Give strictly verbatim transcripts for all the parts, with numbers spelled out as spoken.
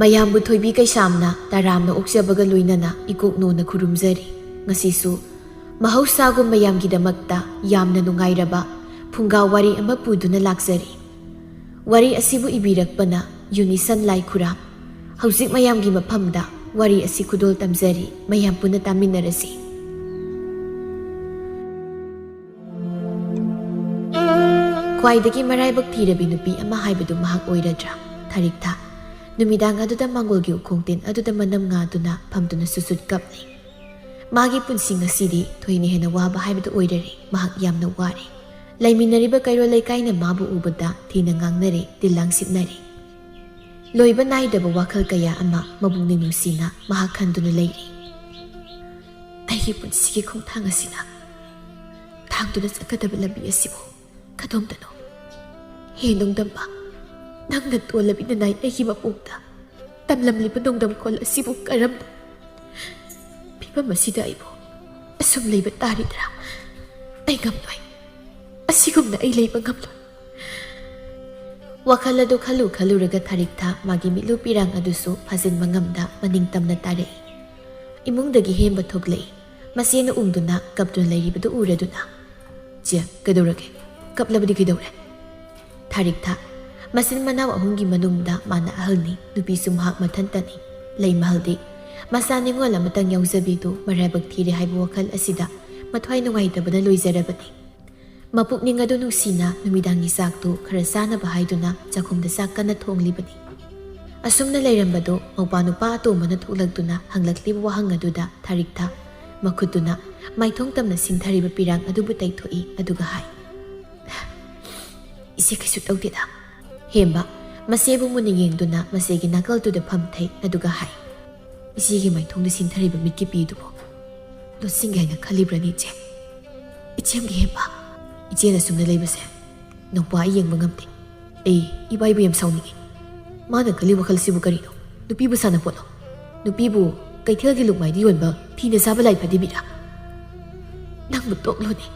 ꯃꯌꯥꯝꯕꯨ ꯊꯣꯏꯕꯤ ꯀꯩꯁꯥꯝꯅ ꯇꯔꯥꯝꯅ ꯑꯣꯛꯆꯕꯒ ꯂꯣꯏꯅꯅ ꯏꯀꯣꯛꯅꯣꯅ ꯈꯨꯔꯨꯝꯖꯔꯤ꯫ ꯉꯁꯤꯁꯨ ꯃꯍꯧꯁꯥꯒꯨꯝ ꯃꯌꯥꯝꯒꯤꯗꯃꯛꯇ ꯌꯥꯝꯅ ꯅꯨꯡꯉꯥꯏꯔꯕ ꯐꯨꯡꯒꯥ ꯋꯥꯔꯤ ꯑꯃ ꯄꯨꯗꯨꯅ ꯂꯥꯛꯆꯔꯤ꯫ ꯋꯥꯔꯤ ꯑꯁꯤꯕꯨ ꯏꯕꯤꯔꯛꯄꯅ ꯌꯨꯅꯤꯁꯟ ꯂꯥꯏꯈꯨꯔꯥꯝ꯫ ꯍꯧꯖꯤꯛ ꯃꯌꯥꯝꯒꯤ ꯃꯐꯝꯗ ꯋꯥꯔꯤ ꯑꯁꯤ ꯈꯨꯗꯣꯜ ꯇꯝꯖꯔꯤ, ꯃꯌꯥꯝ ꯄꯨꯟꯅ ꯇꯥꯃꯤꯟꯅꯔꯁꯤ꯫ ꯈ꯭ꯋꯥꯏꯗꯒꯤ ꯃꯔꯥꯏꯕꯛ ꯊꯤꯔꯕꯤ ꯅꯨꯄꯤ ꯑꯃ ꯍꯥꯏꯕꯗꯨ ꯃꯍꯥꯛ ꯑꯣꯏꯔꯗ꯭ꯔꯥ? ꯊꯥꯔꯤꯛꯊꯥ꯫ ꯅꯨꯃꯤꯗꯥꯡ ꯑꯗꯨꯗ ꯃꯥꯡꯒꯣꯜꯒꯤ ꯎꯈꯣꯡ ꯇꯤꯟ ꯑꯗꯨꯗ ꯃꯅꯝ ꯉꯥꯗꯨꯅ ꯐꯝꯗꯨꯅ ꯁꯨꯠ ꯁꯨꯠ ꯀꯞꯂꯤ꯫ ꯃꯥꯒꯤ ꯄꯨꯟꯁꯤ ꯉꯁꯤꯗꯤ ꯊꯣꯏꯅ ꯍꯦꯟꯅ ꯋꯥꯕ ꯍꯥꯏꯕꯗꯨ ꯑꯣꯏꯔꯔꯦ꯫ ꯃꯍꯥꯛ ꯌꯥꯝꯅ ꯋꯥꯔꯦ꯫ ꯂꯩꯃꯤꯟꯅꯔꯤꯕ ꯀꯩꯔꯣꯜ ꯂꯩꯀꯥꯏꯅ ꯃꯥꯕꯨ ꯎꯕꯗ ꯊꯤꯅ ꯉꯥꯡꯅꯔꯦ, ꯇꯤꯜꯂꯥꯡ ꯁꯤꯠꯅꯔꯦ꯫ ꯂꯣꯏꯕ ꯅꯥꯏꯗꯕ ꯋꯥꯈꯜ ꯀꯌꯥ ꯑꯃ ꯃꯕꯨꯛꯅꯤꯡ ꯅꯨꯡꯁꯤꯅ ꯃꯍꯥꯛ ꯈꯟꯗꯨꯅ ꯂꯩꯔꯤ꯫ ꯑꯩꯒꯤ ꯄꯨꯟꯁꯤꯒꯤ ꯈꯣꯡꯊꯥꯡ ꯑꯁꯤꯅ ꯊꯥꯡꯗꯨꯅ ꯆꯠꯀꯗꯕ ꯂꯝꯕꯤ ꯑꯁꯤꯕꯨ ꯀꯗꯣꯝꯗꯅꯣ? ꯍꯦ ꯅꯣꯡꯗꯝꯕ, ꯅꯪꯅ ꯇꯣꯜꯂꯕꯤ ꯅꯅꯥꯏ ꯑꯩꯒꯤ ꯃꯄꯣꯛꯇ ꯇꯝꯂꯝꯂꯤꯕ ꯅꯣꯡꯗꯝꯈꯣꯜ ꯑꯁꯤꯕꯨ ꯀꯔꯝꯕ ꯐꯤꯕꯝ ꯑꯁꯤꯗ ꯑꯩꯕꯨ ꯑꯁꯨꯝ ꯂꯩꯕ ꯇꯥꯔꯤꯗ꯭ꯔꯥ? ꯑꯩ ꯉꯝꯂꯣꯏ꯫ ꯑꯁꯤꯒꯨꯝꯅ ꯑꯩ ꯂꯩꯕ ꯉꯝꯂꯣꯏ꯫ ꯋꯥꯈꯜ ꯑꯗꯨ ꯈꯜꯂꯨ ꯈꯜꯂꯨꯔꯒ ꯊꯥꯔꯤꯛꯊꯥ ꯃꯥꯒꯤ ꯃꯤꯠꯂꯨ ꯄꯤꯔꯥꯡ ꯑꯗꯨꯁꯨ ꯐꯥꯖꯤꯟꯕ ꯉꯝꯗ ꯃꯅꯤꯡ ꯇꯝꯅ ꯇꯥꯔꯛꯏ꯫ ꯏꯃꯨꯡꯗꯒꯤ ꯍꯦꯝꯕ ꯊꯣꯛꯂꯛꯏ꯫ ꯃꯆꯦꯅ ꯎꯪꯗꯨꯅ ꯀꯞꯇꯨꯅ ꯂꯩꯔꯤꯕꯗꯨ ꯎꯔꯗꯨꯅ, "ꯆꯦ, ꯀꯩꯗꯧꯔꯒꯦ? ꯀꯞꯂꯕꯗꯤ ꯀꯩꯗꯧꯔꯦ?" ꯊꯥꯔꯤꯛꯊꯥ꯫ ꯃꯆꯤꯟ ꯃꯅꯥꯎ ꯑꯍꯨꯝꯒꯤ ꯃꯅꯨꯡꯗ ꯃꯥꯅ ꯑꯍꯜꯅꯤ, ꯅꯨꯄꯤꯁꯨ ꯃꯍꯥꯛ ꯃꯊꯟꯇꯅꯤ꯫ ꯂꯩꯃꯍꯜꯗꯤ ꯃꯆꯥ ꯅꯤꯉꯣꯜ ꯑꯃꯇꯪ ꯌꯥꯎꯖꯕꯤꯗꯨ ꯃꯔꯥꯏꯕꯛ ꯊꯤꯔꯦ ꯍꯥꯏꯕ ꯋꯥꯈꯜ ꯑꯁꯤꯗ ꯃꯊ꯭ꯋꯥꯏ ꯅꯨꯡꯉꯥꯏꯇꯕꯅ ꯂꯣꯏꯖꯔꯕꯅꯤ꯫ ꯃꯄꯨꯛꯅꯤꯡ ꯑꯗꯨ ꯅꯨꯡꯁꯤꯅ ꯅꯨꯃꯤꯗꯥꯡꯒꯤ ꯆꯥꯛꯇꯨ ꯈꯔ ꯆꯥꯅꯕ ꯍꯥꯏꯗꯨꯅ ꯆꯥꯛꯈꯨꯝꯗ ꯆꯥꯛ ꯀꯟꯅ ꯊꯣꯡꯂꯤꯕꯅꯤ꯫ ꯑꯁꯨꯝꯅ ꯂꯩꯔꯝꯕꯗꯨ ꯃꯧꯄꯥ ꯅꯨꯄꯥ ꯑꯇꯣꯝꯕꯅ ꯊꯣꯛꯂꯛꯇꯨꯅ ꯍꯪꯂꯛꯂꯤꯕ ꯋꯥꯍꯪ ꯑꯗꯨꯗ ꯊꯥꯔꯤꯛꯊꯥ ꯃꯈꯨꯠꯇꯨꯅ ꯃꯥꯏꯊꯣꯡ ꯇꯝꯅ ꯁꯤꯡꯊꯔꯤꯕ ꯄꯤꯔꯥꯡ ꯑꯗꯨꯕꯨ ꯇꯩꯊꯣꯛꯏ, ꯑꯗꯨꯒ ꯍꯥꯏ, "ꯏꯆꯦ, ꯀꯩꯁꯨ ꯇꯧꯗꯦꯗ꯫" ꯍꯦꯝꯕ ꯃꯆꯦꯕꯨ ꯃꯨꯟꯅ ꯌꯦꯡꯗꯨꯅ ꯃꯆꯦꯒꯤ ꯅꯥꯀꯜꯗꯨꯗ ꯐꯝꯊꯩ, ꯑꯗꯨꯒ ꯍꯥꯏ, "ꯏꯆꯦꯒꯤ ꯃꯥꯏꯊꯣꯡꯗ ꯁꯤꯡꯊꯔꯤꯕ ꯃꯤꯠꯀꯤ ꯄꯤꯗꯨꯕꯨ ꯂꯣꯠꯁꯤꯟꯒꯦ ꯍꯥꯏꯅ ꯈꯜꯂꯤꯕ꯭ꯔꯅꯤ, ꯏꯆꯦ?" "ꯏꯆꯦꯝꯒꯤ ꯍꯦꯝꯕ, ꯏꯆꯦꯅ ꯁꯨꯝꯅ ꯂꯩꯕꯁꯦ ꯅꯧꯄꯥ ꯑꯩ ꯌꯦꯡꯕ ꯉꯝꯗꯦ꯫ ꯑꯩ ꯏꯕꯥꯏꯕꯨ ꯌꯥꯝ ꯁꯥꯎꯅꯤꯡꯉꯤ꯫ ꯃꯥꯅ ꯈꯜꯂꯤ ꯋꯥꯈꯜꯁꯤꯕꯨ ꯀꯔꯤꯅꯣ? ꯅꯨꯄꯤꯕꯨ ꯁꯥꯟꯅꯄꯣꯠꯂꯣ? ꯅꯨꯄꯤꯕꯨ ꯀꯩꯊꯦꯜꯒꯤ ꯂꯨꯛꯃꯥꯏꯗ ꯌꯣꯟꯕ ꯐꯤꯅ ꯆꯥꯕ ꯂꯥꯏ ꯐꯗꯤꯕꯤꯔꯥ? ꯅꯪꯕꯨ ꯇꯣꯛꯂꯣꯅꯦ꯫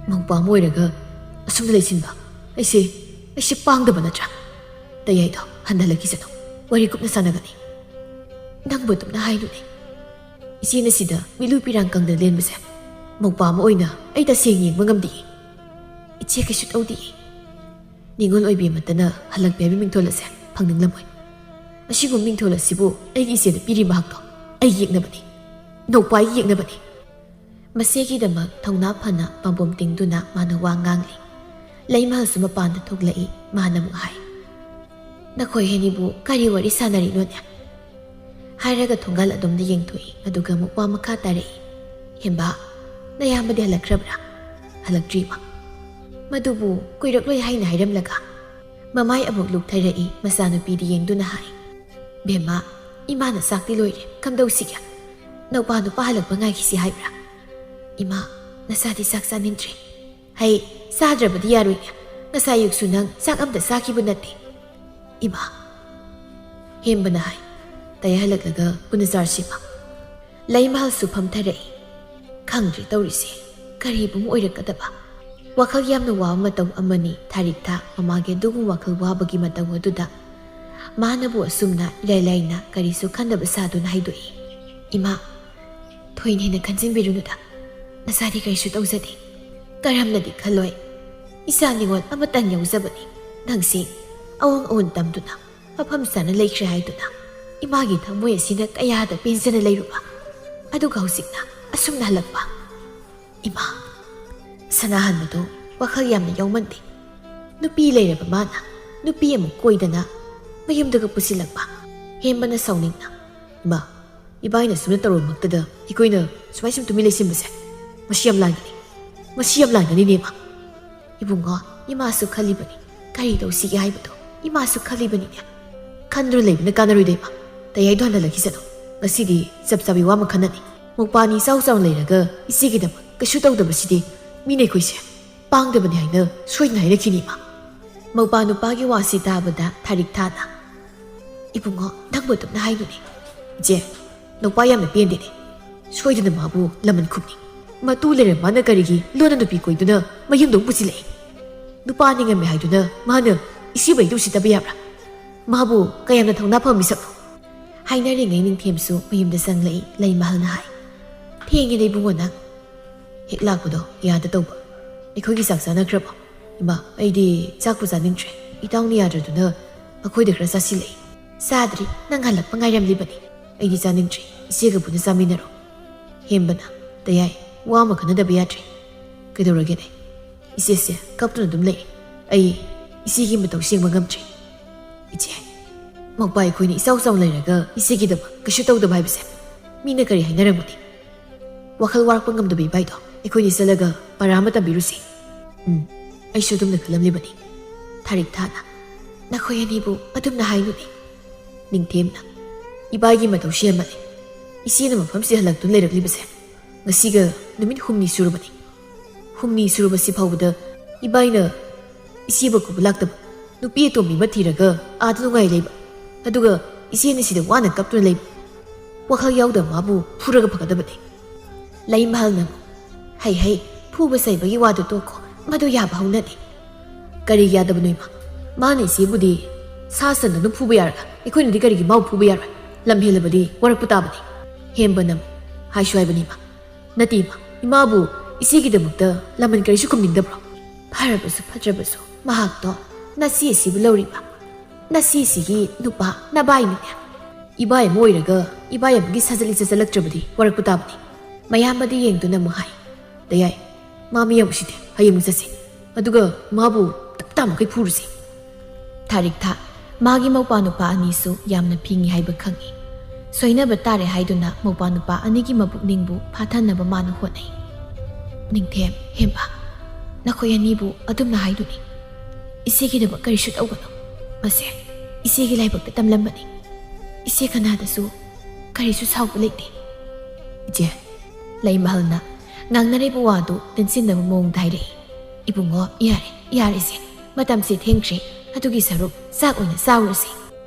ꯃꯧꯄꯥ ꯑꯃ ꯑꯣꯏꯔꯒ ꯑꯁꯨꯝꯅ ꯂꯩꯁꯤꯟꯕ ꯑꯩꯁꯦ, ꯑꯩꯁꯦ ꯄꯥꯡꯗꯕ ꯅꯠꯇ꯭ꯔꯥ? ꯇꯌꯥꯏꯗꯣ ꯍꯟꯊꯍꯜꯂꯛꯈꯤꯁꯅꯨ꯫ ꯋꯥꯔꯤ ꯀꯨꯞꯅ ꯁꯥꯟꯅꯒꯅꯤ꯫ ꯅꯪꯕꯨ ꯑꯗꯨꯝꯅ ꯍꯥꯏꯅꯨꯅꯦ꯫ ꯏꯆꯦꯅ ꯁꯤꯗ ꯃꯤꯠꯂꯨ ꯄꯤꯔꯥꯡ ꯀꯪꯗ ꯂꯦꯟꯕꯁꯦ ꯃꯧꯄꯥ ꯑꯃ ꯑꯣꯏꯅ ꯑꯩ ꯇꯁꯦꯡꯅ ꯌꯦꯡꯕ ꯉꯝꯗꯦ꯫ ꯏꯆꯦ ꯀꯩꯁꯨ ꯇꯧꯗꯦ꯫ ꯅꯤꯉꯣꯜ ꯑꯣꯏꯕꯤ ꯑꯃꯠꯇꯅ ꯍꯜꯂꯛꯄꯤ ꯍꯥꯏꯕ ꯃꯤꯡꯊꯣꯜ ꯑꯁꯦ ꯐꯪꯅꯤꯡꯂꯝꯃꯣꯏ꯫ ꯑꯁꯤꯒꯨꯝꯕ ꯃꯤꯡꯊꯣꯜ ꯑꯁꯤꯕꯨ ꯑꯩꯒꯤ ꯏꯆꯦꯗ ꯄꯤꯔꯤ ꯃꯍꯥꯛꯇꯣ ꯑꯩꯒꯤ ꯌꯦꯛꯅꯕꯅꯤ꯫ ꯅꯧꯄꯥꯒꯤ ꯌꯦꯛꯅꯕꯅꯤ꯫ ꯃꯁꯤꯒꯤꯗꯃꯛ ꯊꯧꯅꯥ ꯐꯅ ꯄꯥꯝꯕꯣꯝ ꯇꯤꯡꯗꯨꯅ ꯃꯥꯅ ꯋꯥ ꯉꯥꯡꯂꯤ꯫ ꯂꯩꯃꯍꯜꯁꯨ ꯃꯄꯥꯟꯗ ꯊꯣꯛꯂꯛꯏ꯫ ꯃꯥꯅ ꯑꯃꯨꯛ ꯍꯥꯏ, "ꯅꯈꯣꯏ ꯑꯅꯤꯕꯨ ꯀꯔꯤ ꯋꯥꯔꯤ ꯁꯥꯟꯅꯔꯤꯅꯣꯅꯦ?" ꯍꯥꯏꯔꯒ ꯊꯣꯡꯒꯥꯜ ꯑꯗꯣꯝꯗ ꯌꯦꯡꯊꯣꯛꯏ꯫ ꯑꯗꯨꯒ ꯑꯃꯨꯛ ꯋꯥ ꯃꯈꯥ ꯇꯥꯔꯛꯏ, "ꯍꯦꯝꯕꯥ, ꯅꯌꯥꯝꯕꯗꯤ ꯍꯜꯂꯛꯈ꯭ꯔꯕ꯭ꯔꯥ?" "ꯍꯜꯂꯛꯇ꯭ꯔꯤꯃ꯫" "ꯃꯗꯨꯕꯨ ꯀꯨꯏꯔꯛꯂꯣꯏ ꯍꯥꯏꯅ ꯍꯥꯏꯔꯝꯂꯒ?" ꯃꯃꯥꯏ ꯑꯃꯨꯛ ꯂꯨꯛꯊꯔꯛꯏ꯫ ꯃꯆꯥꯅꯨꯄꯤꯗ ꯌꯦꯡꯗꯨꯅ ꯍꯥꯏ, "ꯕꯦꯝꯃ, ꯏꯃꯥꯅ ꯆꯥꯛꯇꯤ ꯂꯣꯏꯔꯦ, ꯀꯝꯗꯧꯁꯤꯒꯦ? ꯅꯧꯄꯥ ꯅꯨꯄꯥ ꯍꯜꯂꯛꯄ ꯉꯥꯏꯈꯤꯁꯤ ꯍꯥꯏꯕ꯭ꯔꯥ?" "ꯏꯃꯥ, ꯅꯁꯥꯗꯤ ꯆꯥꯛ ꯆꯥꯅꯤꯡꯗ꯭ꯔꯦ?" "ꯍꯩ, ꯆꯥꯗ꯭ꯔꯕꯗꯤ ꯌꯥꯔꯣꯏꯅꯦ꯫ ꯉꯁꯥꯏ ꯑꯌꯨꯛꯁꯨ ꯅꯪ ꯆꯥꯛ ꯑꯝꯇ ꯆꯥꯈꯤꯕ ꯅꯠꯇꯦ꯫" "ꯏꯃꯥ꯫" ꯍꯦꯝꯕꯅ ꯍꯥꯏ, "ꯇꯌꯥ ꯍꯜꯂꯛꯂꯒ ꯄꯨꯟꯅ ꯆꯥꯔꯁꯤꯃ꯫" ꯂꯩꯃꯍꯜꯁꯨ ꯐꯝꯊꯔꯛꯏ꯫ ꯈꯪꯗ꯭ꯔꯦ ꯇꯧꯔꯤꯁꯦ, ꯀꯔꯤꯕꯨ ꯑꯃꯨꯛ ꯑꯣꯏꯔꯛꯀꯗꯕ? ꯋꯥꯈꯜ ꯌꯥꯝꯅ ꯋꯥꯕ ꯃꯇꯧ ꯑꯃꯅꯤ ꯊꯥꯔꯤꯛꯊꯥ ꯃꯃꯥꯒꯤ ꯑꯗꯨꯒꯨꯝꯕ ꯋꯥꯈꯜ ꯋꯥꯕꯒꯤ ꯃꯇꯧ ꯑꯗꯨꯗ꯫ ꯃꯥꯅꯕꯨ ꯑꯁꯨꯝꯅ ꯏꯔꯥꯏ ꯂꯥꯏꯅ ꯀꯔꯤꯁꯨ ꯈꯟꯗꯕ ꯁꯥꯗꯨꯅ ꯍꯥꯏꯗꯣꯛꯏ, "ꯏꯃꯥ, ꯊꯣꯏꯅ ꯍꯦꯟꯅ ꯈꯟꯖꯤꯟꯕꯤꯔꯨꯅꯨꯗ꯫ ꯅꯁꯥꯗꯤ ꯀꯔꯤꯁꯨ ꯇꯧꯖꯗꯦ꯫ ꯀꯔꯝꯅꯗꯤ ꯈꯜꯂꯣꯏ? ꯏꯆꯥ ꯅꯤꯉꯣꯜ ꯑꯃꯇꯪ ꯌꯥꯎꯖꯕꯅꯤ꯫ ꯅꯪꯁꯤ ꯑꯋꯥꯡ ꯑꯋꯣꯟ ꯇꯝꯗꯨꯅ ꯃꯐꯝ ꯆꯥꯅ ꯂꯩꯈ꯭ꯔꯦ ꯍꯥꯏꯗꯨꯅ ꯏꯃꯥꯒꯤ ꯊꯃꯣꯏ ꯑꯁꯤꯅ ꯀꯌꯥꯗ ꯄꯦꯟꯖꯅ ꯂꯩꯔꯨꯕ꯫ ꯑꯗꯨꯒ ꯍꯧꯖꯤꯛꯅ ꯑꯁꯨꯝꯅ ꯍꯜꯂꯛꯄ꯫ ꯏꯃꯥ, ꯁꯅꯥꯍꯟꯕꯗꯣ ꯋꯥꯈꯜ ꯌꯥꯝꯅ ꯌꯥꯎꯃꯟꯗꯦ꯫ ꯅꯨꯄꯤ ꯂꯩꯔꯕ ꯃꯥꯅ ꯅꯨꯄꯤ ꯑꯃꯨꯛ ꯀꯣꯏꯗꯅ ꯃꯌꯨꯝꯗꯒ ꯄꯨꯁꯤꯜꯂꯛꯄ꯫" ꯍꯦꯝꯕꯅ ꯁꯥꯎꯅꯤꯡꯅ, "ꯏꯃꯥ, ꯏꯕꯥꯏꯅ ꯁꯨꯝꯅ ꯇꯧꯔꯝꯃꯛꯇꯗ ꯑꯩꯈꯣꯏꯅ ꯁꯨꯃꯥꯏ ꯁꯨꯝ ꯇꯨꯃꯤꯟ ꯂꯩꯁꯤꯟꯕꯁꯦ ꯃꯁꯤ ꯌꯥꯝ ꯂꯥꯟꯒꯅꯤ꯫ ꯃꯁꯤ ꯌꯥꯝ ꯂꯥꯟꯒꯅꯤꯅꯦ, ꯏꯃꯥ꯫" "ꯏꯕꯨꯡꯉꯣ, ꯏꯃꯥꯁꯨ ꯈꯜꯂꯤꯕꯅꯤ꯫ ꯀꯔꯤ ꯇꯧꯁꯤꯒꯦ ꯍꯥꯏꯕꯗꯣ ꯏꯃꯥꯁꯨ ꯈꯜꯂꯤꯕꯅꯤꯅꯦ꯫ ꯈꯟꯗꯨꯅ ꯂꯩꯕꯅ ꯀꯥꯟꯅꯔꯣꯏꯗ, ꯏꯃꯥ꯫ ꯇꯌꯥꯏꯗꯣ ꯍꯥꯟꯅ ꯍꯜꯂꯛꯈꯤꯁꯅꯨ꯫ ꯉꯁꯤꯗꯤ ꯆꯞ ꯆꯥꯕꯤ ꯋꯥ ꯑꯃ ꯈꯟꯅꯅꯤ꯫ ꯃꯧꯄꯥꯅꯤ ꯏꯆꯥꯎ ꯆꯥꯎꯅ ꯂꯩꯔꯒ ꯏꯆꯦꯒꯤꯗꯃꯛ ꯀꯩꯁꯨ ꯇꯧꯗꯕꯁꯤꯗꯤ ꯃꯤꯅ ꯑꯩꯈꯣꯏꯁꯦ ꯄꯥꯡꯗꯕꯅꯤ ꯍꯥꯏꯅ ꯁꯣꯏꯗꯅ ꯍꯥꯏꯔꯛꯈꯤꯅꯤ, ꯏꯃꯥ꯫" ꯃꯧꯄꯥ ꯅꯨꯄꯥꯒꯤ ꯋꯥꯁꯤ ꯇꯥꯕꯗ ꯊꯥꯔꯤꯛ ꯊꯥꯅ, "ꯏꯕꯨꯡꯉꯣ, ꯅꯪꯕꯨ ꯑꯗꯨꯝꯅ ꯍꯥꯏꯅꯨꯅꯦ꯫ ꯏꯆꯦ, ꯅꯧꯄꯥ ꯌꯥꯝꯅ ꯄꯦꯟꯗꯦꯅꯦ꯫ ꯁꯣꯏꯗꯅ ꯃꯥꯕꯨ ꯂꯃꯟ ꯈꯨꯝꯅꯤ꯫ ꯃꯇꯨ ꯂꯩꯔ ꯃꯥꯅ ꯀꯔꯤꯒꯤ ꯂꯣꯟꯅ ꯅꯨꯄꯤ ꯀꯣꯏꯗꯨꯅ ꯃꯌꯨꯝꯗ ꯑꯃꯨꯛ ꯄꯨꯁꯤꯜꯂꯛꯏ? ꯅꯨꯄꯥ ꯅꯤꯡꯉꯝꯃꯦ ꯍꯥꯏꯗꯨꯅ ꯃꯥꯅ ꯏꯆꯦꯕꯨ ꯍꯦꯛꯇ ꯎꯁꯤꯠꯇꯕ ꯌꯥꯕ꯭ꯔꯥ? ꯃꯥꯕꯨ ꯀꯌꯥꯝꯅ ꯊꯧꯅꯥ ꯐꯕ ꯃꯤꯁꯛꯅꯣ? ꯍꯥꯏꯅꯔꯤꯉꯩ ꯅꯤꯡꯊꯦꯝꯁꯨ ꯃꯌꯨꯝꯗ ꯆꯪꯂꯛꯏ꯫ ꯂꯩꯃꯍꯜꯅ ꯍꯥꯏ, "ꯊꯦꯡꯉꯦꯗ ꯏꯕꯨꯡꯉꯣ ꯅꯪ꯫ ꯍꯦꯛ ꯂꯥꯛꯄꯗꯣ ꯌꯥꯗ ꯇꯧꯕ꯫ ꯑꯩꯈꯣꯏꯒꯤ ꯆꯥꯛ ꯆꯥꯅꯈ꯭ꯔꯕꯣ?" "ꯏꯃꯥ, ꯑꯩꯗꯤ ꯆꯥꯛꯄꯨ ꯆꯥꯅꯤꯡꯗ꯭ꯔꯦ꯫ ꯏꯇꯥꯎꯅ ꯌꯥꯗ꯭ꯔꯗꯨꯅ ꯑꯩꯈꯣꯏꯗ ꯈꯔ ꯆꯥꯁꯤꯜꯂꯛꯏ꯫" "ꯆꯥꯗ꯭ꯔꯤ, ꯅꯪ ꯍꯜꯂꯛꯄ ꯉꯥꯏꯔꯝꯂꯤꯕꯅꯤ꯫ ꯑꯩꯗꯤ ꯆꯥꯅꯤꯡꯗ꯭ꯔꯤ, ꯏꯆꯦꯒ ꯄꯨꯟꯅ ꯆꯥꯃꯤꯟꯅꯔꯣ꯫" ꯍꯦꯝꯕꯅ, "ꯇꯌꯥꯏ, ꯋꯥ ꯑꯃ ꯈꯟꯅꯗꯕ ꯌꯥꯗ꯭ꯔꯦ꯫" "ꯀꯩꯗꯧꯔꯒꯦꯅꯦ?" "ꯏꯆꯦꯁꯦ ꯀꯞꯇꯨꯅ ꯑꯗꯨꯝ ꯂꯩ꯫ ꯑꯩ ꯏꯆꯦꯒꯤ ꯃꯇꯧ ꯁꯦꯡꯕ ꯉꯝꯗ꯭ꯔꯦ꯫" "ꯏꯆꯦ, ꯃꯧꯄꯥ ꯑꯩꯈꯣꯏꯅ ꯏꯆꯥꯎ ꯆꯥꯎꯅ ꯂꯩꯔꯒ ꯏꯆꯦꯒꯤꯗꯃꯛ ꯀꯩꯁꯨ ꯇꯧꯗꯕ ꯍꯥꯏꯕꯁꯦ ꯃꯤꯅ ꯀꯔꯤ ꯍꯥꯏꯅꯔꯝꯒꯅꯤ? ꯋꯥꯈꯜ ꯋꯥꯔꯛꯄ ꯉꯝꯗꯕ ꯏꯕꯥꯏꯗꯣ ꯑꯩꯈꯣꯏꯅ ꯆꯠꯂꯒ ꯄꯔꯥ ꯑꯃ ꯇꯝꯕꯤꯔꯨꯁꯤ꯫" "ꯎꯝ, ꯑꯩꯁꯨ ꯑꯗꯨꯝꯅ ꯈꯜꯂꯝꯂꯤꯕꯅꯤ꯫" ꯊꯥꯔꯤꯛ ꯊꯥꯅ, "ꯅꯈꯣꯏ ꯑꯅꯤꯕꯨ ꯑꯗꯨꯝꯅ ꯍꯥꯏꯅꯨꯅꯦ꯫" ꯅꯤꯡꯊꯦꯝꯅ, "ꯏꯕꯥꯏꯒꯤ ꯃꯇꯧꯁꯤ ꯍꯦꯟꯃꯜꯂꯦ꯫ ꯏꯆꯦꯅ ꯃꯐꯝꯁꯤꯗ ꯍꯜꯂꯛꯇꯨꯅ ꯂꯩꯔꯛꯂꯤꯕꯁꯦ ꯉꯁꯤꯒ ꯅꯨꯃꯤꯠ ꯍꯨꯝꯅꯤ ꯁꯨꯔꯕꯅꯤ꯫ ꯍꯨꯝꯅꯤ ꯁꯨꯔꯕꯁꯤ ꯐꯥꯎꯕꯗ ꯏꯕꯥꯏꯅ ꯏꯆꯦꯕꯨ ꯀꯧꯕ ꯂꯥꯛꯇꯕ, ꯅꯨꯄꯤ ꯑꯇꯣꯝꯕꯤ ꯑꯃ ꯊꯤꯔꯒ ꯑꯥꯗ ꯅꯨꯡꯉꯥꯏ ꯂꯩꯕ, ꯑꯗꯨꯒ ꯏꯆꯦꯅ ꯁꯤꯗ ꯋꯥꯅ ꯀꯞꯇꯨꯅ ꯂꯩꯕ꯫ ꯋꯥꯈꯜ ꯌꯥꯎꯗꯕ ꯃꯥꯕꯨ ꯐꯨꯔꯒ ꯐꯒꯗꯕꯅꯤ꯫" ꯂꯩꯃꯍꯜꯅ, "ꯍꯩ ꯍꯩ, ꯐꯨꯕ ꯆꯩꯕꯒꯤ ꯋꯥꯗꯨ ꯇꯣꯛꯈꯣ, ꯃꯗꯨ ꯌꯥꯕ ꯍꯧꯅꯗꯦ꯫" "ꯀꯔꯤꯒꯤ ꯌꯥꯗꯕꯅꯣ ꯏꯃꯥ? ꯃꯥꯅ ꯏꯆꯦꯕꯨꯗꯤ ꯁꯥ ꯁꯟꯗꯨꯅ ꯐꯨꯕ ꯌꯥꯔꯒ ꯑꯩꯈꯣꯏꯅꯗꯤ ꯀꯔꯤꯒꯤ ꯃꯥꯕꯨ ꯐꯨꯕ ꯌꯥꯔꯣꯏ? ꯂꯝ ꯍꯦꯜꯂꯕꯗꯤ ꯋꯥꯔꯛꯄ ꯇꯥꯕꯅꯤ꯫" ꯍꯦꯝꯕꯅ, "ꯍꯥꯏꯁꯨ ꯍꯥꯏꯕꯅꯤ ꯏꯃꯥ꯫ ꯅꯠꯇꯦ ꯏꯃꯥ, ꯏꯃꯥꯕꯨ ꯏꯆꯦꯒꯤꯗꯃꯛꯇ ꯂꯃꯟ ꯀꯔꯤꯁꯨ ꯈꯨꯝꯅꯤꯡꯗꯕ꯭ꯔꯣ? ꯐꯔꯕꯁꯨ ꯐꯠꯇ꯭ꯔꯕꯁꯨ ꯃꯍꯥꯛꯇꯣ ꯅꯆꯦ ꯑꯁꯤꯕꯨ ꯂꯧꯔꯤꯕ, ꯅꯆꯦ ꯑꯁꯤꯒꯤ ꯅꯨꯄꯥ ꯅꯕꯥꯏꯅꯤꯅꯦ꯫ ꯏꯕꯥꯏ ꯑꯃ ꯑꯣꯏꯔꯒ ꯏꯕꯥꯏ ꯑꯃꯒꯤ ꯁꯥꯖꯠ ꯂꯤꯆꯠ ꯆꯠꯂꯛꯇ꯭ꯔꯕꯗꯤ ꯋꯥꯔꯛꯄ ꯇꯥꯕꯅꯤ꯫" ꯃꯌꯥꯝꯕꯗꯤ ꯌꯦꯡꯗꯨꯅ ꯑꯃꯨꯛ ꯍꯥꯏ, "ꯇꯌꯥꯏ, ꯃꯥ ꯃꯤ ꯌꯥꯝ ꯎꯁꯤꯠꯇꯦ, ꯍꯌꯦꯡ ꯆꯠꯁꯤ꯫ ꯑꯗꯨꯒ ꯃꯥꯕꯨ ꯇꯞ ꯇꯥ ꯃꯈꯩ ꯐꯨꯔꯨꯁꯤ꯫" ꯊꯥꯔꯤꯛ ꯊꯥ, ꯃꯥꯒꯤ ꯃꯧꯄꯥ ꯅꯨꯄꯥ ꯑꯅꯤꯁꯨ ꯌꯥꯝꯅ ꯐꯤꯡꯉꯤ ꯍꯥꯏꯕ ꯈꯪꯏ꯫ ꯁꯣꯏꯅꯕ ꯇꯥꯔꯦ ꯍꯥꯏꯗꯨꯅ ꯃꯧꯄꯥ ꯅꯨꯄꯥ ꯑꯅꯤꯒꯤ ꯃꯄꯨꯛꯅꯤꯡꯕꯨ ꯐꯥꯊꯅꯕ ꯃꯥꯅ ꯍꯣꯠꯅꯩ꯫ "ꯅꯤꯡꯊꯦꯝ, ꯍꯦꯝꯕ, ꯅꯈꯣꯏ ꯑꯅꯤꯕꯨ ꯑꯗꯨꯝꯅ ꯍꯥꯏꯗꯨꯅꯤ꯫ ꯏꯆꯦꯒꯤꯗꯃꯛ ꯀꯔꯤꯁꯨ ꯇꯧꯒꯅꯨ꯫ ꯃꯁꯦ ꯏꯆꯦꯒꯤ ꯂꯥꯏꯕꯛꯇ ꯇꯝꯂꯝꯕꯅꯤ꯫ ꯏꯆꯦ ꯀꯅꯥꯗꯁꯨ ꯀꯔꯤꯁꯨ ꯁꯥꯎꯕ ꯂꯩꯇꯦ꯫" "ꯏꯆꯦ꯫" ꯂꯩꯃꯍꯜꯅ ꯉꯥꯡꯅꯔꯤꯕ ꯋꯥꯗꯨ ꯇꯤꯟꯁꯤꯟꯅꯕ ꯃꯑꯣꯡꯗ ꯍꯥꯏꯔꯛꯏ꯫ "ꯏꯕꯨꯡꯉꯣ, ꯌꯥꯔꯦ, ꯌꯥꯔꯦꯁꯦ꯫ ꯃꯇꯝꯁꯦ ꯊꯦꯡꯈ꯭ꯔꯦ꯫ ꯑꯗꯨꯒꯤ ꯁꯔꯨꯛ ꯆꯥꯛ ꯑꯣꯏꯅ ꯆꯥꯔꯨꯔꯁꯤ꯫"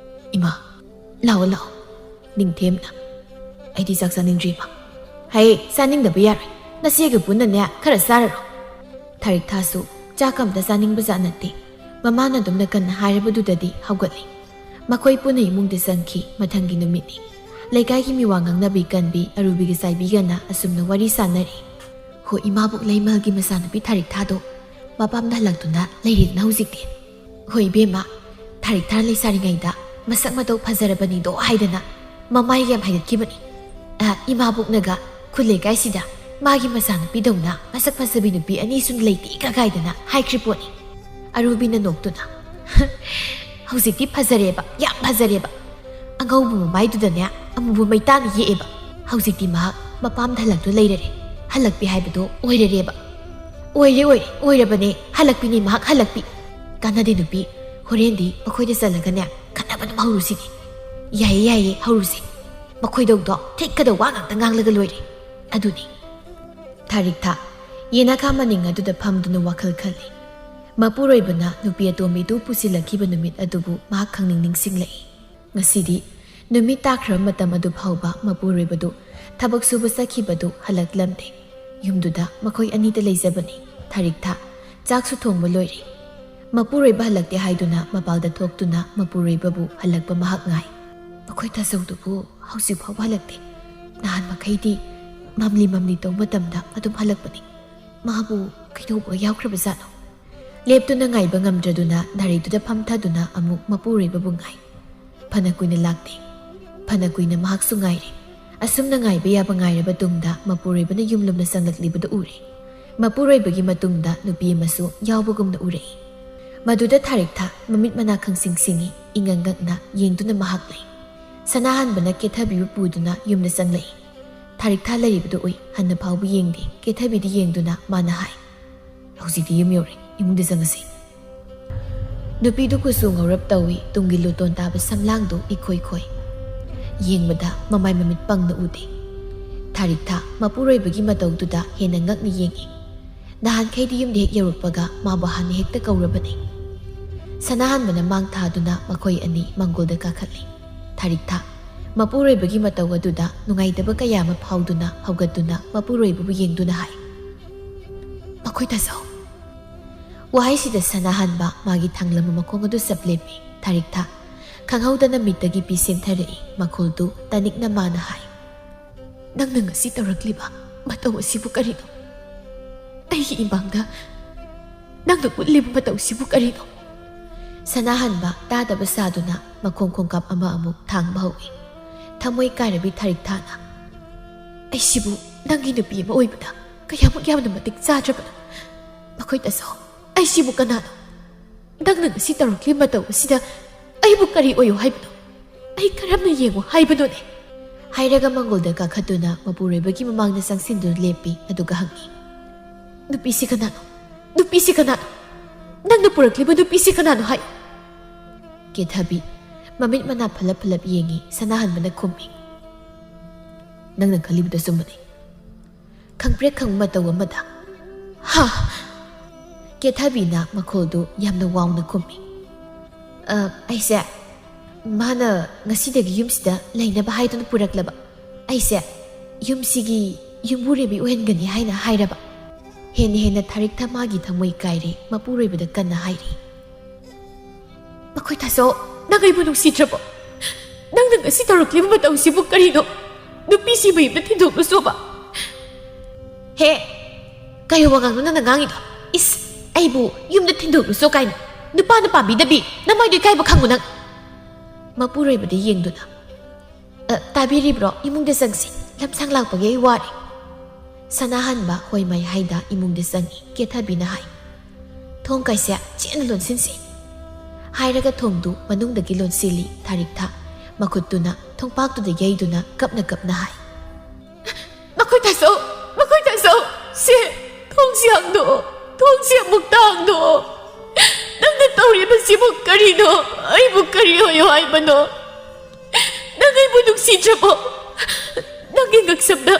"ꯏꯃꯥ, ꯂꯥꯛꯑꯣ, ꯂꯥꯛꯑꯣ꯫" ꯅꯤꯡꯊꯦꯝꯅ, "ꯑꯩꯗꯤ ꯆꯥꯛ ꯆꯥꯅꯤꯡꯗ꯭ꯔꯤ, ꯏꯃꯥ꯫" "ꯍꯩ, ꯆꯥꯅꯤꯡꯗꯕ ꯌꯥꯔꯣꯏ꯫ ꯅꯆꯦꯒ ꯄꯨꯟꯅꯅꯦ ꯈꯔ ꯆꯥꯔꯔꯣ꯫" ꯊꯥꯔꯤꯛ ꯊꯥꯁꯨ ꯆꯥꯛ ꯑꯝꯇ ꯆꯥꯅꯤꯡꯕ ꯖꯥꯠ ꯅꯠꯇꯦ꯫ ꯃꯃꯥꯅ ꯑꯗꯨꯝꯅ ꯀꯟꯅ ꯍꯥꯏꯔꯕꯗꯨꯗꯗꯤ ꯍꯧꯒꯠꯂꯤ꯫ ꯃꯈꯣꯏ ꯄꯨꯟꯅ ꯏꯃꯨꯡꯗ ꯆꯪꯈꯤ꯫ ꯃꯊꯪꯒꯤ ꯅꯨꯃꯤꯠꯅꯤ꯫ ꯂꯩꯀꯥꯏꯒꯤ ꯃꯤꯋꯥ ꯉꯥꯡꯅꯕꯤ ꯀꯟꯕꯤ ꯑꯔꯨꯕꯤꯒ ꯆꯥꯏꯕꯤꯒꯅ ꯑꯁꯨꯝꯅ ꯋꯥꯔꯤ ꯁꯥꯟꯅꯔꯤ꯫ "ꯍꯣ, ꯏꯃꯥꯕꯣꯛ ꯂꯩꯃꯜꯒꯤ ꯃꯆꯥꯅꯨꯄꯤ ꯊꯥꯔꯤꯛꯊꯥꯗꯣ ꯃꯄꯥꯝꯗ ꯍꯜꯂꯛꯇꯨꯅ ꯂꯩꯔꯦꯗꯅ ꯍꯧꯖꯤꯛꯇꯤ꯫ ꯍꯣꯏ ꯏꯕꯦꯝꯃ, ꯊꯥꯔꯤꯛꯊꯥ ꯂꯩꯁꯥꯔꯤꯉꯩꯗ ꯃꯁꯛ ꯃꯇꯧ ꯐꯖꯔꯕꯅꯤꯗꯣ ꯍꯥꯏꯗꯅ ꯃꯃꯥꯏꯒ ꯌꯥꯝ ꯍꯥꯏꯒꯠꯈꯤꯕꯅꯤ꯫ ꯑ, ꯏꯃꯥꯕꯣꯛꯅꯒ ꯈꯨꯜ ꯂꯩꯀꯥꯏꯁꯤꯗ ꯃꯥꯒꯤ ꯃꯆꯥꯅꯨꯄꯤꯗꯧꯅ ꯃꯁꯛ ꯐꯖꯕꯤ ꯅꯨꯄꯤ ꯑꯅꯤꯁꯨ ꯂꯩꯇꯦ ꯀꯒꯥꯏꯗꯅ ꯍꯥꯏꯈ꯭ꯔꯤ ꯄꯣꯠꯅꯤ"꯫ ꯑꯔꯨꯕꯤꯅ ꯅꯣꯛꯇꯨꯅ, "ꯍꯧꯖꯤꯛꯇꯤ ꯐꯖꯔꯦꯕ, ꯌꯥꯝ ꯐꯖꯔꯦꯕ꯫ ꯑꯉꯧꯕ ꯃꯃꯥꯏꯗꯨꯗꯅꯦ ꯑꯃꯨꯕ ꯃꯩꯇꯥꯅ ꯌꯦꯛꯑꯦꯕ꯫ ꯍꯧꯖꯤꯛꯇꯤ ꯃꯍꯥꯛ ꯃꯄꯥꯝꯗ ꯍꯜꯂꯛꯇꯨ ꯂꯩꯔꯔꯦ꯫ ꯍꯜꯂꯛꯄꯤ ꯍꯥꯏꯕꯗꯣ ꯑꯣꯏꯔꯔꯦꯕ"꯫ "ꯑꯣꯏꯔꯦ, ꯑꯣꯏꯔꯦ, ꯑꯣꯏꯔꯕꯅꯦ꯫ ꯍꯜꯂꯛꯄꯤꯅꯦ ꯃꯍꯥꯛ, ꯍꯜꯂꯛꯄꯤ"꯫ "ꯀꯥꯟꯅꯗꯦ ꯅꯨꯄꯤ, ꯍꯣꯔꯦꯟꯗꯤ ꯃꯈꯣꯏꯗ ꯆꯠꯂꯒꯅꯦ ꯈꯠꯅꯕ ꯑꯗꯨꯝ ꯍꯧꯔꯨꯁꯤꯅꯦ"꯫ "ꯌꯥꯏꯌꯦ, ꯌꯥꯏꯌꯦ, ꯍꯧꯔꯨꯁꯦ꯫ ꯃꯈꯣꯏꯗꯧꯗꯣ ꯊꯦꯛꯀꯗꯧ ꯋꯥ ꯉꯥꯛꯇ ꯉꯥꯡꯂꯒ ꯂꯣꯏꯔꯦ"꯫ ꯑꯗꯨꯅꯤ꯫ ꯊꯥꯔꯤꯛꯊꯥ ꯌꯦꯅꯈꯥ ꯃꯅꯤꯡ ꯑꯗꯨꯗ ꯐꯝꯗꯨꯅ ꯋꯥꯈꯜ ꯈꯜꯂꯤ꯫ ꯃꯄꯨꯔꯣꯏꯕꯅ ꯅꯨꯄꯤ ꯑꯇꯣꯝꯕꯤꯗꯨ ꯄꯨꯁꯤꯜꯂꯛꯈꯤꯕ ꯅꯨꯃꯤꯠ ꯑꯗꯨꯕꯨ ꯃꯍꯥꯛ ꯈꯪꯅꯤꯡ ꯅꯤꯡꯁꯤꯡꯂꯛꯏ꯫ ꯉꯁꯤꯗꯤ ꯅꯨꯃꯤꯠ ꯇꯥꯈ꯭ꯔꯕ ꯃꯇꯝ ꯑꯗꯨ ꯐꯥꯎꯕ ꯃꯄꯨꯔꯣꯏꯕꯗꯨ ꯊꯕꯛ ꯁꯨꯕ ꯆꯠꯈꯤꯕꯗꯨ ꯍꯜꯂꯛꯂꯝꯗꯦ꯫ ꯌꯨꯝꯗꯨꯗ ꯃꯈꯣꯏ ꯑꯅꯤꯗ ꯂꯩꯖꯕꯅꯤ꯫ ꯊꯥꯔꯤꯛꯊꯥ ꯆꯥꯛꯁꯨ ꯊꯣꯡꯕ ꯂꯣꯏꯔꯦ꯫ ꯃꯄꯨꯔꯣꯏꯕ ꯍꯜꯂꯛꯇꯦ ꯍꯥꯏꯗꯨꯅ ꯃꯄꯥꯜꯗ ꯊꯣꯛꯇꯨꯅ ꯃꯄꯨꯔꯣꯏꯕꯕꯨ ꯍꯜꯂꯛꯄ ꯃꯍꯥꯛ ꯉꯥꯏ꯫ "ꯃꯈꯣꯏ ꯇꯥꯖꯧꯗꯨꯕꯨ ꯍꯧꯖꯤꯛ ꯐꯥꯎꯕ ꯍꯜꯂꯛꯇꯦ꯫ ꯅꯍꯥꯟ ꯃꯈꯩꯗꯤ ꯃꯝꯂꯤ ꯃꯝꯂꯤ ꯇꯧꯕ ꯃꯇꯝꯗ ꯑꯗꯨꯝ ꯍꯜꯂꯛꯄꯅꯤ꯫ ꯃꯥꯕꯨ ꯀꯩꯗꯧꯕ ꯌꯥꯎꯈ꯭ꯔꯕꯖꯥꯠꯅꯣ?" ꯂꯦꯞꯇꯨꯅ ꯉꯥꯏꯕ ꯉꯝꯗ꯭ꯔꯗꯨꯅ ꯗꯥꯏꯔꯤꯗꯨꯗ ꯐꯝꯊꯗꯨꯅ ꯑꯃꯨꯛ ꯃꯄꯨꯔꯣꯏꯕꯕꯨ ꯉꯥꯏ꯫ ꯐꯅ ꯀꯨꯏꯅ ꯂꯥꯛꯇꯦ꯫ ꯐꯅ ꯀꯨꯏꯅ ꯃꯍꯥꯛꯁꯨ ꯉꯥꯏꯔꯦ꯫ ꯑꯁꯨꯝꯅ ꯉꯥꯏꯕ ꯌꯥꯕ ꯉꯥꯏꯔꯕ ꯇꯨꯡꯗ ꯃꯄꯨꯔꯣꯏꯕꯅ ꯌꯨꯝꯂꯣꯝꯗ ꯆꯪꯂꯛꯂꯤꯕꯗꯨ ꯎꯔꯦ꯫ ꯃꯄꯨꯔꯣꯏꯕꯒꯤ ꯃꯇꯨꯡꯗ ꯅꯨꯄꯤ ꯑꯃꯁꯨ ꯌꯥꯎꯕꯒꯨꯝꯅ ꯎꯔꯛꯏ꯫ ꯃꯗꯨꯗ ꯊꯥꯔꯤꯛꯊꯥ ꯃꯃꯤꯠ ꯃꯅꯥ ꯈꯪꯁꯤꯡ ꯁꯤꯡꯏ, ꯏꯉꯪ ꯉꯛꯅ ꯌꯦꯡꯗꯨꯅ ꯃꯍꯥꯛ ꯂꯩ꯫ ꯁꯅꯥꯍꯟꯕꯅ ꯀꯦꯊꯕꯤꯕꯨ ꯄꯨꯗꯨꯅ ꯌꯨꯝꯗ ꯆꯪꯂꯛꯏ꯫ ꯊꯥꯔꯤꯛꯊꯥ ꯂꯩꯔꯤꯕꯗꯨ ꯎꯏ꯫ ꯍꯟꯅ ꯐꯥꯎꯕ ꯌꯦꯡꯗꯦ꯫ ꯀꯦꯊꯕꯤꯗ ꯌꯦꯡꯗꯨꯅ ꯃꯥꯅ ꯍꯥꯏ, "ꯍꯧꯖꯤꯛꯇꯤ ꯌꯨꯝ ꯌꯧꯔꯦ, ꯏꯃꯨꯡꯗ ꯆꯪꯉꯁꯤ"꯫ ꯅꯨꯄꯤꯗꯨ ꯀꯨꯆꯨ ꯉꯧꯔꯞ ꯇꯧꯏ, ꯇꯨꯡꯒꯤ ꯂꯨꯇꯣꯟ ꯇꯥꯕ ꯁꯝꯂꯥꯡꯗꯨ ꯏꯈꯣꯏ ꯈꯣꯏ꯫ ꯌꯦꯡꯕꯗ ꯃꯃꯥꯏ ꯃꯃꯤꯠ ꯄꯪꯅ ꯎꯗꯦ꯫ ꯊꯥꯔꯤꯛꯊꯥ ꯃꯄꯨꯔꯣꯏꯕꯒꯤ ꯃꯇꯧꯗꯨꯗ ꯍꯦꯟꯅ ꯉꯛꯅ ꯌꯦꯡꯏ꯫ ꯅꯍꯥꯟꯈꯩꯗꯤ ꯌꯨꯝꯗ ꯍꯦꯛ ꯌꯧꯔꯛꯄꯒ ꯃꯥꯕꯨ ꯍꯥꯟꯅ ꯍꯦꯛꯇ ꯀꯧꯔꯕꯅꯤ꯫ ꯁꯅꯥꯍꯟꯕꯅ ꯃꯥꯡ ꯊꯥꯗꯨꯅ ꯃꯈꯣꯏ ꯑꯅꯤ ꯃꯪꯒꯣꯜꯗ ꯀꯥꯈꯠꯂꯤ꯫ ꯊꯥꯔꯤꯛꯊꯥ ꯃꯄꯨꯔꯣꯏꯕꯒꯤ ꯃꯇꯧ ꯑꯗꯨꯗ ꯅꯨꯡꯉꯥꯏꯇꯕ ꯀꯌꯥ ꯑꯃ ꯐꯥꯎꯗꯨꯅ ꯍꯧꯒꯠꯇꯨꯅ ꯃꯄꯨꯔꯣꯏꯕꯕꯨ ꯌꯦꯡꯗꯨꯅ ꯍꯥꯏ, "ꯃꯈꯣꯏ ꯇꯥꯖꯧ"꯫ ꯋꯥꯍꯩꯁꯤꯗ ꯁꯅꯥꯍꯟꯕ ꯃꯥꯒꯤ ꯊꯥꯡꯂꯝꯕ ꯃꯈꯣꯡ ꯑꯗꯨ ꯆꯞ ꯂꯦꯞꯄꯤ꯫ ꯊꯥꯔꯤꯛꯊꯥ ꯈꯪꯍꯧꯗꯅ ꯃꯤꯠꯇꯒꯤ ꯄꯤ ꯁꯦꯡꯊꯔꯛꯏ꯫ ꯃꯈꯣꯜꯗꯨ ꯇꯥꯅꯤꯡꯅ ꯃꯥꯅ ꯍꯥꯏ, "ꯅꯪꯅ ꯉꯁꯤ ꯇꯧꯔꯛꯂꯤꯕ ꯃꯇꯧ ꯑꯁꯤꯕꯨ ꯀꯔꯤꯅꯣ? ꯑꯩꯒꯤ ꯏꯃꯥꯡꯗ ꯅꯪꯅ ꯎꯠꯂꯤꯕ ꯃꯇꯧꯁꯤꯕꯨ ꯀꯔꯤꯅꯣ?" ꯁꯅꯥꯍꯟꯕ ꯇꯥꯗꯕ ꯁꯥꯗꯨꯅ ꯃꯈꯣꯡ ꯈꯣꯡꯀꯥꯞ ꯑꯃ ꯑꯃꯨꯛ ꯊꯥꯡꯕ ꯍꯧꯏ꯫ ꯊꯃꯣꯏ ꯀꯥꯏꯔꯕꯤ ꯊꯥꯔꯤꯛ ꯊꯥꯅ, "ꯑꯩꯁꯤꯕꯨ ꯅꯪꯒꯤ ꯅꯨꯄꯤ ꯑꯃ ꯑꯣꯏꯕꯗ ꯀꯌꯥꯃꯨꯛ ꯌꯥꯝꯅ ꯃꯇꯤꯛ ꯆꯥꯗ꯭ꯔꯕꯅꯣ? ꯃꯈꯣꯏ ꯇꯥꯆꯧ, ꯑꯩꯁꯤꯕꯨ ꯀꯅꯥꯅꯣ? ꯅꯪꯅ ꯉꯁꯤ ꯇꯧꯔꯛꯂꯤꯕ ꯃꯇꯧ ꯑꯁꯤꯗ ꯑꯩꯕꯨ ꯀꯔꯤ ꯑꯣꯏꯌꯨ ꯍꯥꯏꯕꯅꯣ? ꯑꯩ ꯀꯔꯝꯅ ꯌꯦꯡꯉꯨ ꯍꯥꯏꯕꯅꯣꯅꯦ?" ꯍꯥꯏꯔꯒ ꯃꯪꯒꯣꯜꯗ ꯀꯥꯈꯠꯇꯨꯅ ꯃꯄꯨꯔꯣꯏꯕꯒꯤ ꯃꯃꯥꯡꯗ ꯆꯪꯁꯤꯟꯗꯨꯅ ꯂꯦꯞꯄꯤ꯫ ꯑꯗꯨꯒ ꯍꯪꯉꯤ, "ꯅꯨꯄꯤꯁꯤ ꯀꯅꯥꯅꯣ? ꯅꯨꯄꯤꯁꯤ ꯀꯅꯥꯅꯣ? ꯅꯪꯅ ꯄꯨꯔꯛꯂꯤꯕ ꯅꯨꯄꯤꯁꯤ ꯀꯅꯥꯅꯣ ꯍꯥꯏ?" ꯀꯦꯊꯕꯤ ꯃꯃꯤꯠ ꯃꯅꯥ ꯐꯂꯞ ꯐꯂꯞ ꯌꯦꯡꯉꯤ꯫ ꯁꯅꯥꯍꯟꯕꯅ ꯈꯨꯝꯃꯤ, "ꯅꯪꯅ ꯈꯜꯂꯤꯕꯗꯨ ꯑꯆꯨꯝꯕꯅꯤ꯫ ꯈꯪꯄ꯭ꯔꯦꯛ ꯈꯪꯕ ꯃꯇꯧ ꯑꯃꯗ, ꯍꯥ?" ꯀꯦꯊꯕꯤꯅ ꯃꯈꯣꯜꯗꯨ ꯌꯥꯝꯅ ꯋꯥꯡꯅ ꯈꯨꯝꯃꯤ, "ꯑ, ꯑꯩꯁꯦ ꯃꯥꯅ ꯉꯁꯤꯗꯒꯤ ꯌꯨꯝꯁꯤꯗ ꯂꯩꯅꯕ ꯍꯥꯏꯗꯨꯅ ꯄꯨꯔꯛꯂꯕ꯫ ꯑꯩꯁꯦ ꯌꯨꯝꯁꯤꯒꯤ ꯌꯨꯝꯕꯨꯔꯦꯝꯕꯤ ꯑꯣꯏꯍꯟꯒꯅꯤ ꯍꯥꯏꯅ ꯍꯥꯏꯔꯕ꯫" ꯍꯦꯟꯅ ꯍꯦꯟꯅ ꯊꯥꯔꯤꯛ ꯊꯃꯥꯒꯤ ꯊꯃꯣꯏ ꯀꯥꯏꯔꯦ꯫ ꯃꯄꯨꯔꯣꯏꯕꯗ ꯀꯟꯅ ꯍꯥꯏꯔꯤ, "ꯃꯈꯣꯏ ꯇꯥꯆꯧ, ꯅꯪ ꯑꯩꯕꯨ ꯅꯨꯡꯁꯤꯗ꯭ꯔꯕꯣ? ꯅꯪꯅ ꯉꯁꯤ ꯇꯧꯔꯛꯂꯤꯕ ꯃꯇꯧꯁꯤꯕꯨ ꯀꯔꯤꯅꯣ? ꯅꯨꯄꯤꯁꯤ ꯃꯌꯨꯝꯗ ꯊꯤꯟꯗꯣꯛꯂꯨꯆꯣꯕ꯫" "ꯍꯦ, ꯀꯩ ꯋꯥꯉꯥꯡꯅꯣ ꯅꯪꯅ ꯉꯥꯡꯉꯤꯗꯣ? ꯏꯁ, ꯑꯩꯕꯨ ꯌꯨꯝꯗ ꯊꯤꯟꯗꯣꯛꯂꯨꯆꯣ ꯀꯥꯏꯅ? ꯅꯨꯄꯥꯅ ꯄꯥꯝꯕꯤꯗꯕꯤ ꯅꯃꯥꯏꯗꯣ ꯏꯀꯥꯏꯕ ꯈꯪꯉꯨ ꯅꯪ꯫" ꯃꯄꯨꯔꯣꯏꯕꯗ ꯌꯦꯡꯗꯨꯅ, "ꯑ, ꯇꯥꯕꯤꯔꯤꯕ꯭ꯔꯣ? ꯏꯃꯨꯡꯗ ꯆꯪꯁꯤ꯫ ꯂꯝꯁꯥꯡ ꯂꯥꯛꯄꯒꯤ ꯑꯩ ꯋꯥꯔꯦ꯫" ꯁꯅꯥꯍꯟꯕ ꯍꯣꯏ ꯃꯥꯏ ꯍꯥꯏꯗ ꯏꯃꯨꯡꯗ ꯆꯪꯉꯤ꯫ ꯀꯦꯊꯕꯤꯅ ꯍꯥꯏ, "ꯊꯣꯡ ꯀꯥꯏꯁꯦ ꯆꯦꯠꯅ ꯂꯣꯟꯁꯤꯟꯁꯤ꯫" ꯍꯥꯏꯔꯒ ꯊꯣꯡꯗꯨ ꯃꯅꯨꯡꯗꯒꯤ ꯂꯣꯟꯁꯤꯜꯂꯤ꯫ ꯊꯥꯔꯤꯛ ꯊꯥ ꯃꯈꯨꯠꯇꯨꯅ ꯊꯣꯡꯄꯥꯛꯇꯨꯗ ꯌꯩꯗꯨꯅ ꯀꯞꯅ ꯀꯞꯅ ꯍꯥꯏ, "ꯃꯈꯣꯏ ꯇꯥꯆꯧ, ꯃꯈꯣꯏ ꯇꯥꯆꯧ, ꯁꯦ, ꯊꯣꯡꯁꯤ ꯍꯥꯡꯗꯣꯛꯑꯣ, ꯊꯣꯡꯁꯤ ꯑꯃꯨꯛꯇ ꯍꯥꯡꯗꯣꯛꯑꯣ꯫ ꯅꯪꯅ ꯇꯧꯔꯤꯕꯁꯤꯕꯨ ꯀꯔꯤꯅꯣ? ꯑꯩꯕꯨ ꯀꯔꯤ ꯑꯣꯏꯌꯣ ꯍꯥꯏꯕꯅꯣ? ꯅꯪ ꯑꯩꯕꯨ ꯅꯨꯡꯁꯤꯗ꯭ꯔꯕꯣ? ꯅꯪꯒꯤ ꯉꯛꯁꯝꯗ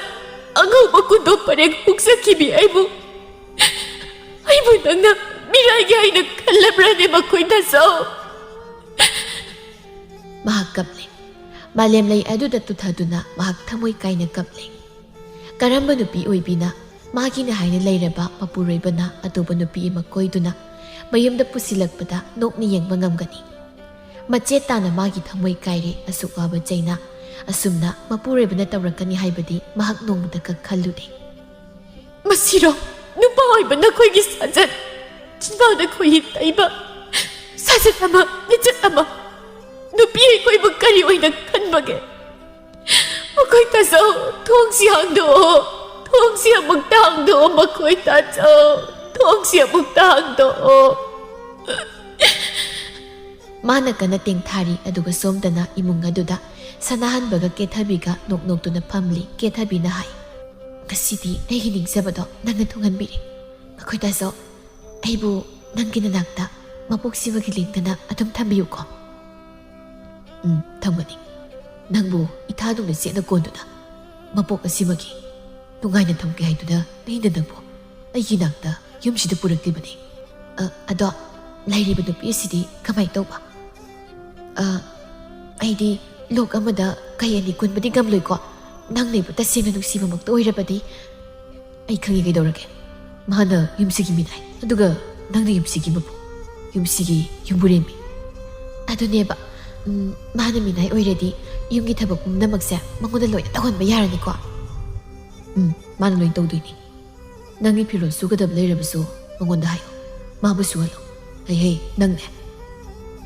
ꯑꯉꯧꯕ ꯀꯨꯟꯗꯣ ꯄꯔꯦꯡ ꯍꯨꯛꯆꯈꯤꯕꯤ ꯑꯩꯕꯨ, ꯑꯩꯕꯨ ꯅꯪꯅ ꯃꯤꯔꯥꯏꯒꯤ ꯍꯥꯏꯅ ꯈꯜꯂꯕ꯭ꯔꯅꯦ, ꯃꯈꯣꯏ ꯇꯥꯆꯧ?" ꯃꯍꯥꯛ ꯀꯞꯂꯦ꯫ ꯃꯥꯂꯦꯝꯂꯩ ꯑꯗꯨꯗ ꯇꯨꯊꯗꯨꯅ ꯃꯍꯥꯛ ꯊꯃꯣꯏ ꯀꯥꯏꯅ ꯀꯞꯂꯦ꯫ ꯀꯔꯝꯕ ꯅꯨꯄꯤ ꯑꯣꯏꯕꯤꯅ ꯃꯥꯒꯤꯅꯤ ꯍꯥꯏꯅ ꯂꯩꯔꯕ ꯃꯄꯨꯔꯣꯏꯕꯅ ꯑꯇꯣꯞꯄ ꯅꯨꯄꯤ ꯑꯃ ꯀꯣꯏꯗꯨꯅ ꯃꯌꯨꯝꯗ ꯄꯨꯁꯤꯜꯂꯛꯄꯗ ꯅꯣꯛꯅ ꯌꯦꯡꯕ ꯉꯝꯒꯅꯤ? ꯃꯆꯦꯠ ꯇꯥꯅ ꯃꯥꯒꯤ ꯊꯃꯣꯏ ꯀꯥꯏꯔꯦ ꯑꯁꯨꯛ ꯋꯥꯕ ꯆꯩꯅꯥ꯫ ꯑꯁꯨꯝꯅ ꯃꯄꯨꯔꯣꯏꯕꯅ ꯇꯧꯔꯛꯀꯅꯤ ꯍꯥꯏꯕꯗꯤ ꯃꯍꯥꯛ ꯅꯣꯡꯃꯇ ꯈꯜꯂꯨꯗꯦ꯫ "ꯃꯁꯤꯔꯣ ꯅꯨꯄꯥ ꯑꯣꯏꯕ ꯅꯈꯣꯏꯒꯤ ꯁꯥꯖꯠ? ꯆꯤꯟꯕꯥꯟꯗ ꯈꯣꯏꯍꯤ ꯇꯩꯕ ꯁꯥꯖꯠ ꯑꯃ, ꯂꯤꯆꯠ ꯑꯃ꯫ ꯅꯨꯄꯤ ꯑꯩꯈꯣꯏꯕꯨ ꯀꯔꯤ ꯑꯣꯏꯅ ꯈꯟꯕꯒꯦ? ꯃꯈꯣꯏ ꯇꯥꯖꯧ, ꯊꯣꯡꯁꯤ ꯍꯥꯡꯗꯣꯛꯑꯣ, ꯊꯣꯡꯁꯤ ꯑꯃꯨꯛꯇ ꯍꯥꯡꯗꯣꯛꯑꯣ, ꯃꯈꯣꯏ ꯇꯥꯖꯧ, ꯊꯣꯡꯁꯤ ꯑꯃꯨꯛꯇ ꯍꯥꯡꯗꯣꯛꯑꯣ꯫" ꯃꯥꯅ ꯀꯟꯅ ꯇꯦꯡꯊꯥꯔꯤ, ꯑꯗꯨꯒ ꯁꯣꯝꯗꯅ ꯏꯃꯨꯡ ꯑꯗꯨꯗ ꯁꯅꯥꯍꯟꯕꯒ ꯀꯦꯊꯕꯤꯒ ꯅꯣꯛ ꯅꯣꯛꯇꯨꯅ ꯐꯝꯂꯤ꯫ ꯀꯦꯊꯕꯤꯅ ꯍꯥꯏ, "ꯉꯁꯤꯗꯤ ꯑꯩꯒꯤ ꯅꯤꯡꯖꯕꯗꯣ ꯅꯪꯅ ꯊꯨꯡꯍꯟꯕꯤꯔꯦ꯫ ꯃꯈꯣꯏ ꯇꯥꯖꯧ, ꯑꯩꯕꯨ ꯅꯪꯒꯤ ꯅꯅꯥꯛꯇ ꯃꯄꯣꯛ ꯁꯤꯕꯒꯤ ꯂꯦꯡꯗꯅ ꯑꯗꯨꯝ ꯊꯝꯕꯤꯌꯨꯀꯣ꯫" "ꯎꯝ, ꯊꯝꯒꯅꯤ꯫ ꯅꯪꯕꯨ ꯏꯊꯥ ꯅꯨꯡꯗ ꯆꯦꯠꯅ ꯀꯣꯟꯗꯨꯅ ꯃꯄꯣꯛ ꯑꯁꯤꯃꯒꯤ ꯅꯨꯡꯉꯥꯏꯅ ꯊꯝꯒꯦ ꯍꯥꯏꯗꯨꯅ ꯑꯩꯅ ꯅꯪꯕꯨ ꯑꯩꯒꯤ ꯅꯥꯛꯇ ꯌꯨꯝꯁꯤꯗ ꯄꯨꯔꯛꯂꯤꯕꯅꯤ꯫ ꯑ, ꯑꯗꯣ ꯂꯩꯔꯤꯕ ꯅꯨꯄꯤ ꯑꯁꯤꯗꯤ ꯀꯃꯥꯏ ꯇꯧꯕ?" "ꯑ, ꯑꯩꯗꯤ ꯂꯣꯛ ꯑꯃꯗ ꯀꯩ ꯑꯅꯤ ꯀꯨꯟꯕꯗꯤ ꯉꯝꯂꯣꯏꯀꯣ꯫ ꯅꯪꯅ ꯑꯩꯕꯨ ꯇꯁꯦꯡꯅ ꯅꯨꯡꯁꯤꯕꯃꯛꯇ ꯑꯣꯏꯔꯕꯗꯤ ꯑꯩ ꯈꯪꯉꯤ ꯀꯩꯗꯧꯔꯒꯦ꯫ ꯃꯥꯅ ꯌꯨꯝꯁꯤꯒꯤ ꯃꯤꯅꯥꯏ, ꯑꯗꯨꯒ ꯅꯪꯅ ꯌꯨꯝꯁꯤꯒꯤ ꯃꯄꯨ, ꯌꯨꯝꯁꯤꯒꯤ ꯌꯨꯝꯕꯨꯔꯦꯝꯕꯤ꯫ ꯑꯗꯨꯅꯦꯕ, ꯎꯝ, ꯃꯥꯅ ꯃꯤꯅꯥꯏ ꯑꯣꯏꯔꯗꯤ ꯌꯨꯝꯒꯤ ꯊꯕꯛ ꯄꯨꯝꯅꯃꯛꯁꯦ ꯃꯉꯣꯟꯗ ꯂꯣꯏꯅ ꯇꯧꯍꯟꯕ ꯌꯥꯔꯅꯤꯀꯣ?" "ꯎꯝ, ꯃꯥꯅ ꯂꯣꯏ ꯇꯧꯗꯣꯏꯅꯤ꯫ ꯅꯪꯒꯤ ꯐꯤꯔꯣꯜ ꯁꯨꯒꯗꯕ ꯂꯩꯔꯕꯁꯨ ꯃꯉꯣꯟꯗ ꯍꯥꯏꯌꯣ, ꯃꯥꯕꯨ ꯁꯨꯍꯜꯂꯣ꯫ ꯍꯩ ꯍꯩ, ꯅꯪꯅꯦ,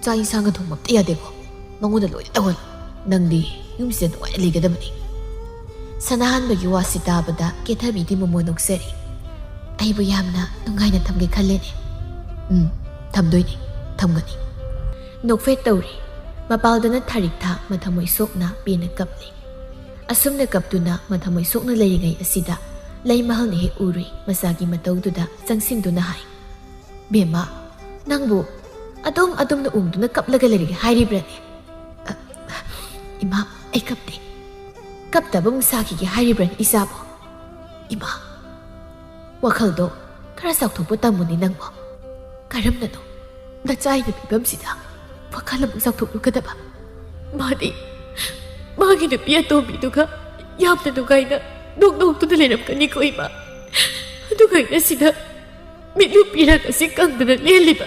ꯆꯥꯛ ꯏꯟꯁꯥꯡꯒ ꯊꯣꯡꯕ ꯑꯝꯇ ꯌꯥꯗꯦꯀꯣ, ꯃꯉꯣꯟꯗ ꯂꯣꯏꯅ ꯇꯧꯍꯜꯂꯣ꯫ ꯅꯪꯗꯤ ꯌꯨꯝꯁꯤꯗ ꯅꯨꯡꯉꯥꯏꯅ ꯂꯩꯒꯗꯕꯅꯤ꯫" ꯁꯅꯥꯍꯟꯕꯒꯤ ꯋꯥꯁꯤ ꯇꯥꯕꯗ ꯀꯦꯊꯕꯤꯗꯤ ꯃꯃꯣꯟ ꯅꯣꯛꯆꯔꯤ꯫ "ꯑꯩꯕꯨ ꯌꯥꯝꯅ ꯅꯨꯡꯉꯥꯏꯅ ꯊꯝꯒꯦ ꯈꯜꯂꯦꯅꯦ꯫" "ꯎꯝ, ꯊꯝꯗꯣꯏꯅꯤ, ꯊꯝꯒꯅꯤ꯫" ꯅꯣꯛꯐꯦꯠ ꯇꯧꯔꯤ꯫ ꯃꯄꯥꯜꯗꯅ ꯊꯥꯔꯤꯛꯊꯥ ꯃꯊꯃꯣꯏ ꯁꯣꯛꯅ ꯄꯦꯟꯅ ꯀꯞꯂꯤ꯫ ꯑꯁꯨꯝꯅ ꯀꯞꯇꯨꯅ ꯃꯊꯃꯣꯏ ꯁꯣꯛꯅ ꯂꯩꯔꯤꯉꯩ ꯑꯁꯤꯗ ꯂꯩꯃꯍꯜꯅ ꯍꯦꯛ ꯎꯔꯨꯏ꯫ ꯃꯆꯥꯒꯤ ꯃꯇꯧꯗꯨꯗ ꯆꯪꯁꯤꯟꯗꯨꯅ ꯍꯥꯏ, "ꯕꯦꯝꯃ, ꯅꯪꯕꯨ ꯑꯗꯨꯝ ꯑꯗꯨꯝꯅ ꯎꯪꯗꯨꯅ ꯀꯞꯂꯒ ꯂꯩꯔꯒꯦ ꯍꯥꯏꯔꯤꯕ꯭ꯔꯅꯦ?" "ꯑ, ꯏꯃꯥ, ꯑꯩ ꯀꯞꯇꯦ꯫ ꯀꯞꯇꯕ ꯑꯃꯨꯛ ꯁꯥꯈꯤꯒꯦ ꯍꯥꯏꯔꯤꯕ꯭ꯔꯅꯦ ꯏꯆꯥꯕꯨ? ꯏꯃꯥ, ꯋꯥꯈꯜꯗꯣ ꯈꯔ ꯆꯥꯎꯊꯣꯛꯄ ꯇꯝꯃꯨꯅꯦ ꯅꯪꯕꯣ꯫ ꯀꯔꯝꯅꯅꯣ ꯅꯆꯥꯒꯤ ꯐꯤꯕꯝꯁꯤꯗ ꯋꯥꯈꯜ ꯑꯃꯨꯛ ꯆꯥꯎꯊꯣꯛꯂꯨꯒꯗꯕ? ꯃꯥꯗꯤ ꯃꯥꯒꯤ ꯅꯨꯄꯤ ꯑꯇꯣꯝꯕꯤꯗꯨꯒ ꯌꯥꯝꯅ ꯅꯨꯡꯉꯥꯏꯅ ꯅꯣꯛ ꯅꯣꯛꯇꯨꯅ ꯂꯩꯔꯝꯒꯅꯤꯀꯣ ꯏꯃꯥ꯫ ꯑꯗꯨꯒ ꯑꯩꯅ ꯁꯤꯗ ꯃꯤꯠꯂꯨ ꯄꯤꯔꯥꯡ ꯑꯁꯤ ꯀꯪꯗꯅ ꯂꯦꯜꯂꯤꯕ꯫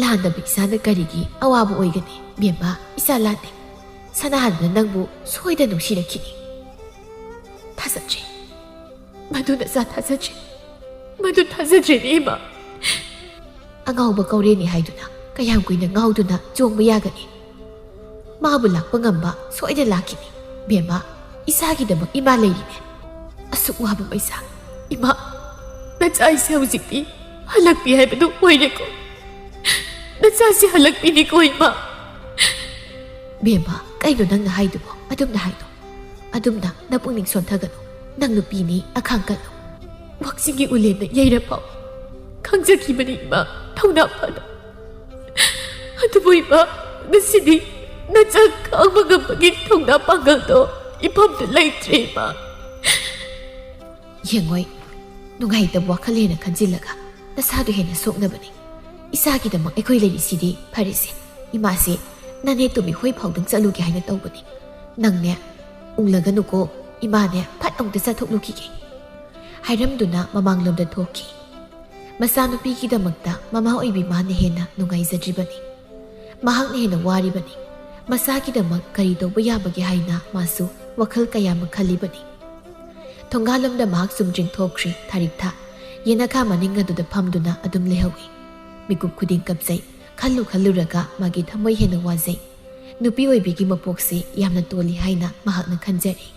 ꯂꯥꯟꯗꯕ ꯏꯆꯥꯅ ꯀꯔꯤꯒꯤ ꯑꯋꯥꯕ ꯑꯣꯏꯒꯅꯤ? ꯕꯦꯝꯃ, ꯏꯆꯥ ꯂꯥꯟꯗꯦ꯫ ꯁꯅꯥꯍꯟꯕꯅ ꯅꯪꯕꯨ ꯁꯣꯏꯗꯅ ꯅꯨꯡꯁꯤꯔꯛꯈꯤꯅꯤ꯫ ꯊꯥꯖꯗ꯭ꯔꯦ꯫ ꯃꯗꯨ ꯅꯆꯥ ꯊꯥꯖꯗ꯭ꯔꯦ꯫ ꯃꯗꯨ ꯊꯥꯖꯗ꯭ꯔꯦꯅꯦ, ꯏꯃꯥ꯫ ꯑꯉꯥꯎꯕ ꯀꯧꯔꯦꯅꯦ ꯍꯥꯏꯗꯨꯅ ꯀꯌꯥꯝ ꯀꯨꯏꯅ ꯉꯥꯎꯗꯨꯅ ꯆꯣꯡꯕ ꯌꯥꯒꯅꯤ? ꯃꯥꯕꯨ ꯂꯥꯛꯄ ꯉꯝꯕ ꯁꯣꯏꯗꯅ ꯂꯥꯛꯈꯤꯅꯤ꯫ ꯕꯦꯝꯃ, ꯏꯆꯥꯒꯤꯗꯃꯛ ꯏꯃꯥ ꯂꯩꯔꯤꯅꯦ꯫ ꯑꯁꯨꯛ ꯋꯥꯕ ꯃꯩꯁꯥ, ꯏꯃꯥ, ꯅꯆꯥ ꯑꯩꯁꯦ ꯍꯧꯖꯤꯛꯇꯤ ꯍꯜꯂꯛꯄꯤ ꯍꯥꯏꯕꯗꯨ ꯑꯣꯏꯔꯦꯀꯣ꯫ ꯅꯆꯥꯁꯤ ꯍꯜꯂꯛꯄꯤꯅꯤꯀꯣ, ꯏꯃꯥ꯫ ꯕꯦꯝꯃ, ꯀꯩꯅꯣ ꯅꯪꯅ ꯍꯥꯏꯗꯨꯕꯣ? ꯑꯗꯨꯝꯅ ꯍꯥꯏꯅꯣ꯫ ꯑꯗꯨꯝꯅ ꯅꯄꯨꯛꯅꯤꯡ ꯁꯣꯟꯊꯒꯅꯨ꯫ ꯅꯪ ꯅꯨꯄꯤꯅꯤ, ꯑꯈꯥꯡ ꯀꯜꯂꯨ꯫ ꯋꯥꯛꯆꯤꯡꯒꯤ ꯎꯂꯦꯟꯗ ꯌꯩꯔꯐꯥꯎ ꯈꯪꯖꯈꯤꯕꯅꯤ, ꯏꯃꯥ, ꯊꯧꯅꯥ ꯐꯅ꯫ ꯑꯗꯨꯕꯨ, ꯏꯃꯥ, ꯉꯁꯤꯗꯤ ꯅꯆꯥ ꯈꯥꯡꯕ ꯉꯝꯕꯒꯤ ꯊꯧꯅꯥ ꯄꯥꯡꯒꯜꯗꯣ ꯏꯐꯝꯗ ꯂꯩꯇ꯭ꯔꯦ, ꯏꯃꯥ꯫ ꯌꯦꯡꯉꯣꯏ, ꯅꯨꯡꯉꯥꯏꯇꯕ ꯋꯥꯈꯜ ꯍꯦꯟꯅ ꯈꯟꯖꯤꯜꯂꯒ ꯅꯁꯥꯗꯣ ꯍꯦꯟꯅ ꯁꯣꯛꯅꯕꯅꯤ꯫ ꯏꯆꯥꯒꯤꯗꯃꯛ ꯑꯩꯈꯣꯏ ꯂꯩꯔꯤꯁꯤꯗꯤ꯫ ꯐꯔꯦꯁꯦ, ꯏꯃꯥꯁꯦ ꯅꯅꯦ ꯇꯨꯝꯃꯤ ꯍꯣꯏ ꯐꯥꯎꯗꯪ ꯆꯠꯂꯨꯒꯦ ꯍꯥꯏꯅ ꯇꯧꯕꯅꯤ꯫ ꯅꯪꯅꯦ ꯎꯪꯂꯒꯅꯨꯀꯣ, ꯏꯃꯥꯅꯦ ꯐꯠ ꯑꯃꯨꯛꯇ ꯆꯠꯊꯣꯛꯂꯨꯈꯤꯒꯦ꯫ ꯍꯥꯏꯔꯝꯗꯨꯅ ꯃꯃꯥꯡꯂꯣꯝꯗ ꯊꯣꯛꯈꯤ꯫ ꯃꯆꯥꯅꯨꯄꯤꯒꯤꯗꯃꯛꯇ ꯃꯃꯥ ꯑꯣꯏꯕꯤ ꯃꯥꯅ ꯍꯦꯟꯅ ꯅꯨꯡꯉꯥꯏꯖꯗ꯭ꯔꯤꯕꯅꯤ꯫ ꯃꯍꯥꯛꯅ ꯍꯦꯟꯅ ꯋꯥꯔꯤꯕꯅꯤ꯫ ꯃꯆꯥꯒꯤꯗꯃꯛ ꯀꯔꯤ ꯇꯧꯕ ꯌꯥꯕꯒꯦ ꯍꯥꯏꯅ ꯃꯥꯁꯨ ꯋꯥꯈꯜ ꯀꯌꯥꯃ ꯈꯜꯂꯤꯕꯅꯤ꯫ ꯊꯣꯡꯒꯥꯜꯂꯣꯝꯗ ꯃꯍꯥꯛ ꯆꯨꯝꯗ꯭ꯔꯤꯡ ꯊꯣꯛꯈ꯭ꯔꯤ꯫ ꯊꯥꯔꯤꯛꯊ ꯌꯦꯅꯈꯥ ꯃꯅꯤꯡ ꯑꯗꯨꯗ ꯐꯝꯗꯨꯅ ꯑꯗꯨꯝ ꯂꯩꯍꯧꯏ꯫ ꯃꯤꯀꯨꯞ ꯈꯨꯗꯤꯡ ꯀꯞꯆꯩ꯫ ꯈꯜꯂꯨ ꯈꯜꯂꯨꯔꯒ ꯃꯥꯒꯤ ꯊꯃꯣꯏ ꯍꯦꯟꯅ ꯋꯥꯖꯩ꯫ ꯅꯨꯄꯤ ꯑꯣꯏꯕꯤꯒꯤ ꯃꯄꯣꯛꯁꯤ ꯌꯥꯝꯅ ꯇꯣꯜꯂꯤ ꯍꯥꯏꯅ ꯃꯍꯥꯛꯅ ꯈꯟꯖꯔꯤ꯫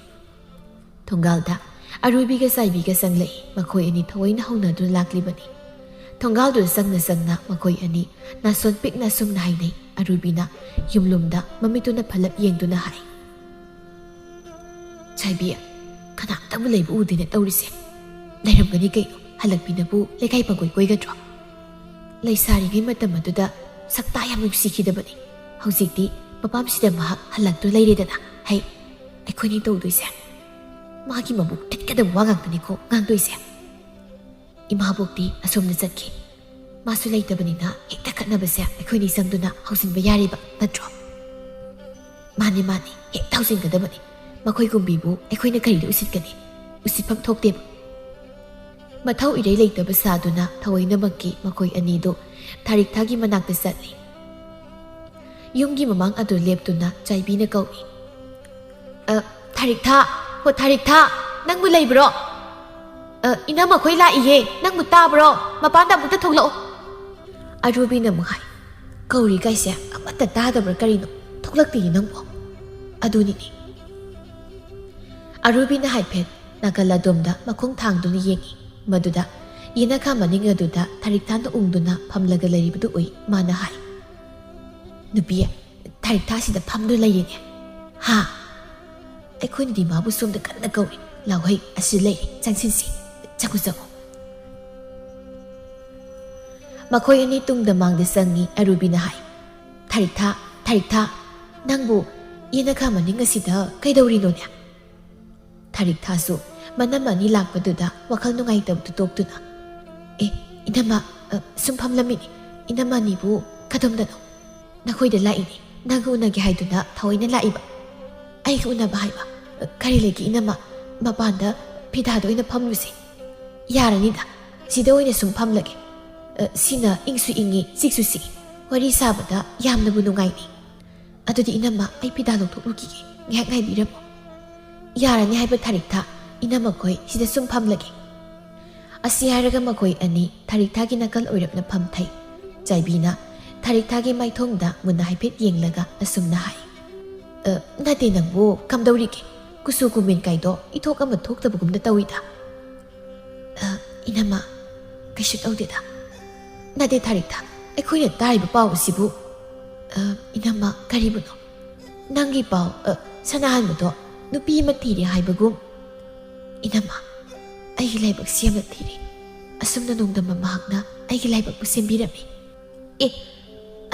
ꯊꯣꯡꯒꯥꯜꯗ ꯑꯔꯣꯏꯕꯤꯒ ꯆꯥꯏꯕꯤꯒ ꯆꯪꯂꯛꯏ꯫ ꯃꯈꯣꯏ ꯑꯅꯤ ꯊꯑꯣꯏꯅ ꯍꯧꯅꯗꯨꯅ ꯂꯥꯛꯂꯤꯕꯅꯤ꯫ ꯊꯣꯡꯒꯥꯜꯗꯨꯗ ꯆꯪꯅ ꯆꯪꯅ ꯃꯈꯣꯏ ꯑꯅꯤ ꯅꯥꯁꯣꯟ ꯄꯤꯛꯅ ꯁꯨꯝꯅ ꯍꯥꯏꯅꯩ꯫ ꯑꯔꯣꯏꯕꯤꯅ ꯌꯨꯝꯂꯣꯝꯗ ꯃꯃꯤꯠꯇꯨꯅ ꯐꯂꯞ ꯌꯦꯡꯗꯨꯅ ꯍꯥꯏ, "ꯆꯥꯏꯕꯤ, ꯀꯅꯥꯝꯇꯕꯨ ꯂꯩꯕ ꯎꯗꯦꯅ ꯇꯧꯔꯤꯁꯦ꯫ ꯂꯩꯔꯝꯒꯅꯤ ꯀꯩꯅꯣ, ꯍꯜꯂꯛꯄꯤꯅꯕꯨ ꯂꯩꯀꯥꯏ ꯄꯪꯀꯣꯏ ꯀꯣꯏꯒꯗ꯭ꯔꯣ? ꯂꯩꯁꯥꯔꯤꯉꯩ ꯃꯇꯝ ꯑꯗꯨꯗ ꯁꯛꯇꯥ ꯌꯥꯝ ꯅꯨꯡꯁꯤꯈꯤꯗꯕꯅꯤ꯫ ꯍꯧꯖꯤꯛꯇꯤ ꯃꯄꯥꯝꯁꯤꯗ ꯃꯍꯥꯛ ꯍꯜꯂꯛꯇꯨ ꯂꯩꯔꯦꯗꯅ꯫ ꯍꯩ, ꯑꯩꯈꯣꯏꯅꯤ ꯇꯧꯗꯣꯏꯁꯦ꯫ ꯃꯥꯒꯤ ꯃꯕꯨꯛ ꯊꯤꯠꯀꯗꯕ ꯋꯥ ꯉꯥꯛꯇꯅꯤꯀꯣ ꯉꯥꯡꯗꯣꯏꯁꯦ꯫" ꯏꯃꯥꯕꯣꯛꯇꯤ ꯑꯁꯣꯝꯗ ꯆꯠꯈꯤ꯫ ꯃꯥꯁꯨ ꯂꯩꯇꯕꯅꯤꯅ ꯍꯦꯛꯇ ꯈꯠꯅꯕꯁꯦ ꯑꯩꯈꯣꯏꯅꯤ ꯆꯪꯗꯨꯅ ꯍꯧꯖꯤꯟꯕ ꯌꯥꯔꯤꯕ ꯅꯠꯇ꯭ꯔꯣ? "ꯃꯥꯅꯤ, ꯃꯥꯅꯤ, ꯍꯦꯛꯇ ꯍꯧꯖꯤꯟꯒꯗꯕꯅꯤ꯫ ꯃꯈꯣꯏ ꯀꯨꯝꯕꯤꯕꯨ ꯑꯩꯈꯣꯏꯅ ꯀꯔꯤꯗ ꯎꯁꯤꯠꯀꯅꯤ? ꯎꯁꯤꯠꯐꯝ ꯊꯣꯛꯇꯦꯕ꯫" ꯃꯊꯧ ꯏꯔꯩ ꯂꯩꯇꯕ ꯁꯥꯗꯨꯅ ꯊꯑꯣꯏꯅꯃꯛꯀꯤ ꯃꯈꯣꯏ ꯑꯅꯤꯗꯨ ꯊꯥꯔꯤꯛꯊꯥꯒꯤ ꯃꯅꯥꯛꯇ ꯆꯠꯂꯤ꯫ ꯌꯨꯝꯒꯤ ꯃꯃꯥꯡ ꯑꯗꯨ ꯂꯦꯞꯇꯨꯅ ꯆꯥꯏꯕꯤꯅ ꯀꯧꯏ꯫ "ꯑ, ꯊꯥꯔꯤꯛꯊꯥ, ꯍꯣ ꯊꯥꯔꯤꯛꯊꯥ, ꯅꯪꯕꯨ ꯂꯩꯕ꯭ꯔꯣ? ꯑ, ꯏꯅꯝꯃꯈꯣꯏ ꯂꯥꯛꯏꯌꯦ, ꯅꯪꯕꯨ ꯇꯥꯕ꯭ꯔꯣ? ꯃꯄꯥꯟꯗ ꯑꯃꯨꯛꯇ ꯊꯣꯛꯂꯛꯑꯣ꯫" ꯑꯔꯨꯕꯤꯅ ꯑꯃꯨꯛ ꯍꯥꯏ, "ꯀꯧꯔꯤꯒꯥꯏꯁꯦ ꯑꯃꯠꯇ ꯇꯥꯗꯕ꯭ꯔꯥ ꯀꯔꯤꯅꯣ? ꯊꯣꯛꯂꯛꯇꯦꯌꯦ ꯅꯪꯕꯨ꯫" ꯑꯗꯨꯅꯤꯅꯦ꯫ ꯑꯔꯨꯕꯤꯅ ꯍꯥꯏꯐꯦꯠ ꯅꯥꯀꯜ ꯑꯗꯣꯝꯗ ꯃꯈꯣꯡ ꯊꯥꯡꯗꯨꯅ ꯌꯦꯡꯏ꯫ ꯃꯗꯨꯗ ꯌꯦꯅꯈꯥ ꯃꯅꯤꯡ ꯑꯗꯨꯗ ꯊꯥꯔꯤꯛꯊꯥꯅ ꯎꯪꯗꯨꯅ ꯐꯝꯂꯒ ꯂꯩꯔꯤꯕꯗꯨ ꯎꯏ꯫ ꯃꯥꯅ ꯍꯥꯏ, "ꯅꯨꯄꯤ, ꯊꯥꯔꯤꯛꯊꯥꯁꯤꯗ ꯐꯝꯗꯨꯅ ꯂꯩꯔꯤꯅꯦ꯫ ꯍꯥ? ꯑꯩꯈꯣꯏꯅꯗꯤ ꯃꯥꯕꯨ ꯁꯣꯝꯗ ꯀꯟꯅ ꯀꯧꯔꯤ꯫ ꯂꯥꯎꯍꯩ, ꯑꯁꯤ ꯂꯩꯔꯦ, ꯆꯪꯁꯤꯟꯁꯤ꯫ ꯆꯪꯉꯨ, ꯆꯪꯉꯨ꯫" ꯃꯈꯣꯏ ꯑꯅꯤ ꯇꯨꯡꯗ ꯃꯥꯡꯗ ꯆꯪꯉꯤ꯫ ꯑꯔꯨꯕꯤꯅ ꯍꯥꯏ, "ꯊꯥꯔꯤꯛꯊꯥ, ꯊꯥꯔꯤꯛꯊꯥ, ꯅꯪꯕꯨ ꯌꯦꯅꯈꯥ ꯃꯅꯤꯡ ꯑꯁꯤꯗ ꯀꯩꯗꯧꯔꯤꯅꯣꯅꯦ?" ꯊꯥꯔꯤꯛꯊꯥꯁꯨ ꯃꯅꯝ ꯑꯅꯤ ꯂꯥꯛꯄꯗꯨꯗ ꯋꯥꯈꯜ ꯅꯨꯡꯉꯥꯏꯇꯕꯗꯨ ꯇꯣꯛꯇꯨꯅ, "ꯑꯦ, ꯏꯅꯝꯃ, ꯑ, ꯁꯨꯝ ꯐꯝꯂꯝꯃꯤꯅꯤ꯫ ꯏꯅꯝꯃ ꯑꯅꯤꯕꯨ ꯀꯗꯣꯝꯗꯅꯣ?" "ꯅꯈꯣꯏꯗ ꯂꯥꯛꯏꯅꯤ꯫ ꯅꯪꯒ ꯎꯅꯒꯦ ꯍꯥꯏꯗꯨꯅ ꯊꯑꯣꯏꯅ ꯂꯥꯛꯏꯕ꯫" "ꯑꯩꯒ ꯎꯅꯕ ꯍꯥꯏꯕ? ꯀꯔꯤ ꯂꯩꯒꯦ ꯏꯅꯝꯃ? ꯃꯄꯥꯟꯗ ꯐꯤꯗꯥꯗ ꯑꯣꯏꯅ ꯐꯝꯂꯨꯁꯦ꯫" "ꯌꯥꯔꯅꯤꯗ, ꯁꯤꯗ ꯑꯣꯏꯅ ꯁꯨꯝ ꯐꯝꯂꯒꯦ꯫ ꯑ, ꯁꯤꯅ ꯏꯪꯁꯨ ꯏꯪꯉꯤ, ꯆꯤꯛꯁꯨ ꯆꯤꯛꯏ꯫ ꯋꯥꯔꯤ ꯁꯥꯕꯗ ꯌꯥꯝꯅꯕꯨ ꯅꯨꯡꯉꯥꯏꯅꯤ꯫" "ꯑꯗꯨꯗꯤ ꯏꯅꯝꯃ, ꯑꯩ ꯐꯤꯗꯥ ꯂꯧꯊꯣꯛꯂꯨꯈꯤꯒꯦ꯫ ꯉꯥꯏꯍꯥꯛ ꯉꯥꯏꯕꯤꯔꯝꯃꯣ꯫" "ꯌꯥꯔꯅꯤ ꯍꯥꯏꯕ ꯊꯥꯔꯤꯛꯊꯥ, ꯏꯅꯝꯃꯈꯣꯏ ꯁꯤꯗ ꯁꯨꯝ ꯐꯝꯂꯒꯦ꯫" ꯑꯁꯤ ꯍꯥꯏꯔꯒ ꯃꯈꯣꯏ ꯑꯅꯤ ꯊꯥꯔꯤꯛꯊꯥꯒꯤ ꯅꯥꯀꯜ ꯑꯣꯏꯔꯞꯅ ꯐꯝꯊꯩ꯫ ꯆꯥꯏꯕꯤꯅ ꯊꯥꯔꯤꯛꯊꯥꯒꯤ ꯃꯥꯏꯊꯣꯡꯗ ꯃꯨꯟꯅ ꯍꯥꯏꯐꯦꯠ ꯌꯦꯡꯂꯒ ꯑꯁꯨꯝꯅ ꯍꯥꯏ, "ꯑ, ꯅꯠꯇꯦ, ꯅꯪꯕꯨ ꯀꯝꯗꯧꯔꯤꯒꯦ? ꯀꯨꯆꯨ ꯀꯨꯃꯦꯟ ꯀꯥꯏꯗꯣ ꯏꯊꯣꯛ ꯑꯃ ꯊꯣꯛꯇꯕꯒꯨꯝꯅ ꯇꯧꯏꯗ꯫" "ꯑ, ꯏꯅꯝꯃ, ꯀꯩꯁꯨ ꯇꯧꯗꯦꯗ꯫" "ꯅꯠꯇꯦ ꯊꯥꯔꯤꯛꯊꯥ, ꯑꯩꯈꯣꯏꯅ ꯇꯥꯔꯤꯕ ꯄꯥꯎ ꯑꯁꯤꯕꯨ꯫" "ꯑ, ꯏꯅꯝꯃ, ꯀꯔꯤꯕꯨꯅꯣ?" "ꯅꯪꯒꯤ ꯄꯥꯎ, ꯑ, ꯁꯅꯥꯍꯟꯕꯗꯣ ꯅꯨꯄꯤ ꯑꯃ ꯊꯤꯔꯦ ꯍꯥꯏꯕꯒꯨꯝ꯫" "ꯏꯅꯝꯃ, ꯑꯩꯒꯤ ꯂꯥꯏꯕꯛꯁꯤ ꯌꯥꯝꯅ ꯊꯤꯔꯦ꯫ ꯑꯁꯨꯝꯅ ꯅꯣꯡꯗꯝꯕ ꯃꯍꯥꯛꯅ ꯑꯩꯒꯤ ꯂꯥꯏꯕꯛꯄꯨ ꯁꯦꯝꯕꯤꯔꯝꯃꯤ꯫" "ꯑꯦ,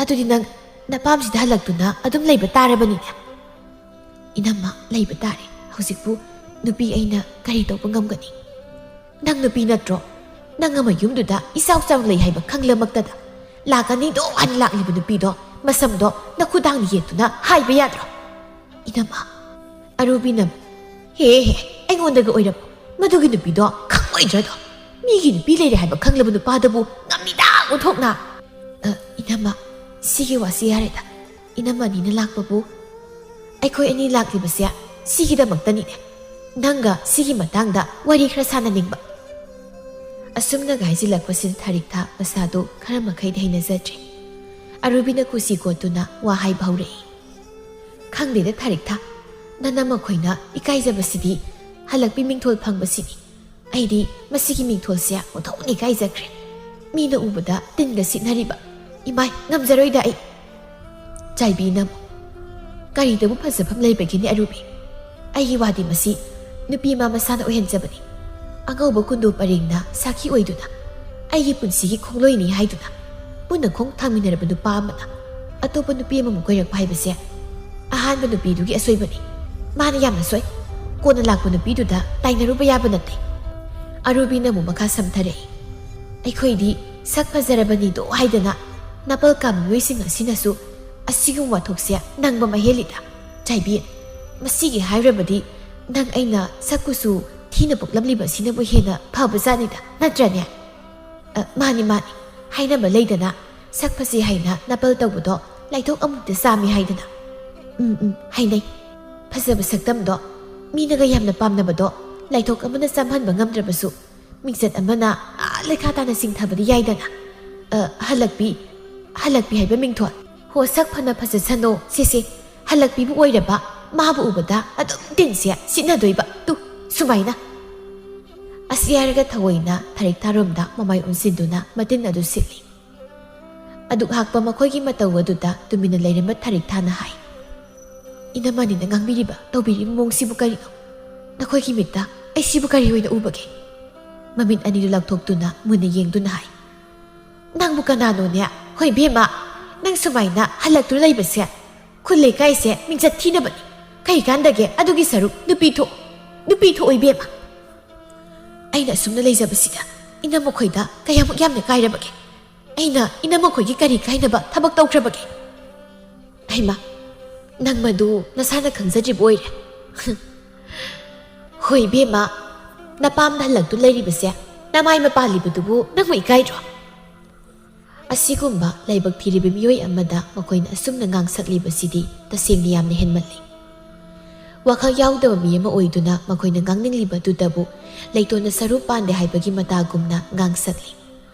ꯑꯗꯨꯗꯤ ꯅꯪ ꯅꯄꯥꯝꯁꯤꯗ ꯍꯜꯂꯛꯇꯨꯅ ꯑꯗꯨꯝ ꯂꯩꯕ ꯇꯥꯔꯕꯅꯤꯅꯦ?" "ꯏꯅꯝꯃ, ꯂꯩꯕ ꯇꯥꯔꯦ꯫ ꯍꯧꯖꯤꯛꯄꯨ ꯅꯨꯄꯤ ꯑꯩꯅ ꯀꯔꯤ ꯇꯧꯕ ꯉꯝꯒꯅꯤ? ꯅꯪ ꯅꯨꯄꯤ ꯅꯠꯇ꯭ꯔꯣ? ꯅꯪ ꯑꯃ ꯌꯨꯝꯗꯨꯗ ꯏꯆꯥꯎ ꯆꯥꯎ ꯂꯩ ꯍꯥꯏꯕ ꯈꯪꯂꯃꯛꯇꯗ ꯂꯥꯛꯀꯅꯤꯗꯣ ꯍꯥꯏꯅ ꯂꯥꯛꯂꯤꯕ ꯅꯨꯄꯤꯗꯣ ꯃꯁꯝꯗꯣ ꯅꯈꯨꯗꯥꯡꯅ ꯌꯦꯠꯇꯨꯅ ꯍꯥꯏꯕ ꯌꯥꯗ꯭ꯔꯣ?" "ꯏꯅꯝꯃ꯫" ꯑꯔꯨꯕꯤꯅ, "ꯍꯦ ꯍꯦ, ꯑꯩꯉꯣꯟꯗꯒ ꯑꯣꯏꯔꯝꯃꯣ꯫ ꯃꯗꯨꯒꯤ ꯅꯨꯄꯤꯗꯣ ꯈꯪꯉꯣꯏꯗ꯭ꯔꯗꯣ? ꯃꯤꯒꯤ ꯅꯨꯄꯤ ꯂꯩꯔꯦ ꯍꯥꯏꯕ ꯈꯪꯂꯕ ꯅꯨꯄꯥꯗꯕꯨ ꯉꯝꯃꯤꯗ ꯑꯣꯟꯊꯣꯛꯅ!" ꯏꯅꯝꯃ, ꯁꯤꯒꯤ ꯋꯥꯁꯤ ꯌꯥꯔꯦꯗ꯫ ꯏꯅꯝꯃ ꯑꯅꯤꯅ ꯂꯥꯛꯄꯕꯨ ꯑꯩꯈꯣꯏ ꯑꯅꯤ ꯂꯥꯛꯂꯤꯕꯁꯦ ꯁꯤꯒꯤꯗꯃꯛꯇꯅꯤꯅꯦ꯫ ꯅꯪꯒ ꯁꯤꯒꯤ ꯃꯇꯥꯡꯗ ꯋꯥꯔꯤ ꯈꯔ ꯁꯥꯟꯅꯅꯤꯡꯕ꯫ ꯑꯁꯨꯝꯅꯒ ꯍꯥꯏꯖꯤꯜꯂꯛꯄꯁꯤꯗ ꯊꯥꯔꯤꯛꯊꯥ ꯃꯁꯥꯗꯨ ꯈꯔ ꯃꯈꯩꯗꯤ ꯍꯩꯅꯖꯗ꯭ꯔꯦ꯫ ꯑꯔꯨꯕꯤꯅ ꯀꯨꯁꯤ ꯀꯣꯠꯇꯨꯅ ꯋꯥ ꯍꯥꯏꯕ ꯍꯧꯔꯛꯏ꯫ "ꯈꯪꯗꯦꯗ ꯊꯥꯔꯤꯛꯊꯥ, ꯅꯅꯝꯃ ꯈꯣꯏꯅ ꯏꯀꯥꯏꯖꯕꯁꯤꯗꯤ ꯍꯜꯂꯛꯄꯤ ꯃꯤꯡꯊꯣꯜ ꯐꯪꯕꯁꯤꯅꯤ꯫ ꯑꯩꯗꯤ ꯃꯁꯤꯒꯤ ꯃꯤꯡꯊꯣꯜꯁꯦ ꯑꯣꯟꯊꯣꯛꯅ ꯏꯀꯥꯏꯖꯈ꯭ꯔꯦ꯫ ꯃꯤꯅ ꯎꯕꯗ ꯇꯤꯟꯒ ꯁꯤꯠꯅꯔꯤꯕ꯫ ꯏꯃꯥꯏ, ꯉꯝꯖꯔꯣꯏꯗ ꯑꯩ꯫" ꯆꯥꯏꯕꯤꯅ ꯑꯃꯨꯛ, "ꯀꯔꯤꯗꯕꯨ ꯐꯖꯐꯝ ꯂꯩꯕꯒꯦꯅꯦ ꯑꯔꯨꯕꯤ? ꯑꯩꯒꯤ ꯋꯥꯗꯤ ꯃꯁꯤ ꯅꯨꯄꯤ ꯑꯃ ꯃꯁꯥꯅ ꯑꯣꯏꯍꯟꯖꯕꯅꯤ꯫ ꯑꯉꯧꯕ ꯀꯨꯟꯗꯣ ꯄꯔꯦꯡꯅ ꯁꯥꯈꯤ ꯑꯣꯏꯗꯨꯅ ꯑꯩꯒꯤ ꯄꯨꯟꯁꯤꯒꯤ ꯈꯣꯡꯂꯣꯏꯅꯤ ꯍꯥꯏꯗꯨꯅ ꯄꯨꯟꯅ ꯈꯣꯡ ꯊꯥꯡꯃꯤꯟꯅꯔꯕ ꯅꯨꯄꯥ ꯑꯃꯅ ꯑꯇꯣꯞꯄ ꯅꯨꯄꯤ ꯑꯃꯃꯨꯛ ꯀꯣꯏꯔꯛꯄ ꯍꯥꯏꯕꯁꯦ ꯑꯍꯥꯟꯕ ꯅꯨꯄꯤꯗꯨꯒꯤ ꯑꯁꯣꯏꯕꯅꯤ꯫ ꯃꯥꯅ ꯌꯥꯝꯅ ꯁꯣꯏ꯫ ꯀꯣꯟꯅ ꯂꯥꯛꯄ ꯅꯨꯄꯤꯗꯨꯗ ꯇꯥꯏꯅꯔꯨꯕ ꯌꯥꯕ ꯅꯠꯇꯦ꯫" ꯑꯔꯨꯕꯤꯅ ꯑꯃꯨꯛ ꯃꯈꯥ ꯁꯝꯊꯔꯛꯏ꯫ "ꯑꯩꯈꯣꯏꯗꯤ ꯁꯛ ꯐꯖꯔꯕꯅꯤꯗꯣ ꯍꯥꯏꯗꯅ ꯅꯥꯄꯜ ꯀꯥꯕ ꯃꯤꯑꯣꯏꯁꯤꯡ ꯑꯁꯤꯅꯁꯨ ꯑꯁꯤꯒꯨꯝꯕ ꯋꯥꯊꯣꯛꯁꯦ ꯅꯪꯕ ꯃꯍꯦꯜꯂꯤꯗ꯫ ꯆꯥꯏꯕꯤ, ꯃꯁꯤꯒꯤ ꯍꯥꯏꯔꯕꯗꯤ ꯅꯪ ꯑꯩꯅ ꯁꯛ ꯀꯨꯆꯨ ꯊꯤꯅ ꯄꯣꯛꯂꯝꯂꯤꯕ ꯑꯁꯤꯅꯕꯨ ꯍꯦꯟꯅ ꯐꯕꯖꯥꯠꯅꯤꯗ, ꯅꯠꯇ꯭ꯔꯅꯦ?" "ꯑ, ꯃꯥꯅꯤ, ꯃꯥꯅꯤ꯫ ꯍꯥꯏꯅꯕ ꯂꯩꯗꯅ, ꯁꯛ ꯐꯖꯩ ꯍꯥꯏꯅ ꯅꯥꯄꯜ ꯇꯧꯕꯗꯣ ꯂꯥꯏꯊꯣꯛ ꯑꯃꯨꯛꯇ ꯆꯥꯝꯃꯤ ꯍꯥꯏꯗꯅ꯫" "ꯎꯝ, ꯎꯝ, ꯍꯥꯏꯅꯩ꯫ ꯐꯖꯕ ꯁꯛꯇꯝꯗꯣ, ꯃꯤꯅꯒ ꯌꯥꯝꯅ ꯄꯥꯝꯅꯕꯗꯣ ꯂꯥꯏꯊꯣꯛ ꯑꯃꯅ ꯆꯥꯝꯍꯟꯕ ꯉꯝꯗ꯭ꯔꯕꯁꯨ, ꯃꯤꯡꯆꯠ ꯑꯃꯅ ꯑꯥ ꯂꯩꯈꯥ ꯇꯥꯅ ꯆꯤꯡꯊꯕꯗꯤ ꯌꯥꯏꯗꯅ꯫ ꯑ, ꯍꯜꯂꯛꯄꯤ, ꯍꯜꯂꯛꯄꯤ ꯍꯥꯏꯕ ꯃꯤꯡꯊꯣꯜ꯫ ꯍꯣ, ꯁꯛ ꯐꯅ ꯐꯖꯁꯅꯣ, ꯁꯦ, ꯁꯦ, ꯍꯜꯂꯛꯄꯤꯕꯨ ꯑꯣꯏꯔꯕ, ꯃꯥꯕꯨ ꯎꯕꯗ ꯑꯗꯨꯝ ꯇꯤꯟꯁꯦ ꯁꯤꯠꯅꯗꯣꯏꯕ꯫ ꯇꯨ, ꯁꯨꯃꯥꯏꯅ꯫" ꯑꯁꯤ ꯍꯥꯏꯔꯒ ꯊꯑꯣꯏꯅ ꯊꯥꯔꯤꯛ ꯊꯥꯔꯣꯝꯗ ꯃꯃꯥꯏ ꯑꯣꯟꯁꯤꯟꯗꯨꯅ ꯃꯇꯤꯟ ꯑꯗꯨ ꯁꯤꯠꯂꯤ꯫ ꯑꯗꯨꯛ ꯍꯥꯛꯄ ꯃꯈꯣꯏꯒꯤ ꯃꯇꯧ ꯑꯗꯨꯗ ꯇꯨꯃꯤꯟꯅ ꯂꯩꯔꯝꯕ ꯊꯥꯔꯤꯛ ꯊꯥꯅ ꯍꯥꯏ, "ꯏꯅꯝꯃꯅꯤꯅ ꯉꯥꯡꯕꯤꯔꯤꯕ, ꯇꯧꯕꯤꯔꯤꯕ ꯃꯑꯣꯡꯁꯤꯕꯨ ꯀꯔꯤꯅꯣ? ꯅꯈꯣꯏꯒꯤ ꯃꯤꯠꯇ ꯑꯩꯁꯤꯕꯨ ꯀꯔꯤ ꯑꯣꯏꯅ ꯎꯕꯒꯦ?" ꯃꯃꯤꯠ ꯑꯅꯤꯗꯨ ꯂꯥꯎꯊꯣꯛꯇꯨꯅ ꯃꯨꯟꯅ ꯌꯦꯡꯗꯨꯅ ꯍꯥꯏ, "ꯅꯪꯕꯨ ꯀꯅꯥꯅꯣꯅꯦ? ꯍꯣꯏ ꯏꯕꯦꯝꯃ, ꯅꯪ ꯁꯨꯃꯥꯏꯅ ꯍꯜꯂꯛꯇꯨꯅ ꯂꯩꯕꯁꯦ ꯈꯨꯜ ꯂꯩꯀꯥꯏꯁꯦ ꯃꯤꯡꯆꯠ ꯊꯤꯅꯕꯅꯤ꯫ ꯀꯩ ꯀꯥꯟꯗꯒꯦ? ꯑꯗꯨꯒꯤ ꯁꯔꯨꯛ ꯅꯨꯄꯤ ꯊꯣꯛ, ꯅꯨꯄꯤ ꯊꯣꯛꯑꯣ ꯏꯕꯦꯝꯃ꯫ ꯑꯩꯅ ꯑꯁꯨꯝꯅ ꯂꯩꯖꯕꯁꯤꯗ ꯏꯅꯝꯃ ꯈꯣꯏꯗ ꯀꯌꯥꯃꯨꯛ ꯌꯥꯝꯅ ꯀꯥꯏꯔꯕꯒꯦ? ꯑꯩꯅ ꯏꯅꯝꯃ ꯈꯣꯏꯒꯤ ꯀꯔꯤ ꯀꯥꯏꯅꯕ ꯊꯕꯛ ꯇꯧꯈ꯭ꯔꯕꯒꯦ?" "ꯍꯩꯃꯥ, ꯅꯪ ꯃꯗꯨ ꯅꯁꯥꯅ ꯈꯪꯖꯗ꯭ꯔꯤꯕ ꯑꯣꯏꯔꯦ꯫" "ꯍꯣꯏ ꯏꯕꯦꯝꯃ, ꯅꯄꯥꯝꯗ ꯍꯜꯂꯛꯇꯨ ꯂꯩꯔꯤꯕꯁꯦ ꯅꯃꯥꯏ ꯃꯄꯥꯜꯂꯤꯕꯗꯨꯕꯨ ꯅꯪꯕꯨ ꯏꯀꯥꯏꯗ꯭ꯔꯣ?" ꯑꯁꯤꯒꯨꯝꯕ ꯂꯥꯏꯕꯛ ꯊꯤꯔꯤꯕ ꯃꯤꯑꯣꯏ ꯑꯃꯗ ꯃꯈꯣꯏꯅ ꯑꯁꯨꯝꯅ ꯉꯥꯡꯁꯛꯂꯤꯕꯁꯤꯗꯤ ꯇꯁꯦꯡꯅ ꯌꯥꯝꯅ ꯍꯦꯟꯃꯜꯂꯤ꯫ ꯋꯥꯈꯜ ꯌꯥꯎꯗꯕ ꯃꯤ ꯑꯃ ꯑꯣꯏꯗꯨꯅ ꯃꯈꯣꯏꯅ ꯉꯥꯡꯅꯤꯡꯂꯤꯕꯗꯨꯗꯕꯨ ꯂꯩꯇꯣꯟꯅ ꯁꯔꯨ ꯄꯥꯟꯗꯦ ꯍꯥꯏꯕꯒꯤ ꯃꯇꯥꯒꯨꯝꯅ ꯉꯥꯡꯁꯛꯂꯤ꯫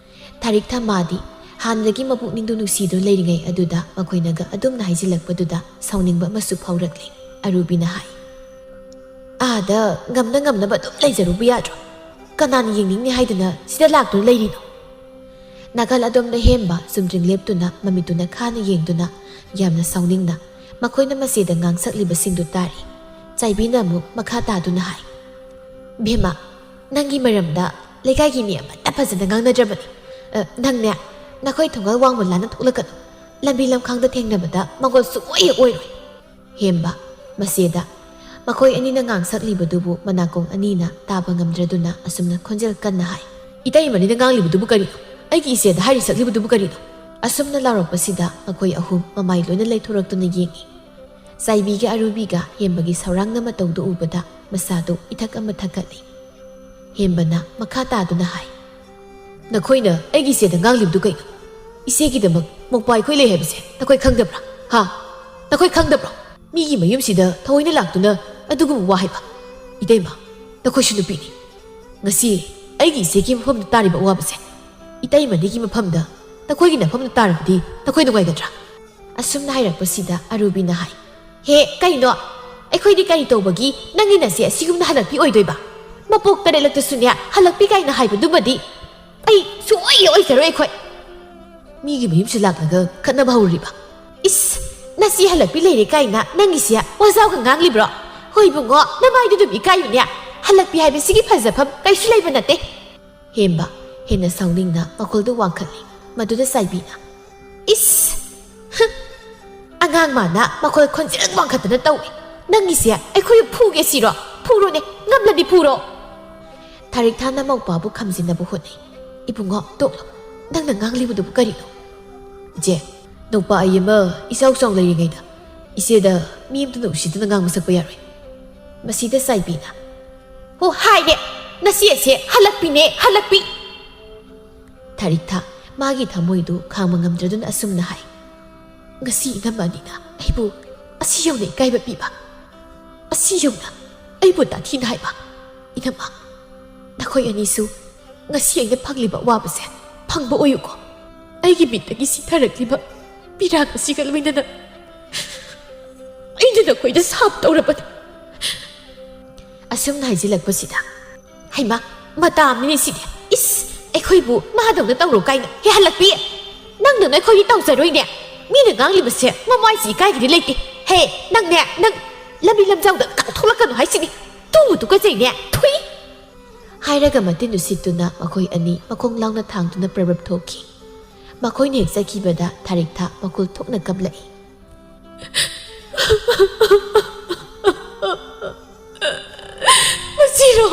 ꯊꯥꯔꯤꯛ ꯊꯥ ꯃꯥꯗꯤ ꯍꯥꯟꯅꯗꯒꯤ ꯃꯄꯨꯛꯅꯤꯡꯗꯨ ꯅꯨꯡꯁꯤꯗꯨꯅ ꯂꯩꯔꯤꯉꯩ ꯑꯗꯨꯗ ꯃꯈꯣꯏꯅꯒ ꯑꯗꯨꯝꯅ ꯍꯥꯏꯖꯤꯜꯂꯛꯄꯗꯨꯗ ꯁꯥꯎꯅꯤꯡꯕ ꯑꯃꯁꯨ ꯐꯥꯎꯔꯛꯂꯤ꯫ ꯑꯔꯨꯕꯤꯅ ꯍꯥꯏ, "ꯑꯥꯗ ꯉꯝꯅ ꯉꯝꯅꯕ ꯑꯗꯨꯝ ꯂꯩꯖꯔꯨꯕ ꯌꯥꯗ꯭ꯔꯣ? ꯀꯅꯥꯅ ꯌꯦꯡꯅꯤꯡꯅꯤ ꯍꯥꯏꯗꯅ ꯁꯤꯗ ꯂꯥꯛꯇꯨꯅ ꯂꯩꯔꯤꯅꯣ?" ꯅꯥꯀꯜ ꯑꯗꯣꯝꯗ ꯍꯦꯝꯕ ꯆꯨꯝꯗ꯭ꯔꯤꯡ ꯂꯦꯞꯇꯨꯅ ꯃꯃꯤꯠꯇꯨꯅ ꯈꯥꯅ ꯌꯦꯡꯗꯨꯅ ꯌꯥꯝꯅ ꯁꯥꯎꯅꯤꯡꯅ ꯃꯈꯣꯏꯅ ꯃꯆꯦꯗ ꯉꯥꯡꯁꯛꯂꯤꯕꯁꯤꯡꯗꯨ ꯇꯥꯔꯤ꯫ ꯆꯥꯏꯕꯤꯅ ꯑꯃꯨꯛ ꯃꯈꯥ ꯇꯥꯗꯨꯅ ꯍꯥꯏ, "ꯕꯦꯝꯃ, ꯅꯪꯒꯤ ꯃꯔꯝꯗ ꯂꯩꯀꯥꯏꯒꯤ ꯃꯤ ꯑꯃꯠꯇ ꯐꯖꯅ ꯉꯥꯡꯅꯗ꯭ꯔꯕꯅꯤ꯫ ꯑ, ꯅꯪꯅꯦ, ꯅꯈꯣꯏ ꯊꯣꯡꯒꯜ ꯋꯥꯡꯃ ꯂꯥꯟꯅ ꯊꯣꯛꯂꯛꯀꯅꯨ꯫ ꯂꯝꯕꯤ ꯂꯝꯈꯥꯡꯗ ꯊꯦꯡꯅꯕꯗ ꯃꯪꯒꯣꯜ ꯁꯨꯡꯑꯣꯏ ꯍꯦꯛ ꯑꯣꯏꯔꯣꯏ꯫" ꯍꯦꯝꯕ, ꯃꯆꯦꯗ ꯃꯈꯣꯏ ꯑꯅꯤꯅ ꯉꯥꯡꯁꯛꯂꯤꯕꯗꯨꯕꯨ ꯃꯅꯥꯀꯣꯡ ꯑꯅꯤꯅ ꯇꯥꯕ ꯉꯝꯗ꯭ꯔꯗꯨꯅ ꯑꯁꯨꯝꯅ ꯈꯣꯟꯖꯦꯜ ꯀꯟꯅ ꯍꯥꯏ, "ꯏꯇꯩꯃꯅꯤꯅ ꯉꯥꯡꯂꯤꯕꯗꯨꯕꯨ ꯀꯔꯤꯅꯣ? ꯑꯩꯒꯤ ꯏꯆꯦꯗ ꯍꯥꯏꯔꯤꯁꯛꯂꯤꯕꯗꯨꯕꯨ ꯀꯔꯤꯅꯣ?" ꯑꯁꯨꯝꯅ ꯂꯥꯎꯔꯛꯄꯁꯤꯗ ꯃꯈꯣꯏ ꯑꯍꯨꯝ ꯃꯃꯥꯏ ꯂꯣꯏꯅ ꯂꯩꯊꯣꯔꯛꯇꯨꯅ ꯌꯦꯡꯏ꯫ ꯆꯥꯏꯕꯤꯒ ꯑꯔꯨꯕꯤꯒ ꯍꯦꯝꯕꯒꯤ ꯁꯧꯔꯥꯡꯅ ꯃꯇꯧꯗꯨ ꯎꯕꯗ ꯃꯁꯥꯗꯨ ꯏꯊꯛ ꯑꯃ ꯊꯛꯀꯠꯂꯤ꯫ ꯍꯦꯝꯕꯅ ꯃꯈꯥ ꯇꯥꯗꯨꯅ ꯍꯥꯏ, "ꯅꯈꯣꯏꯅ ꯑꯩꯒꯤ ꯏꯆꯦꯗ ꯉꯥꯡꯂꯤꯕꯗꯨ ꯀꯩꯅꯣ? ꯏꯆꯦꯒꯤꯗꯃꯛ ꯃꯧꯄꯥ ꯑꯩꯈꯣꯏ ꯂꯩ ꯍꯥꯏꯕꯁꯦ ꯅꯈꯣꯏ ꯈꯪꯗꯕ꯭ꯔꯥ? ꯍꯥ? ꯅꯈꯣꯏ ꯈꯪꯗꯕ꯭ꯔꯣ? ꯃꯤꯒꯤ ꯃꯌꯨꯝꯁꯤꯗ ꯊꯑꯣꯏꯅ ꯂꯥꯛꯇꯨꯅ ꯑꯗꯨꯒꯨꯝꯕ ꯋꯥ ꯍꯥꯏꯕ? ꯏꯇꯩꯃ, ꯅꯈꯣꯏꯁꯨ ꯅꯨꯄꯤꯅꯤ꯫ ꯉꯁꯤ ꯑꯩꯒꯤ ꯏꯆꯦꯒꯤ ꯃꯐꯝꯗ ꯇꯥꯔꯤꯕ ꯑꯋꯥꯕꯁꯦ ꯏꯇꯩꯃꯗꯒꯤ ꯃꯐꯝꯗ ꯅꯈꯣꯏꯒꯤ ꯅꯐꯝꯗ ꯇꯥꯔꯕꯗꯤ ꯅꯈꯣꯏ ꯅꯨꯡꯉꯥꯏꯒꯗ꯭ꯔꯥ?" ꯑꯁꯨꯝꯅ ꯍꯥꯏꯔꯛꯄꯁꯤꯗ ꯑꯔꯨꯕꯤꯅ ꯍꯥꯏ, "ꯍꯦ, ꯀꯩꯅꯣ? ꯑꯩꯈꯣꯏꯗꯤ ꯀꯔꯤ ꯇꯧꯕꯒꯤ ꯅꯪꯒꯤ ꯅꯆꯦ ꯑꯁꯤꯒꯨꯝꯅ ꯍꯜꯂꯛꯄꯤ ꯑꯣꯏꯗꯣꯏꯕ? ꯃꯄꯣꯛ ꯇꯔꯦꯠꯂꯛꯇꯁꯨꯅꯦ ꯍꯜꯂꯛꯄꯤ ꯀꯥꯏꯅ ꯍꯥꯏꯕꯗꯨꯃꯗꯤ ꯑꯩ ꯁꯨꯡꯑꯣꯏ ꯑꯣꯏꯖꯔꯣꯏ ꯑꯩꯈꯣꯏ꯫" ꯃꯤꯒꯤ ꯃꯌꯨꯝꯁꯤ ꯂꯥꯛꯂꯒ ꯈꯠꯅꯕ ꯍꯧꯔꯤꯕ? ꯏꯁ, ꯅꯆꯦ ꯍꯜꯂꯛꯄꯤ ꯂꯩꯔꯦ ꯀꯥꯏꯅ ꯅꯪꯒꯤꯁꯦ ꯋꯥꯖꯥꯎꯒ ꯉꯥꯡꯂꯤꯕ꯭ꯔꯣ? ꯍꯣꯏ ꯏꯕꯨꯡꯉꯣ, ꯅꯃꯥꯏꯗꯨ ꯑꯗꯨꯝ ꯏꯀꯥꯏꯌꯨꯅꯦ꯫ ꯍꯜꯂꯛꯄꯤ ꯍꯥꯏꯕꯁꯤꯒꯤ ꯐꯖꯐꯝ ꯀꯩꯁꯨ ꯂꯩꯕ ꯅꯠꯇꯦ꯫ ꯍꯦꯝꯕ ꯍꯦꯟꯅ ꯁꯥꯎꯅꯤꯡꯅ ꯃꯈꯣꯜꯗꯨ ꯋꯥꯡꯈꯠꯂꯤ꯫ ꯃꯗꯨꯗ ꯆꯥꯏꯕꯤꯅ, "ꯏꯁ! ꯍ! ꯑꯉꯥꯡ ꯃꯥꯅ ꯃꯈꯣꯜ ꯈꯣꯟꯖꯦꯜ ꯋꯥꯡꯈꯠꯇꯅ ꯇꯧꯏ꯫ ꯅꯪꯒꯤꯁꯦ ꯑꯩꯈꯣꯏ ꯐꯨꯒꯦ ꯁꯤꯔꯣ? ꯐꯨꯔꯣꯅꯦ, ꯉꯝꯂꯗꯤ ꯐꯨꯔꯣ!" ꯊꯥꯔꯤꯛ ꯊꯥꯅ ꯃꯧꯄꯥꯕꯨ ꯈꯝꯖꯤꯟꯅꯕ ꯍꯣꯠꯅꯩ꯫ "ꯏꯕꯨꯡꯉꯣ, ꯇꯣꯛꯂꯣ꯫ ꯅꯪꯅ ꯉꯥꯡꯂꯤꯕꯗꯨꯕꯨ ꯀꯔꯤꯅꯣ?" "ꯏꯆꯦ, ꯅꯧꯄꯥ ꯑꯩ ꯑꯃ ꯏꯆꯥꯎ ꯆꯥꯎ ꯂꯩꯔꯤꯉꯩꯗ ꯏꯆꯦꯗ ꯃꯤ ꯑꯃꯇꯅ ꯎꯁꯤꯠꯇꯅ ꯉꯥꯡꯕ ꯁꯛꯄ ꯌꯥꯔꯣꯏ꯫" ꯃꯁꯤꯗ ꯆꯥꯏꯕꯤꯅ, "ꯍꯣ, ꯍꯥꯏꯔꯦ, ꯅꯆꯦꯁꯦ ꯍꯜꯂꯛꯄꯤꯅꯦ, ꯍꯜꯂꯛꯄꯤ!" ꯊꯥꯔꯤꯛ ꯊꯥ ꯃꯥꯒꯤ ꯊꯃꯣꯏꯗꯨ ꯈꯥꯡꯕ ꯉꯝꯗ꯭ꯔꯗꯨꯅ ꯑꯁꯨꯝꯅ ꯍꯥꯏ, "ꯉꯁꯤ ꯏꯅꯝꯃ ꯑꯅꯤꯅ ꯑꯩꯕꯨ ꯑꯁꯤ ꯌꯧꯅ ꯏꯀꯥꯏꯕ ꯄꯤꯕ, ꯑꯁꯤ ꯌꯧꯅ ꯑꯩꯕꯨ ꯇꯥꯊꯤꯅ ꯍꯥꯏꯕ꯫ ꯏꯅꯝꯃ, ꯅꯈꯣꯏ ꯑꯅꯤꯁꯨ ꯉꯁꯤ ꯑꯩꯅ ꯐꯪꯂꯤꯕ ꯑꯋꯥꯕꯁꯦ ꯐꯪꯕ ꯑꯣꯏꯌꯨꯀꯣ꯫ ꯑꯩꯒꯤ ꯃꯤꯠꯇꯒꯤ ꯁꯤꯊꯔꯛꯂꯤꯕ ꯄꯤꯔꯥꯡ ꯑꯁꯤꯒ ꯂꯣꯏꯅꯅ ꯑꯩꯅ ꯅꯈꯣꯏꯗ ꯁꯥꯞ ꯇꯧꯔꯕꯅꯤ"꯫ ꯑꯁꯨꯝꯅ ꯍꯥꯏꯖꯤꯜꯂꯛꯄꯁꯤꯗ, "ꯍꯩꯃꯥ, ꯃꯇꯥ ꯑꯃꯅꯤ ꯁꯤꯗꯤ꯫ ꯏꯁ, ꯑꯩꯈꯣꯏꯕꯨ ꯃꯥꯗꯧꯅ ꯇꯧꯔꯣ ꯀꯥꯏꯅ ꯍꯦꯍꯜꯂꯛꯄꯤ꯫ ꯅꯪꯗꯧꯅ ꯑꯩꯈꯣꯏꯗꯤ ꯇꯧꯖꯔꯣꯏꯅꯦ꯫ ꯃꯤꯅ ꯉꯥꯡꯂꯤꯕꯁꯦ ꯃꯃꯥꯏꯁꯤ ꯏꯀꯥꯏꯒꯤꯗꯤ ꯂꯩꯇꯦ꯫ ꯍꯦ, ꯅꯪꯅꯦ, ꯅꯪ ꯂꯝꯕꯤ ꯂꯝꯖꯥꯎꯗ ꯀꯥꯎꯊꯣꯛꯂꯛꯀꯅꯨ ꯍꯥꯏꯁꯤꯅꯤ꯫ ꯇꯨꯕꯨ ꯇꯨꯀꯠꯆꯩꯅꯦ, ꯊꯨꯏ!" ꯍꯥꯏꯔꯒ ꯃꯇꯤꯟ ꯎꯁꯤꯠꯇꯨꯅ ꯃꯈꯣꯏ ꯑꯅꯤ ꯃꯈꯣꯡ ꯂꯥꯎꯅ ꯊꯥꯡꯗꯨꯅ ꯄ꯭ꯔꯕ꯭ꯔꯞ ꯊꯣꯛꯈꯤ꯫ ꯃꯈꯣꯏꯅ ꯍꯦꯛ ꯆꯠꯈꯤꯕꯗ ꯊꯥꯔꯤꯛꯊꯥ ꯃꯈꯨꯜ ꯊꯣꯛꯅ ꯀꯞꯂꯛꯏ꯫ "ꯃꯁꯤꯔꯣ,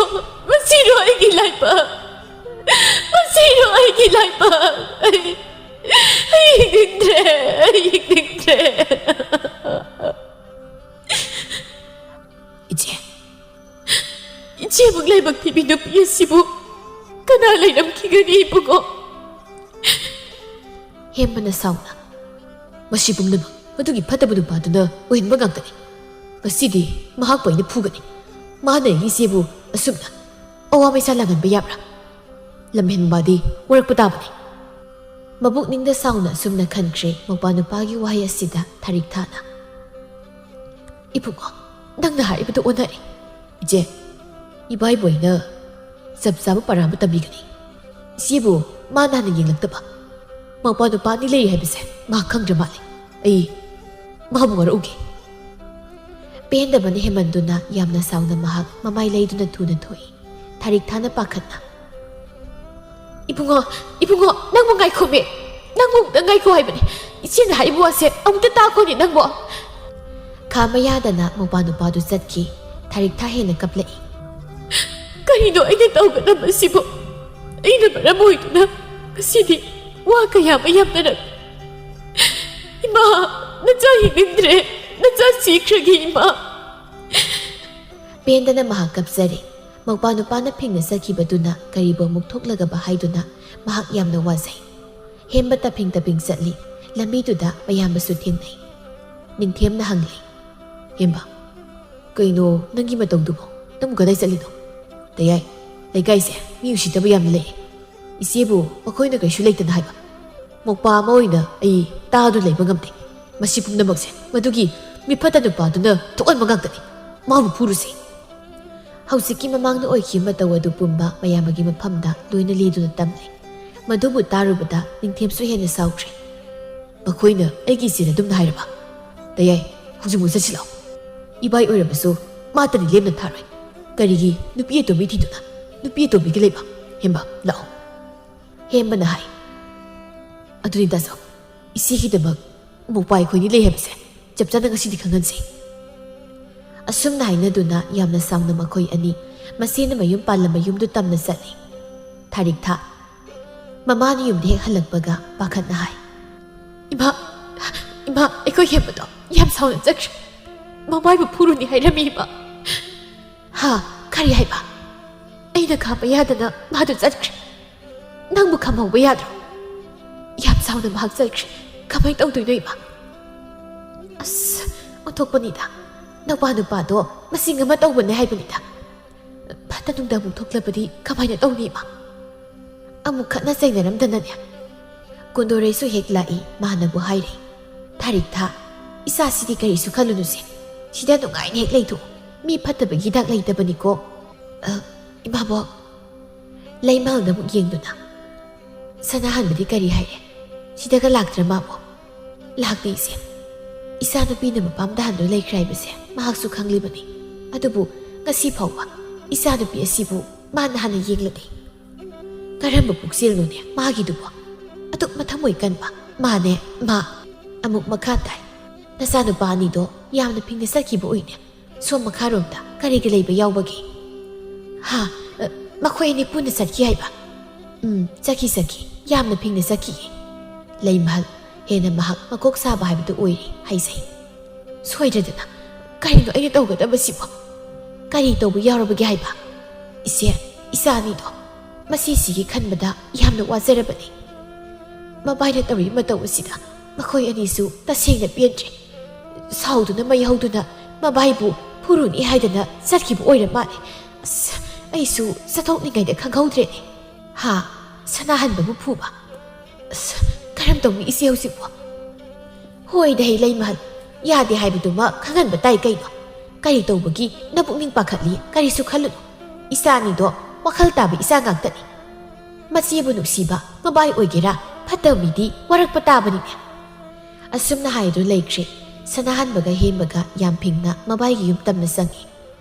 ꯃꯁꯤꯔꯣ ꯑꯩꯒꯤ ꯂꯥꯏꯕꯛ, ꯃꯁꯤꯔꯣ ꯑꯩꯒꯤ ꯂꯥꯏꯕꯛ꯫ ꯑꯩ, ꯑꯩ ꯍꯤꯡꯅꯤꯡꯗ꯭ꯔꯦ, ꯑꯩ ꯍꯤꯡꯅꯤꯡꯗ꯭ꯔꯦ"꯫ "ꯏꯆꯦ, ꯏꯆꯦꯃꯨꯛ ꯂꯥꯏꯕꯛ ꯊꯤꯕꯤ ꯅꯨꯄꯤ ꯑꯁꯤꯕꯨ ꯀꯅꯥ ꯂꯩꯔꯝꯈꯤꯒꯅꯤ, ꯏꯕꯨꯡꯉꯣ?" ꯍꯦꯝꯕꯅ ꯁꯥꯎꯅ, "ꯃꯁꯤ ꯄꯨꯝꯅꯃꯛ ꯃꯗꯨꯒꯤ ꯐꯠꯇꯕ ꯅꯨꯄꯥꯗꯨꯅ ꯑꯣꯏꯍꯟꯕ ꯉꯥꯛꯇꯅꯤ꯫ ꯉꯁꯤꯗꯤ ꯃꯍꯥꯛꯄꯨ ꯑꯩꯅ ꯐꯨꯒꯅꯤ꯫ ꯃꯥꯅ ꯑꯩꯒꯤ ꯏꯆꯦꯕꯨ ꯑꯁꯨꯝꯅ ꯑꯋꯥ ꯃꯩꯁꯥ ꯂꯥꯡꯍꯟꯕ ꯌꯥꯕ꯭ꯔꯥ? ꯂꯝꯍꯦꯟꯕꯗꯤ ꯑꯣꯏꯔꯛꯄ ꯇꯥꯕꯅꯤ"꯫ ꯃꯕꯨꯛꯅꯤꯡꯗ ꯁꯥꯎꯅ ꯑꯁꯨꯝꯅ ꯈꯟꯈ꯭ꯔꯦ ꯃꯧꯄ꯭ꯋꯥ ꯅꯨꯄꯥꯒꯤ ꯋꯥꯍꯩ ꯑꯁꯤꯗ ꯊꯥꯔꯤꯛꯊꯥꯅ꯫ "ꯏꯕꯨꯡꯉꯣ, ꯅꯪꯅ ꯍꯥꯏꯔꯤꯕꯗꯨ ꯑꯣꯟꯅꯔꯦ꯫ ꯏꯆꯦ, ꯏꯕꯥꯏꯕꯨ ꯑꯩꯅ ꯆꯞ ꯆꯥꯕ ꯄꯔꯥ ꯑꯃ ꯇꯝꯕꯤꯒꯅꯤ꯫ ꯏꯆꯦꯕꯨ ꯃꯥꯅ ꯍꯥꯟꯅ ꯌꯦꯡꯂꯛꯇꯕ ꯃꯧꯄ꯭ꯋꯥ ꯅꯨꯄꯥ ꯑꯅꯤ ꯂꯩꯔꯤ ꯍꯥꯏꯕꯁꯦ ꯃꯥ ꯈꯪꯗ꯭ꯔ ꯃꯥꯜꯂꯦ꯫ ꯑꯩ ꯃꯥꯕꯨ ꯋꯥꯔꯛꯎꯒꯦ"꯫ ꯄꯦꯟꯗꯕꯅ ꯍꯦꯟꯃꯟꯗꯨꯅ ꯌꯥꯝꯅ ꯁꯥꯎꯅ ꯃꯍꯥꯛ ꯃꯃꯥꯏ ꯂꯩꯗꯨꯅ ꯊꯨꯅ ꯊꯣꯛꯏ꯫ ꯊꯥꯔꯤꯛꯊꯥꯅ ꯄꯥꯈꯠꯅ, "ꯏꯕꯨꯡꯉꯣ, ꯏꯕꯨꯡꯉꯣ, ꯅꯪꯕꯨ ꯉꯥꯏꯈꯣꯃꯦ꯫ ꯅꯪꯕꯨ ꯑꯃꯨꯛꯇ ꯉꯥꯏꯈꯣ ꯍꯥꯏꯕꯅꯦ꯫ ꯏꯆꯦꯅ ꯍꯥꯏꯔꯤꯕ ꯋꯥꯁꯦ ꯑꯃꯨꯛꯇ ꯇꯥꯈꯣꯅꯦ ꯅꯪꯕꯣ"꯫ ꯈꯥꯝꯕ ꯌꯥꯗꯅ ꯃꯧꯄ꯭ꯋꯥ ꯅꯨꯄꯥꯗꯨ ꯆꯠꯈꯤ꯫ ꯊꯥꯔꯤꯛꯊꯥ ꯍꯦꯟꯅ ꯀꯞꯂꯛꯏ꯫ "ꯀꯔꯤꯅꯣ ꯑꯩꯅ ꯇꯧꯒꯗꯕꯁꯤꯕꯨ? ꯑꯩꯅ ꯃꯔꯝ ꯑꯣꯏꯗꯨꯅ ꯉꯁꯤꯗꯤ ꯋꯥ ꯀꯌꯥ ꯑꯃ ꯌꯥꯝꯅꯔꯛ꯫ ꯏꯃꯥ, ꯅꯆꯥ ꯍꯤꯡꯅꯤꯡꯗ꯭ꯔꯦ, ꯅꯆꯥ ꯁꯤꯈ꯭ꯔꯒꯦ ꯏꯃꯥ"꯫ ꯄꯦꯟꯗꯅ ꯃꯍꯥꯛ ꯀꯞꯆꯔꯦ꯫ ꯃꯧꯄ꯭ꯋꯥ ꯅꯨꯄꯥꯅ ꯐꯤꯡꯅ ꯆꯠꯈꯤꯕꯗꯨꯅ ꯀꯔꯤꯕꯨ ꯑꯃꯨꯛ ꯊꯣꯛꯂꯒꯕ ꯍꯥꯏꯗꯨꯅ ꯃꯍꯥꯛ ꯌꯥꯝꯅ ꯋꯥꯖꯩ꯫ ꯍꯦꯝꯕ ꯇꯞꯐꯤꯡ ꯇꯞꯐꯤꯡ ꯆꯠꯂꯤ꯫ ꯂꯝꯕꯤꯗꯨꯗ ꯃꯌꯥꯝꯕꯁꯨ ꯊꯦꯡꯅꯩ꯫ ꯅꯤꯡꯊꯦꯝꯅ ꯍꯪꯂꯦ, "ꯍꯦꯝꯕ, ꯀꯩꯅꯣ ꯅꯪꯒꯤ ꯃꯇꯧꯗꯨꯕꯣ? ꯅꯪꯕꯨ ꯀꯗꯥꯏ ꯆꯠꯂꯤꯅꯣ?" "ꯇꯌꯥꯏ, ꯂꯩꯀꯥꯏꯁꯦ ꯃꯤ ꯎꯁꯤꯠꯇꯕ ꯌꯥꯝꯅ ꯂꯩ꯫ ꯏꯆꯦꯕꯨ ꯃꯈꯣꯏꯅ ꯀꯩꯁꯨ ꯂꯩꯇꯅ ꯍꯥꯏꯕ꯫ ꯃꯧꯄꯥ ꯑꯃ ꯑꯣꯏꯅ ꯑꯩ ꯇꯥꯗꯨꯅ ꯂꯩꯕ ꯉꯝꯗꯦ꯫ ꯃꯁꯤ ꯄꯨꯝꯅꯃꯛꯁꯦ ꯃꯗꯨꯒꯤ ꯃꯤꯐꯠꯇ ꯅꯨꯄꯥꯗꯨꯅ ꯊꯣꯛꯍꯟꯕ ꯉꯥꯛꯇꯅꯤ꯫ ꯃꯥꯕꯨ ꯐꯨꯔꯨꯁꯦ꯫" ꯍꯧꯖꯤꯛꯀꯤ ꯃꯃꯥꯡꯗ ꯑꯣꯏꯈꯤꯕ ꯃꯇꯧ ꯑꯗꯨ ꯄꯨꯝꯕ ꯃꯌꯥꯝꯕꯒꯤ ꯃꯐꯝꯗ ꯂꯣꯏꯅ ꯂꯤꯗꯨꯅ ꯇꯝꯂꯦ꯫ ꯃꯗꯨꯕꯨ ꯇꯥꯔꯨꯕꯗ ꯅꯤꯡꯊꯦꯝꯁꯨ ꯍꯦꯟꯅ ꯁꯥꯎꯈ꯭ꯔꯦ꯫ "ꯃꯈꯣꯏꯅ ꯑꯩꯒꯤ ꯏꯆꯦꯗ ꯑꯗꯨꯝꯅ ꯍꯥꯏꯔꯕ? ꯇꯌꯥꯏ, ꯍꯧꯖꯤꯛꯃꯛ ꯆꯠꯁꯤ ꯂꯥꯛꯑꯣ꯫ ꯏꯕꯥꯏ ꯑꯣꯏꯔꯕꯁꯨ ꯃꯥꯇꯗꯤ ꯂꯦꯝꯅ ꯊꯥꯔꯣꯏ꯫ ꯀꯔꯤꯒꯤ ꯅꯨꯄꯤ ꯑꯇꯣꯝꯕꯤ ꯊꯤꯗꯨꯅ ꯅꯨꯄꯤ ꯑꯇꯣꯝꯕꯤꯒꯤ ꯂꯩꯕ? ꯍꯦꯝꯕ, ꯂꯥꯛꯑꯣ꯫" ꯍꯦꯝꯕꯅ ꯍꯥꯏ, "ꯑꯗꯨꯅꯤ ꯇꯥꯖꯧ, ꯏꯆꯦꯒꯤꯗꯃꯛ ꯃꯧꯄꯥ ꯑꯩꯈꯣꯏꯅꯤ ꯂꯩ ꯍꯥꯏꯕꯁꯦ ꯆꯞ ꯆꯥꯅ ꯉꯁꯤꯗꯤ ꯈꯪꯍꯟꯁꯤ꯫" ꯑꯁꯨꯝꯅ ꯍꯥꯏꯅꯗꯨꯅ ꯌꯥꯝꯅ ꯁꯥꯎꯅ ꯃꯈꯣꯏ ꯑꯅꯤ ꯃꯁꯦꯟꯅ ꯃꯌꯨꯝ ꯄꯥꯜꯂꯝꯕ ꯌꯨꯝꯗꯨ ꯇꯝꯅ ꯆꯠꯂꯤ꯫ ꯊꯥꯔꯤꯛꯊꯥ ꯃꯃꯥꯅ ꯌꯨꯝꯗ ꯍꯦꯛ ꯍꯜꯂꯛꯄꯒ ꯄꯥꯈꯠꯅ ꯍꯥꯏ, "ꯏꯃꯥ, ꯏꯃꯥ, ꯑꯩꯈꯣꯏ ꯍꯦꯝꯕꯗꯣ ꯌꯥꯝ ꯁꯥꯎꯅ ꯆꯠꯈ꯭ꯔꯦ꯫ ꯃꯃꯥꯏꯕꯨ ꯐꯨꯔꯨꯅꯤ ꯍꯥꯏꯔꯝꯃꯤ, ꯏꯃꯥ꯫" "ꯍꯥ? ꯀꯔꯤ ꯍꯥꯏꯕ? ꯑꯩꯅ ꯈꯥꯝꯕ ꯌꯥꯗꯅ ꯃꯥꯗꯨ ꯆꯠꯈ꯭ꯔꯦ꯫ ꯅꯪꯕꯨ ꯈꯥꯝꯍꯧꯕ ꯌꯥꯗ꯭ꯔꯣ? ꯌꯥꯝ ꯁꯥꯎꯅ ꯃꯍꯥꯛ ꯆꯠꯈ꯭ꯔꯦ꯫ ꯀꯃꯥꯏ ꯇꯧꯗꯣꯏꯅꯣ, ꯏꯃꯥ?" "ꯑꯁ, ꯑꯣꯟꯊꯣꯛꯄꯅꯤꯗ꯫ ꯅꯧꯄꯥ ꯅꯨꯄꯥꯗꯣ ꯃꯆꯤꯡ ꯑꯃ ꯇꯧꯕꯅꯦ ꯍꯥꯏꯕꯅꯤꯗ꯫ ꯐꯠꯇ ꯅꯨꯡꯗ ꯑꯃꯨꯛ ꯊꯣꯛꯂꯕꯗꯤ ꯀꯃꯥꯏꯅ ꯇꯧꯅꯤ, ꯏꯃꯥ?" ꯑꯃꯨꯛ ꯈꯠꯅ ꯆꯩꯅꯔꯝꯗꯅꯅꯦ꯫ ꯀꯨꯟꯗꯣꯔꯩꯁꯨ ꯍꯦꯛ ꯂꯥꯛꯏ, ꯃꯥꯅꯕꯨ ꯍꯥꯏꯔꯦ, "ꯊꯥꯔꯤꯛꯊꯥ, ꯏꯆꯥꯁꯤꯗꯤ ꯀꯔꯤꯁꯨ ꯈꯜꯂꯨꯅꯨꯁꯦ꯫ ꯁꯤꯗ ꯅꯨꯡꯉꯥꯏꯅ ꯍꯦꯛ ꯂꯩꯊꯣꯛꯎ꯫ ꯃꯤ ꯐꯠꯇꯕꯒꯤ ꯍꯤꯗꯥꯛ ꯂꯩꯇꯕꯅꯤꯀꯣ꯫" "ꯑ, ꯏꯃꯥꯕꯣꯛ꯫" ꯂꯩꯃꯥꯜꯗ ꯑꯃꯨꯛ ꯌꯦꯡꯗꯨꯅ, "ꯁꯅꯥꯍꯟꯕꯗꯤ ꯀꯔꯤ ꯍꯥꯏꯔꯦ? ꯁꯤꯗꯒ ꯂꯥꯛꯇ꯭ꯔ ꯃꯥꯕꯣ?" "ꯂꯥꯛꯇꯦ, ꯏꯆꯦ꯫ ꯏꯆꯥꯅꯨꯄꯤꯅ ꯃꯄꯥꯝꯗ ꯍꯟꯗꯨꯅ ꯂꯩꯈ꯭ꯔꯦ ꯍꯥꯏꯕꯁꯦ ꯃꯍꯥꯛꯁꯨ ꯈꯪꯂꯤꯕꯅꯤ꯫ ꯑꯗꯨꯕꯨ ꯉꯁꯤ ꯐꯥꯎꯕ ꯏꯆꯥꯅꯨꯄꯤ ꯑꯁꯤꯕꯨ ꯃꯥꯅ ꯍꯥꯟꯅ ꯌꯦꯡꯂꯗꯦ꯫ ꯀꯔꯝꯕ ꯄꯨꯛꯆꯦꯜꯅꯣꯅꯦ ꯃꯥꯒꯤꯗꯨꯕꯣ? ꯑꯗꯨꯛ ꯃꯊꯃꯣꯏ ꯀꯟꯕ ꯃꯥꯅꯦ, ꯃꯥ꯫" ꯑꯃꯨꯛ ꯃꯈꯥ ꯇꯥꯏ, "ꯅꯆꯥꯅꯨꯄꯥ ꯑꯅꯤꯗꯣ ꯌꯥꯝꯅ ꯐꯤꯡꯅ ꯆꯠꯈꯤꯕ ꯎꯏꯅꯦ꯫ ꯁꯣꯝ ꯃꯈꯥꯔꯣꯝꯗ ꯀꯔꯤꯒꯤ ꯂꯩꯕ ꯌꯥꯎꯕꯒꯦ?" "ꯍꯥ? ꯑ, ꯃꯈꯣꯏ ꯑꯅꯤ ꯄꯨꯟꯅ ꯆꯠꯈꯤ ꯍꯥꯏꯕ?" "ꯎꯝ, ꯆꯠꯈꯤ, ꯆꯠꯈꯤ꯫ ꯌꯥꯝꯅ ꯐꯤꯡꯅ ꯆꯠꯈꯤꯌꯦ꯫" ꯂꯩꯃꯍꯜ ꯍꯦꯟꯅ ꯃꯍꯥꯛ ꯃꯀꯣꯛ ꯁꯥꯕ ꯍꯥꯏꯕꯗꯨ ꯑꯣꯏꯔꯦ, ꯍꯥꯏꯖꯩ꯫ "ꯁꯣꯏꯗ꯭ꯔꯗꯅ꯫ ꯀꯔꯤꯅꯣ ꯑꯩꯅ ꯇꯧꯒꯗꯕꯁꯤꯕꯣ? ꯀꯔꯤ ꯇꯧꯕ ꯌꯥꯎꯔꯕꯒꯦ ꯍꯥꯏꯕ? ꯏꯆꯦ, ꯏꯆꯥ ꯑꯅꯤꯗꯣ ꯃꯁꯤꯁꯤꯒꯤ ꯈꯟꯕꯗ ꯌꯥꯝꯅ ꯋꯥꯖꯔꯕꯅꯤ꯫" ꯃꯕꯥꯏꯅ ꯇꯧꯔꯤꯕ ꯃꯇꯧ ꯑꯁꯤꯗ ꯃꯈꯣꯏ ꯑꯅꯤꯁꯨ ꯇꯁꯦꯡꯅ ꯄꯦꯟꯗ꯭ꯔꯦ꯫ ꯁꯥꯎꯗꯨꯅ ꯃꯩ ꯍꯧꯗꯨꯅ ꯃꯕꯥꯏꯕꯨ ꯐꯨꯔꯨꯅꯤ ꯍꯥꯏꯗꯅ ꯆꯠꯈꯤꯕ ꯑꯣꯏꯔ ꯃꯥꯜꯂꯦ꯫ ꯑꯁ, ꯑꯩꯁꯨ ꯆꯠꯊꯣꯛꯂꯤꯉꯩꯗ ꯈꯪꯍꯧꯗ꯭ꯔꯦꯅꯦ꯫ ꯍꯥ? ꯁꯅꯥꯍꯟꯕꯕꯨ ꯐꯨꯕ? ꯑꯁ, ꯀꯔꯝ ꯇꯧꯅꯤ ꯏꯆꯦ ꯍꯧꯖꯤꯛꯄꯨ? ꯍꯣꯏꯗ ꯍꯦ ꯂꯩꯃꯍꯟ, ꯌꯥꯗꯦ ꯍꯥꯏꯕꯗꯨꯃ ꯈꯪꯍꯟꯕ ꯇꯥꯏ ꯀꯩꯅꯣ꯫ ꯀꯔꯤ ꯇꯧꯕꯒꯤ ꯅꯄꯨꯛꯅꯤꯡ ꯄꯥꯈꯠꯂꯤ? ꯀꯔꯤꯁꯨ ꯈꯜꯂꯨꯅꯨ꯫ ꯏꯆꯥꯅꯤꯗꯣ ꯋꯥꯈꯜ ꯇꯥꯕ ꯏꯆꯥ ꯉꯥꯛꯇꯅꯤ꯫ ꯃꯆꯦꯕꯨ ꯅꯨꯡꯁꯤꯕ ꯃꯕꯥꯏ ꯑꯣꯏꯒꯦꯔꯥ ꯐꯠꯇꯕ ꯃꯤꯗꯤ ꯋꯥꯔꯛꯄ ꯇꯥꯕꯅꯤꯅꯦ꯫ ꯑꯁꯨꯝꯅ ꯍꯥꯏꯗꯨꯅ ꯂꯩꯈ꯭ꯔꯦ꯫ ꯁꯅꯥꯍꯟꯕꯒ ꯍꯦꯝꯕꯒ ꯌꯥꯝ ꯐꯤꯡꯅ ꯃꯕꯥꯏꯒꯤ ꯌꯨꯝ ꯇꯝꯅ ꯆꯪꯉꯤ꯫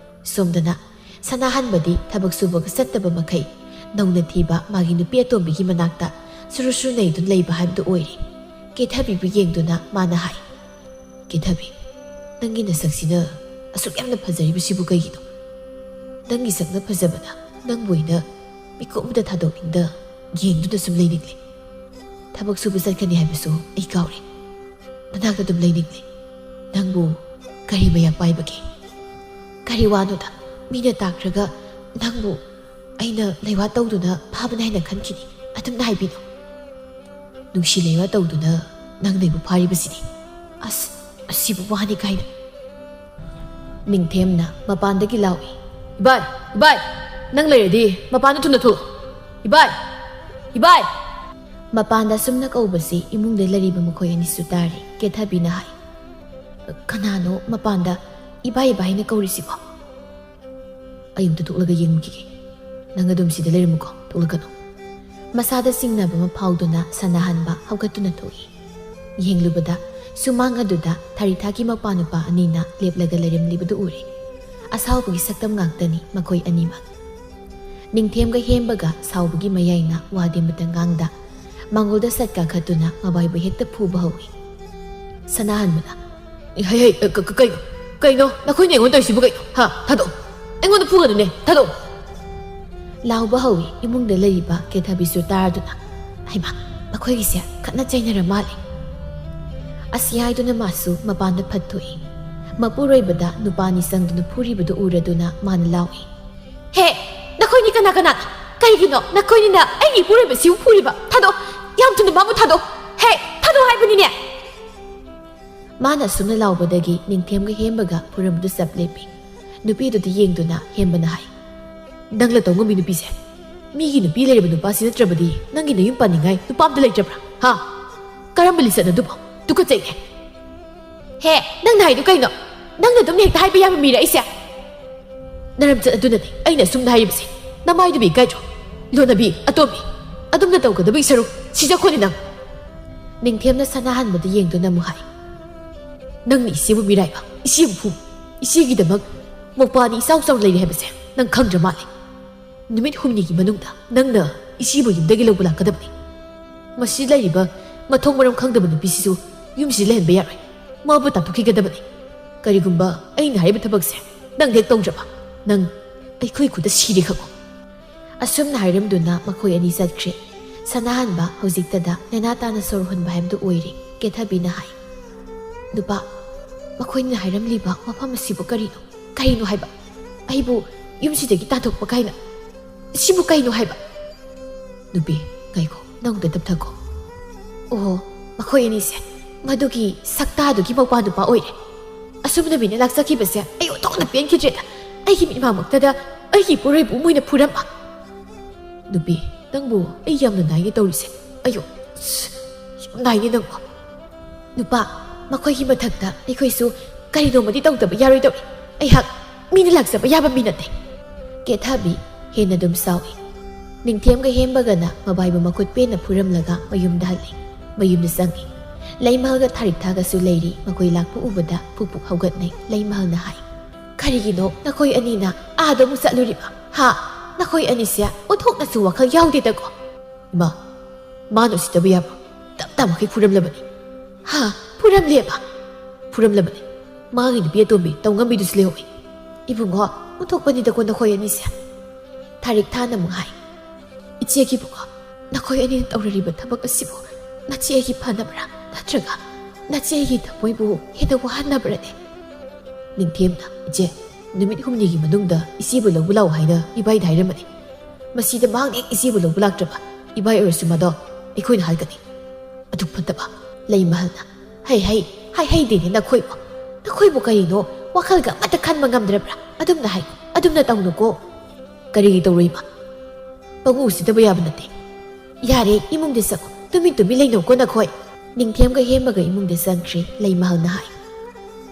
ꯁꯣꯝꯗꯅ ꯁꯅꯥꯍꯟꯕꯗꯤ ꯊꯕꯛ ꯁꯨꯕꯒ ꯆꯠꯇꯕ ꯃꯈꯩ ꯅꯧꯅ ꯊꯤꯕ ꯃꯥꯒꯤ ꯅꯨꯄꯤ ꯑꯇꯣꯝꯕꯤꯒꯤ ꯃꯅꯥꯛꯇ ꯁꯨꯔꯨ ꯁꯨꯔꯨ ꯅꯩꯗꯨꯅ ꯂꯩꯕ ꯍꯥꯏꯕꯗꯨ ꯑꯣꯏꯔꯦ꯫ ꯀꯦꯊꯕꯤꯕꯨ ꯌꯦꯡꯗꯨꯅ ꯃꯥꯅ ꯍꯥꯏ, "ꯀꯦꯊꯕꯤ, ꯅꯪꯒꯤ ꯅꯁꯛꯁꯤꯅ ꯑꯁꯨꯛ ꯌꯥꯝꯅ ꯐꯖꯔꯤꯕꯁꯤꯕꯨ ꯀꯩꯒꯤꯅꯣ? ꯅꯪꯒꯤ ꯁꯛꯅ ꯐꯖꯕꯅ ꯅꯪꯕꯨ ꯑꯩꯅ ꯃꯤꯀꯨꯞ ꯑꯃꯗ ꯊꯥꯗꯣꯛꯅꯤꯡꯗ ꯌꯦꯡꯗꯨꯅ ꯁꯨꯝ ꯂꯩꯅꯤꯡꯂꯦ꯫ ꯊꯕꯛ ꯁꯨꯕ ꯆꯠꯀꯅꯤ ꯍꯥꯏꯕꯁꯨ ꯑꯩ ꯀꯥꯎꯔꯦ꯫ ꯃꯅꯥꯛꯇ ꯑꯗꯨꯝ ꯂꯩꯅꯤꯡꯂꯦ꯫ ꯅꯪꯕꯨ ꯀꯔꯤ ꯃꯌꯥꯝ ꯄꯥꯏꯕꯒꯦ? ꯀꯔꯤ ꯋꯥꯅꯣꯗ? ꯃꯤꯅ ꯇꯥꯈ꯭ꯔꯒ ꯅꯪꯕꯨ ꯑꯩꯅ ꯂꯩꯋꯥ ꯇꯧꯗꯨꯅ ꯐꯥꯕꯅꯤ ꯍꯥꯏꯅ ꯈꯟꯈꯤꯅꯤ꯫ ꯑꯗꯨꯝꯅ ꯍꯥꯏꯕꯤꯅꯨ꯫ ꯅꯨꯡꯁꯤ ꯂꯩꯋꯥ ꯇꯧꯗꯨꯅ ꯅꯪꯅ ꯑꯩꯕꯨ ꯐꯥꯔꯤꯕꯁꯤꯅꯤ꯫ ꯑꯁ, ꯑꯁꯤꯕꯨ ꯋꯥꯅꯤ ꯀꯥꯏꯅ꯫" ꯅꯤꯡꯊꯦꯝꯅ ꯃꯄꯥꯟꯗꯒꯤ ꯂꯥꯎꯏ, "ꯏꯕꯥꯏ, ꯏꯕꯥꯏ, ꯅꯪ ꯂꯩꯔꯗꯤ ꯃꯄꯥꯟꯗ ꯊꯨꯅ ꯊꯣꯛꯂꯛꯑꯣ꯫ ꯏꯕꯥꯏ, ꯏꯕꯥꯏ!" ꯃꯄꯥꯟꯗ ꯑꯁꯨꯝꯅ ꯀꯧꯕꯁꯤ ꯏꯃꯨꯡꯗ ꯂꯩꯔꯤꯕ ꯃꯈꯣꯏ ꯑꯅꯤꯁꯨ ꯇꯥꯔꯤ꯫ ꯀꯦꯊꯕꯤꯅ ꯍꯥꯏ, "ꯀꯅꯥꯅꯣ ꯃꯄꯥꯟꯗ ꯏꯕꯥꯏ ꯏꯕꯥꯏꯅ ꯀꯧꯔꯤꯁꯤꯕꯣ? ꯑꯩ ꯑꯝꯇ ꯊꯣꯛꯂꯒ ꯌꯦꯡꯉꯨꯈꯤꯒꯦ꯫ ꯅꯪ ꯑꯗꯨꯝ ꯁꯤꯗ ꯂꯩꯔꯝꯃꯨꯀꯣ, ꯊꯣꯛꯂꯛꯀꯅꯨ꯫" ꯃꯁꯥꯗ ꯆꯤꯡꯅꯕ ꯑꯃ ꯐꯥꯎꯗꯨꯅ ꯁꯅꯥꯍꯟꯕ ꯍꯧꯒꯠꯇꯨꯅ ꯊꯣꯛꯏ꯫ ꯌꯦꯡꯂꯨꯕꯗ ꯁꯨꯃꯥꯡ ꯑꯗꯨꯗ ꯊꯥꯔꯤ ꯊꯥꯛꯀꯤ ꯃꯄꯥ ꯅꯨꯄꯥ ꯑꯅꯤꯅ ꯂꯦꯞꯂꯒ ꯂꯩꯔꯝꯂꯤꯕꯗꯨ ꯎꯔꯦ꯫ ꯑꯁꯥꯎꯕꯒꯤ ꯁꯛꯇꯝ ꯉꯥꯛꯇꯅꯤ ꯃꯈꯣꯏ ꯑꯅꯤꯃꯛ꯫ ꯅꯤꯡꯊꯦꯝꯒ ꯍꯦꯝꯕꯒ ꯁꯥꯎꯕꯒꯤ ꯃꯌꯥꯏꯅ ꯋꯥꯗꯤ ꯑꯃꯇ ꯉꯥꯡꯗ ꯃꯥꯡꯒꯣꯜꯗ ꯁꯠ ꯀꯥꯈꯠꯇꯨꯅ ꯃꯕꯥꯏꯕꯨ ꯍꯦꯛꯇ ꯐꯨꯕ ꯍꯧꯏ꯫ ꯁꯅꯥꯍꯟꯕꯅ, "ꯍꯩ, ꯍꯩ, ꯀ-, ꯀ-, ꯀꯩꯅꯣ? ꯀꯩꯅꯣ? ꯅꯈꯣꯏꯅ ꯑꯩꯉꯣꯟꯗ ꯇꯧꯔꯤꯁꯤꯕꯨ ꯀꯩꯅꯣ? ꯍꯥ? ꯊꯥꯗꯣꯛꯑꯣ! ꯑꯩꯉꯣꯟꯗ ꯐꯨꯒꯅꯨꯅꯦ! ꯊꯥꯗꯣꯛꯑꯣ!" ꯂꯥꯎꯕ ꯍꯧꯏ꯫ ꯏꯃꯨꯡꯗ ꯂꯩꯔꯤꯕ ꯀꯦꯊꯕꯤꯁꯨ ꯇꯥꯔꯗꯨꯅ, "ꯍꯩꯃꯥ, ꯃꯈꯣꯏꯒꯤꯁꯦ ꯈꯠꯅ ꯆꯩꯅꯔ ꯃꯥꯜꯂꯦ꯫" ꯑꯁꯤ ꯍꯥꯏꯗꯨꯅ ꯃꯥꯁꯨ ꯃꯄꯥꯟꯗ ꯐꯠ ꯊꯣꯛꯏ꯫ ꯃꯄꯨꯔꯣꯏꯕꯗ ꯅꯨꯄꯥꯅꯤ ꯆꯪꯗꯨꯅ ꯐꯨꯔꯤꯕꯗꯨ ꯎꯔꯗꯨꯅ ꯃꯥꯅ ꯂꯥꯎꯏ, "ꯍꯦ, ꯅꯈꯣꯏꯅꯤ ꯀꯅꯥ ꯀꯅꯥ? ꯀꯩꯒꯤꯅꯣ ꯅꯈꯣꯏꯅꯤꯅ ꯑꯩꯒꯤ ꯏꯄꯨꯔꯣꯏꯕꯁꯤꯕꯨ ꯐꯨꯔꯤꯕ? ꯊꯥꯗꯣꯛ, ꯌꯥꯝ ꯊꯨꯅ ꯃꯥꯕꯨ ꯊꯥꯗꯣꯛ꯫ ꯍꯦ, ꯊꯥꯗꯣꯛ ꯍꯥꯏꯕꯅꯤꯅꯦ꯫ ꯃꯥꯅ ꯑꯁꯨꯝꯅ ꯂꯥꯎꯕꯗꯒꯤ ꯅꯤꯡꯊꯦꯝꯒ ꯍꯦꯝꯕꯒ ꯐꯨꯔꯝꯗꯨ ꯆꯞ ꯂꯦꯞꯄꯤ꯫ ꯅꯨꯄꯤꯗꯨꯗ ꯌꯦꯡꯗꯨꯅ ꯍꯦꯝꯕꯅ ꯍꯥꯏ, "ꯅꯪꯂ ꯇꯧꯉꯝꯕꯤ ꯅꯨꯄꯤꯁꯦ? ꯃꯤꯒꯤ ꯅꯨꯄꯤ ꯂꯩꯔꯕ ꯅꯨꯄꯥꯁꯤ ꯅꯠꯇ꯭ꯔꯕꯗꯤ ꯅꯪꯒꯤ ꯅꯌꯨꯝ ꯄꯥꯟꯅꯤꯡꯉꯥꯏ ꯅꯨꯄꯥ ꯑꯝꯇ ꯂꯩꯇ꯭ꯔꯕ꯭ꯔꯥ? ꯍꯥ? ꯀꯔꯝꯕ ꯂꯤꯆꯠꯅꯣ ꯑꯗꯨꯕꯣ? ꯇꯨꯀꯠꯆꯩꯍꯦ!" "ꯍꯦ, ꯅꯪꯅ ꯍꯥꯏꯗꯨ ꯀꯩꯅꯣ? ꯅꯪꯅ ꯑꯗꯨꯝ ꯍꯦꯛꯇ ꯍꯥꯏꯕ ꯌꯥꯕ ꯃꯤꯔ ꯑꯩꯁꯦ?" "ꯅꯔꯝꯆꯠ ꯑꯗꯨꯅꯅꯤ ꯑꯩꯅ ꯑꯁꯨꯝꯅ ꯍꯥꯏꯔꯤꯕꯁꯦ꯫ ꯅꯃꯥꯏꯗꯨꯕꯤ ꯏꯀꯥꯏꯗ꯭ꯔꯣ? ꯂꯣꯅꯕꯤ, ꯑꯇꯣꯝꯕꯤ, ꯑꯗꯨꯝꯅ ꯇꯧꯒꯗꯕꯒꯤ ꯁꯔꯨꯛ ꯁꯤꯖꯈꯣꯅꯤ ꯅꯪ!" ꯅꯤꯡꯊꯦꯝꯅ ꯁꯅꯥꯍꯟꯕꯗ ꯌꯦꯡꯗꯨꯅ ꯑꯃꯨꯛ ꯍꯥꯏ, "ꯅꯪꯅ ꯏꯆꯦꯕꯨ ꯃꯤꯔꯥꯏꯕ, ꯏꯆꯦꯕꯨ ꯐꯨꯕ, ꯏꯆꯦꯒꯤꯗꯃꯛ ꯃꯧꯄꯥꯅꯤ ꯏꯆꯥꯎ ꯆꯥꯎ ꯂꯩꯔꯦ ꯍꯥꯏꯕꯁꯦ ꯅꯪ ꯈꯪꯗ꯭ꯔ ꯃꯥꯜꯂꯦ꯫ ꯅꯨꯃꯤꯠ ꯍꯨꯝꯅꯤꯒꯤ ꯃꯅꯨꯡꯗ ꯅꯪꯅ ꯏꯆꯦꯕꯨ ꯌꯨꯝꯗꯒꯤ ꯂꯧꯕ ꯂꯥꯛꯀꯗꯕꯅꯤ꯫ ꯃꯁꯤ ꯂꯩꯔꯤꯕ ꯃꯊꯣꯡ ꯃꯔꯝ ꯈꯪꯗꯕ ꯅꯨꯄꯤꯁꯤꯁꯨ ꯌꯨꯝꯁꯤꯗ ꯂꯩꯍꯟꯕ ꯌꯥꯔꯣꯏ꯫ ꯃꯥꯕꯨ ꯇꯥꯟꯊꯣꯛꯈꯤꯒꯗꯕꯅꯤ꯫ ꯀꯔꯤꯒꯨꯝꯕ ꯑꯩꯅ ꯍꯥꯏꯔꯤꯕ ꯊꯕꯛꯁꯦ ꯅꯪ ꯍꯦꯛ ꯇꯧꯗ꯭ꯔꯕ, ꯅꯪ ꯑꯩꯈꯣꯏ ꯈꯨꯠꯇ ꯁꯤꯔꯦ ꯈꯪꯉꯨ!" ꯑꯁꯨꯝꯅ ꯍꯥꯏꯔꯝꯗꯨꯅ ꯃꯈꯣꯏ ꯑꯅꯤ ꯆꯠꯈ꯭ꯔꯦ꯫ ꯁꯅꯥꯍꯟꯕ ꯍꯧꯖꯤꯛꯇꯗ ꯅꯦꯅꯥ ꯇꯥꯅ ꯁꯣꯔ ꯍꯣꯟꯕ ꯍꯥꯏꯕꯗꯨ ꯑꯣꯏꯔꯦ꯫ ꯀꯦꯊꯕꯤꯅ ꯍꯥꯏ, "ꯅꯨꯄꯥ, ꯃꯈꯣꯏꯅ ꯍꯥꯏꯔꯝꯂꯤꯕ ꯃꯐꯝ ꯑꯁꯤꯕꯨ ꯀꯔꯤꯅꯣ? ꯀꯔꯤꯅꯣ ꯍꯥꯏꯕ? ꯑꯩꯕꯨ ꯌꯨꯝꯁꯤꯗꯒꯤ ꯇꯥꯟꯊꯣꯛꯄ ꯀꯥꯏꯅ꯫ ꯁꯤꯕꯨ ꯀꯩꯅꯣ ꯍꯥꯏꯕ?" "ꯅꯨꯄꯤ, ꯉꯥꯏꯈꯣ, ꯅꯪꯗ ꯇꯞꯊꯈꯣ꯫ ꯑꯣ, ꯃꯈꯣꯏ ꯑꯅꯤꯁꯦ ꯃꯗꯨꯒꯤ ꯁꯛꯇꯥꯗꯨꯒꯤ ꯃꯧꯄꯥ ꯅꯨꯄꯥ ꯑꯣꯏꯔꯦ꯫ ꯑꯁꯨꯝꯅ ꯃꯤꯅ ꯂꯥꯛꯆꯈꯤꯕꯁꯦ ꯑꯩ ꯑꯣꯟꯊꯣꯛꯅ ꯄꯦꯟꯈꯤꯗ꯭ꯔꯦꯗ꯫ ꯑꯩꯒꯤ ꯃꯤꯠꯃꯥꯡꯃꯛꯇꯗ ꯑꯩꯒꯤ ꯄꯣꯔꯣꯏꯕꯨ ꯃꯣꯏꯅ ꯐꯨꯔꯝꯕ꯫ ꯅꯨꯄꯤ, ꯅꯪꯕꯨ ꯑꯩ ꯌꯥꯝꯅ ꯅꯥꯏꯅ ꯇꯧꯔꯤꯁꯦ꯫ ꯑꯌꯣ, ꯌꯥꯝ ꯅꯥꯏꯅꯦ ꯅꯪꯕꯨ꯫ ꯅꯨꯄꯥ, ꯃꯈꯣꯏꯒꯤ ꯃꯊꯛꯇ ꯑꯩꯈꯣꯏꯁꯨ ꯀꯔꯤꯅꯣꯃꯗꯤ ꯇꯧꯗꯕ ꯌꯥꯔꯣꯏꯗꯧꯔꯤ꯫ ꯑꯩꯍꯥꯛ ꯃꯤꯅ ꯂꯥꯛꯆꯕ ꯌꯥꯕ ꯃꯤ ꯅꯠꯇꯦ꯫" ꯀꯦꯊꯕꯤ ꯍꯦꯟꯅ ꯑꯗꯨꯝ ꯁꯥꯎꯏ꯫ ꯅꯤꯡꯊꯦꯝꯒ ꯍꯦꯝꯕꯒꯅ ꯃꯕꯥꯏꯕꯨ ꯃꯈꯨꯠ ꯄꯦꯟꯅ ꯐꯨꯔꯝꯂꯒ ꯃꯌꯨꯝꯗ ꯍꯜꯂꯤ꯫ ꯃꯌꯨꯝꯗ ꯆꯪꯉꯤ꯫ ꯂꯩꯃꯍꯜꯒ ꯊꯥꯔꯤꯛꯊꯥꯒꯁꯨ ꯂꯩꯔꯤ꯫ ꯃꯈꯣꯏ ꯂꯥꯛꯄ ꯎꯕꯗ ꯄꯨꯛ ꯄꯨꯛ ꯍꯧꯒꯠꯅꯩ꯫ ꯂꯩꯃꯍꯜꯅ ꯍꯥꯏ, "ꯀꯔꯤꯒꯤꯅꯣ ꯅꯈꯣꯏ ꯑꯅꯤꯅ ꯑꯥꯗ ꯑꯃꯨꯛ ꯆꯠꯂꯨꯔꯤꯕ? ꯍꯥ? ꯅꯈꯣꯏ ꯑꯅꯤꯁꯦ ꯑꯣꯟꯊꯣꯛꯅꯁꯨ ꯋꯥꯈꯜ ꯌꯥꯎꯗꯦꯗꯀꯣ?" "ꯏꯃꯥ, ꯃꯥꯅ ꯎꯁꯤꯠꯇꯕ ꯌꯥꯕ꯭ꯔꯣ? ꯇꯞ ꯇꯥꯃꯛꯈꯩ ꯐꯨꯔꯝꯂꯕꯅꯤ꯫" "ꯍꯥ? ꯐꯨꯔꯝꯂꯦꯕ?" "ꯐꯨꯔꯝꯂꯕꯅꯤ꯫ ꯃꯥꯒꯤ ꯅꯨꯄꯤ ꯑꯇꯣꯝꯕꯤ ꯇꯧꯉꯝꯕꯤꯗꯨꯁꯨ ꯂꯩꯍꯧꯋꯤ꯫" "ꯏꯕꯨꯡꯉꯣ, ꯑꯣꯟꯊꯣꯛꯄꯅꯤꯗꯀꯣ ꯅꯈꯣꯏ ꯑꯅꯤꯁꯦ꯫" ꯊꯥꯔꯤꯛ ꯊꯥꯅ ꯑꯃꯨꯛ ꯍꯥꯏ, "ꯏꯆꯦꯒꯤ ꯏꯕꯨꯡꯉꯣ, ꯅꯈꯣꯏ ꯑꯅꯤꯅ ꯇꯧꯔꯔꯤꯕ ꯊꯕꯛ ꯑꯁꯤꯕꯨ ꯅꯆꯦ ꯑꯩꯒꯤ ꯐꯅꯕ꯭ꯔꯥ? ꯅꯠꯇ꯭ꯔꯒ ꯅꯆꯦ ꯑꯩꯒꯤ ꯊꯃꯣꯏꯕꯨ ꯍꯦꯟꯅ ꯋꯥꯍꯟꯅꯕ꯭ꯔꯅꯦ?" ꯅꯤꯡꯊꯦꯝꯅ, "ꯏꯆꯦ, ꯅꯨꯃꯤꯠ ꯍꯨꯝꯅꯤꯒꯤ ꯃꯅꯨꯡꯗ ꯏꯆꯦꯕꯨ ꯂꯧꯕ ꯂꯥꯛꯎ ꯍꯥꯏꯅ ꯏꯕꯥꯏꯗ ꯍꯥꯏꯔꯝꯕꯅꯤ꯫ ꯃꯁꯤꯗ ꯃꯍꯥꯛꯅ ꯍꯦꯛ ꯏꯆꯦꯕꯨ ꯂꯧꯕ ꯂꯥꯛꯇ꯭ꯔꯕ, ꯏꯕꯥꯏ ꯑꯣꯏꯔꯁꯨ ꯃꯗꯣ ꯑꯩꯈꯣꯏꯅ ꯍꯥꯏꯒꯅꯤ꯫ ꯑꯗꯨꯛ ꯐꯠꯇꯕ ꯂꯩꯃꯍꯜꯅ꯫ "ꯍꯩ ꯍꯩ, ꯍꯩ ꯍꯩꯗꯦꯅꯦ ꯅꯈꯣꯏꯕꯨ꯫ ꯅꯈꯣꯏꯕꯨ ꯀꯔꯤꯅꯣ ꯋꯥꯈꯜꯒ ꯑꯃꯠꯇ ꯈꯟꯕ ꯉꯝꯗ꯭ꯔꯕ꯭ꯔꯥ? ꯑꯗꯨꯝꯅ ꯍꯥꯏ, ꯑꯗꯨꯝꯅ ꯇꯧꯅꯨꯀꯣ꯫" "ꯀꯔꯤꯒꯤ ꯇꯧꯔꯣꯏꯃ? ꯄꯪꯎ ꯎꯁꯤꯠꯇꯕ ꯌꯥꯕ ꯅꯠꯇꯦ꯫ ꯌꯥꯔꯦ, ꯏꯃꯨꯡꯗ ꯆꯪꯉꯨ꯫ ꯇꯨꯃꯤꯟ ꯇꯨꯃꯤꯟ ꯂꯩꯅꯧꯀꯣ ꯅꯈꯣꯏ꯫" ꯅꯤꯡꯊꯦꯝꯒ ꯍꯦꯝꯕꯒ ꯏꯃꯨꯡꯗ ꯆꯪꯈ꯭ꯔꯦ ꯂꯩꯃꯍꯜꯅ ꯍꯥꯏ꯫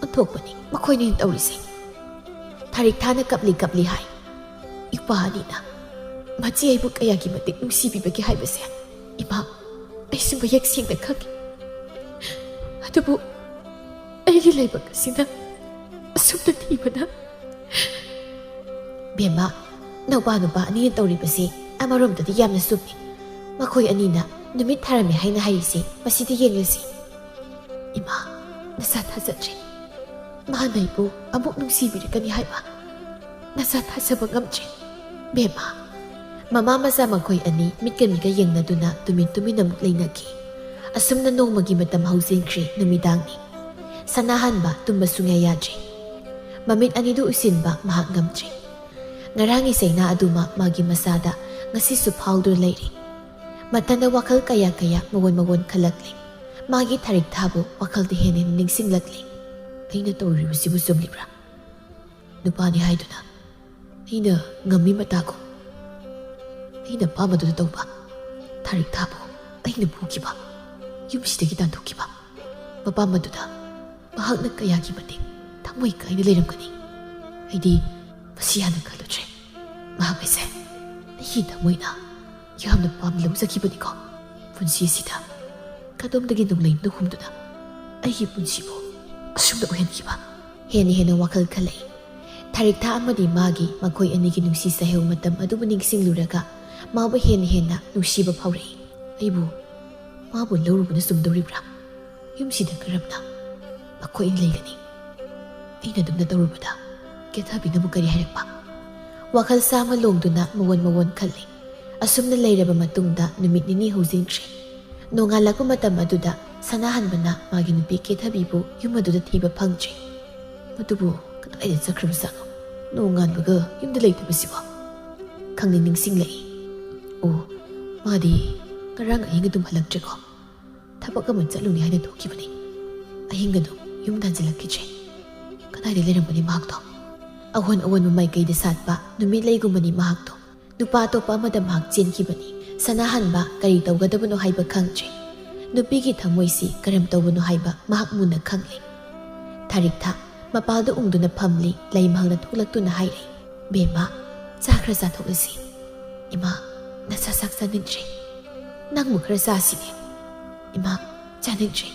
ꯑꯣꯟꯊꯣꯛꯄꯅꯤ ꯃꯈꯣꯏꯅ ꯇꯧꯔꯤꯁꯦ꯫ ꯊꯥꯔꯤꯛ ꯊꯥꯅ ꯀꯞꯂꯤ ꯀꯞꯂꯤ ꯍꯥꯏ꯫ "ꯏꯄꯥ ꯑꯅꯤꯅ ꯃꯆꯦ ꯑꯩꯕꯨ ꯀꯌꯥꯒꯤ ꯃꯇꯤꯛ ꯅꯨꯡꯁꯤꯕꯤꯕꯒꯦ ꯍꯥꯏꯕꯁꯦ ꯏꯃꯥ, ꯑꯩꯁꯨ ꯃꯌꯦꯛ ꯁꯦꯡꯅ ꯈꯪꯉꯤ꯫ ꯑꯗꯨꯕꯨ ꯑꯩꯒꯤ ꯂꯥꯏꯕꯛ ꯑꯁꯤꯅ ꯑꯁꯨꯝꯅ ꯊꯤꯕꯅ꯫" "ꯕꯦꯝꯃ, ꯅꯧꯄꯥ ꯅꯨꯄꯥ ꯑꯅꯤꯅ ꯇꯧꯔꯤꯕꯁꯤ ꯑꯃꯔꯣꯝꯗꯗꯤ ꯌꯥꯝꯅ ꯆꯨꯝꯃꯤ꯫ ꯃꯈꯣꯏ ꯑꯅꯤꯅ ꯅꯨꯃꯤꯠ ꯊꯥꯔꯝꯃꯤ ꯍꯥꯏꯅ ꯍꯥꯏꯔꯤꯁꯤ ꯃꯁꯤꯗ ꯌꯦꯡꯂꯁꯤ꯫ ꯏꯃꯥ, ꯅꯆꯥ ꯊꯥꯖꯗ꯭ꯔꯦ꯫ ꯃꯥꯅ ꯑꯩꯕꯨ ꯑꯃꯨꯛ ꯅꯨꯡꯁꯤꯕꯤꯔꯛꯀꯅꯤ ꯍꯥꯏꯕ ꯅꯆꯥ ꯊꯥꯖꯕ ꯉꯝꯗ꯭ꯔꯦ꯫ ꯕꯦꯝꯃ꯫" ꯃꯃꯥ ꯃꯆꯥ ꯃꯈꯣꯏ ꯑꯅꯤ ꯃꯤꯠꯀ ꯃꯤꯠꯀ ꯌꯦꯡꯅꯗꯨꯅ ꯇꯨꯃꯤꯟ ꯇꯨꯃꯤꯟ ꯑꯃꯨꯛ ꯂꯩꯅꯈꯤ꯫ ꯑꯁꯨꯝꯅ ꯅꯣꯡꯃꯒꯤ ꯃꯇꯝ ꯍꯧꯖꯤꯟꯈ꯭ꯔꯦ꯫ ꯅꯨꯃꯤꯗꯥꯡꯅꯤ꯫ ꯁꯅꯥꯍꯟꯕ ꯇꯨꯝꯕ ꯁꯨꯡꯌꯥ ꯌꯥꯗ꯭ꯔꯦ꯫ ꯃꯃꯤꯠ ꯑꯅꯤꯗꯨ ꯎꯏꯁꯤꯟꯕ ꯃꯍꯥꯛ ꯉꯝꯗ꯭ꯔꯦ꯫ ꯉꯔꯥꯡꯒꯤ ꯆꯩꯅꯥ ꯑꯗꯨꯃꯛ ꯃꯥꯒꯤ ꯃꯁꯥꯗ ꯉꯁꯤꯁꯨ ꯐꯥꯎꯗꯨꯅ ꯂꯩꯔꯤ꯫ ꯃꯊꯟꯗ ꯋꯥꯈꯜ ꯀꯌꯥ ꯀꯌꯥ ꯃꯑꯣꯟ ꯃꯑꯣꯟ ꯈꯜꯂꯛꯂꯤ꯫ ꯃꯥꯒꯤ ꯊꯥꯔꯤꯛ ꯊꯥꯕꯨ ꯋꯥꯈꯜꯗ ꯍꯦꯟꯅ ꯍꯦꯟꯅ ꯅꯤꯡꯁꯤꯡꯂꯛꯂꯤ꯫ "ꯑꯩꯅ ꯇꯧꯔꯤꯕꯁꯤꯕꯨ ꯆꯨꯝꯂꯤꯕ꯭ꯔꯥ? ꯅꯨꯄꯥꯅꯤ ꯍꯥꯏꯗꯨꯅ ꯑꯩꯅ ꯉꯝꯃꯤ ꯃꯇꯥꯒꯨꯝ ꯑꯩꯅ ꯑꯄꯥꯝꯕꯗꯨꯗ ꯇꯧꯕ, ꯊꯥꯔꯤꯛ ꯊꯥꯕꯨ ꯑꯩꯅ ꯄꯨꯈꯤꯕ, ꯌꯨꯝꯁꯤꯗꯒꯤ ꯇꯥꯟꯊꯣꯛꯈꯤꯕ꯫ ꯃꯄꯥꯝꯕꯗꯨꯗ ꯃꯍꯥꯛꯅ ꯀꯌꯥꯒꯤ ꯃꯇꯤꯛ ꯊꯃꯣꯏ ꯀꯥꯏꯅ ꯂꯩꯔꯝꯒꯅꯤ꯫ ꯑꯩꯗꯤ ꯃꯁꯤ ꯍꯥꯟꯅ ꯈꯜꯂꯨꯗ꯭ꯔꯦ꯫ ꯃꯍꯥꯛ ꯑꯩꯁꯦ ꯑꯩꯒꯤ ꯊꯃꯣꯏꯅ ꯌꯥꯝꯅ ꯄꯥꯝꯅ ꯂꯧꯖꯈꯤꯕꯅꯤꯀꯣ꯫ ꯄꯨꯟꯁꯤ ꯑꯁꯤꯗ ꯀꯗꯣꯝꯗꯒꯤ ꯅꯣꯡꯂꯩ ꯅꯍꯨꯝꯗꯨꯅ ꯑꯩꯒꯤ ꯄꯨꯟꯁꯤꯕꯨ ꯑꯁꯨꯝꯅ ꯑꯣꯏꯍꯟꯈꯤꯕ?" ꯍꯦꯟꯅ ꯍꯦꯟꯅ ꯋꯥꯈꯜ ꯈꯜꯂꯛꯏ꯫ ꯊꯥꯔꯤꯛ ꯊꯥ ꯑꯃꯗꯤ ꯃꯥꯒꯤ, ꯃꯈꯣꯏ ꯑꯅꯤꯒꯤ ꯅꯨꯡꯁꯤ ꯆꯩꯍꯧ ꯃꯇꯝ ꯑꯗꯨꯕꯨ ꯅꯤꯡꯁꯤꯡꯂꯨꯔꯒ ꯃꯥꯕꯨ ꯍꯦꯟꯅ ꯍꯦꯟꯅ ꯅꯨꯡꯁꯤꯕ ꯐꯥꯎꯔꯛꯏ꯫ ꯑꯩꯕꯨ ꯃꯥꯕꯨ ꯂꯧꯔꯨꯕꯅ ꯆꯨꯝꯗꯧꯔꯤꯕ꯭ꯔꯥ? ꯌꯨꯝꯁꯤꯗ ꯀꯔꯝꯅ ꯃꯈꯣꯏ ꯑꯅꯤ ꯂꯩꯒꯅꯤ? ꯑꯩꯅ ꯑꯗꯨꯝꯅ ꯇꯧꯔꯨꯕꯗ ꯀꯦꯊꯕꯤꯅꯕꯨ ꯀꯔꯤ ꯍꯥꯏꯔꯛꯄ? ꯋꯥꯈꯜ ꯆꯥꯃ ꯂꯣꯡꯗꯨꯅ ꯃꯋꯣꯟ ꯃꯋꯣꯟ ꯈꯜꯂꯤ꯫ ꯑꯁꯨꯝꯅ ꯂꯩꯔꯕ ꯃꯇꯨꯡꯗ ꯅꯨꯃꯤꯠ ꯅꯤꯅꯤ ꯍꯧꯖꯤꯟꯈ꯭ꯔꯦ꯫ ꯅꯣꯡꯉꯥꯜꯂꯛꯄ ꯃꯇꯝ ꯑꯗꯨꯗ ꯁꯅꯥꯍꯟꯕꯅ ꯃꯥꯒꯤ ꯅꯨꯄꯤ ꯀꯦꯊꯕꯤꯕꯨ ꯌꯨꯝ ꯑꯗꯨꯗ ꯊꯤꯕ ꯐꯪꯗ꯭ꯔꯦ꯫ ꯃꯗꯨꯕꯨ ꯀꯗꯥꯏꯗ ꯆꯠꯈ꯭ꯔꯕꯖꯥꯠꯅꯣ? ꯅꯣꯡꯉꯥꯟꯕꯒ ꯌꯨꯝꯗ ꯂꯩꯇꯕꯁꯤꯕꯣ? ꯈꯪꯅꯤꯡ ꯅꯤꯡꯁꯤꯡꯂꯛꯏ꯫ ꯑꯣ, ꯃꯥꯗꯤ ꯉꯔꯥꯡ ꯑꯍꯤꯡ ꯑꯗꯨꯝ ꯍꯜꯂꯛꯇ꯭ꯔꯦꯀꯣ? ꯊꯕꯛ ꯑꯃ ꯆꯠꯂꯨꯅꯤ ꯍꯥꯏꯅ ꯊꯣꯛꯈꯤꯕꯅꯤ꯫ ꯑꯍꯤꯡ ꯑꯗꯨꯝ ꯌꯨꯝꯗ ꯍꯟꯖꯤꯜꯂꯛꯈꯤꯗ꯭ꯔꯦ꯫ ꯀꯗꯥꯏꯗ ꯂꯩꯔꯝꯒꯅꯤ ꯃꯍꯥꯛꯇꯣ? ꯑꯑꯣꯟ ꯑꯑꯣꯟꯕ ꯃꯥꯏꯀꯩꯗ ꯁꯥꯠꯄ ꯅꯨꯃꯤꯠꯂꯩꯒꯨꯝꯕꯅꯤ ꯃꯍꯥꯛꯇꯣ꯫ ꯅꯨꯄꯥ ꯑꯇꯣꯞꯄ ꯑꯃꯗ ꯃꯍꯥꯛ ꯆꯦꯟꯈꯤꯕꯅꯤ꯫ ꯁꯅꯥꯍꯟꯕ ꯀꯔꯤ ꯇꯧꯒꯗꯕꯅꯣ ꯍꯥꯏꯕ ꯈꯪꯗ꯭ꯔꯦ꯫ ꯅꯨꯄꯤꯒꯤ ꯊꯃꯣꯏꯁꯤ ꯀꯔꯝ ꯇꯧꯕꯅꯣ ꯍꯥꯏꯕ ꯃꯍꯥꯛ ꯃꯨꯟꯅ ꯈꯪꯂꯦ꯫ ꯊꯥꯔꯤꯛꯊꯥ ꯃꯄꯥꯜꯗ ꯎꯪꯗꯨꯅ ꯐꯝꯂꯤ꯫ ꯂꯩꯃꯍꯜꯅ ꯊꯣꯛꯂꯛꯇꯨꯅ ꯍꯥꯏꯔꯦ, "ꯕꯦꯝꯃ, ꯆꯥ ꯈꯔ ꯆꯥꯊꯣꯛꯂꯁꯤ꯫ ꯏꯃꯥ, ꯅꯁꯥ ꯆꯥꯛ ꯆꯥꯅꯤꯡꯗ꯭ꯔꯦ꯫ ꯅꯪꯕꯨ ꯈꯔ ꯆꯥꯁꯤꯅꯦ꯫" "ꯏꯃꯥ, ꯆꯥꯅꯤꯡꯗ꯭ꯔꯦ꯫"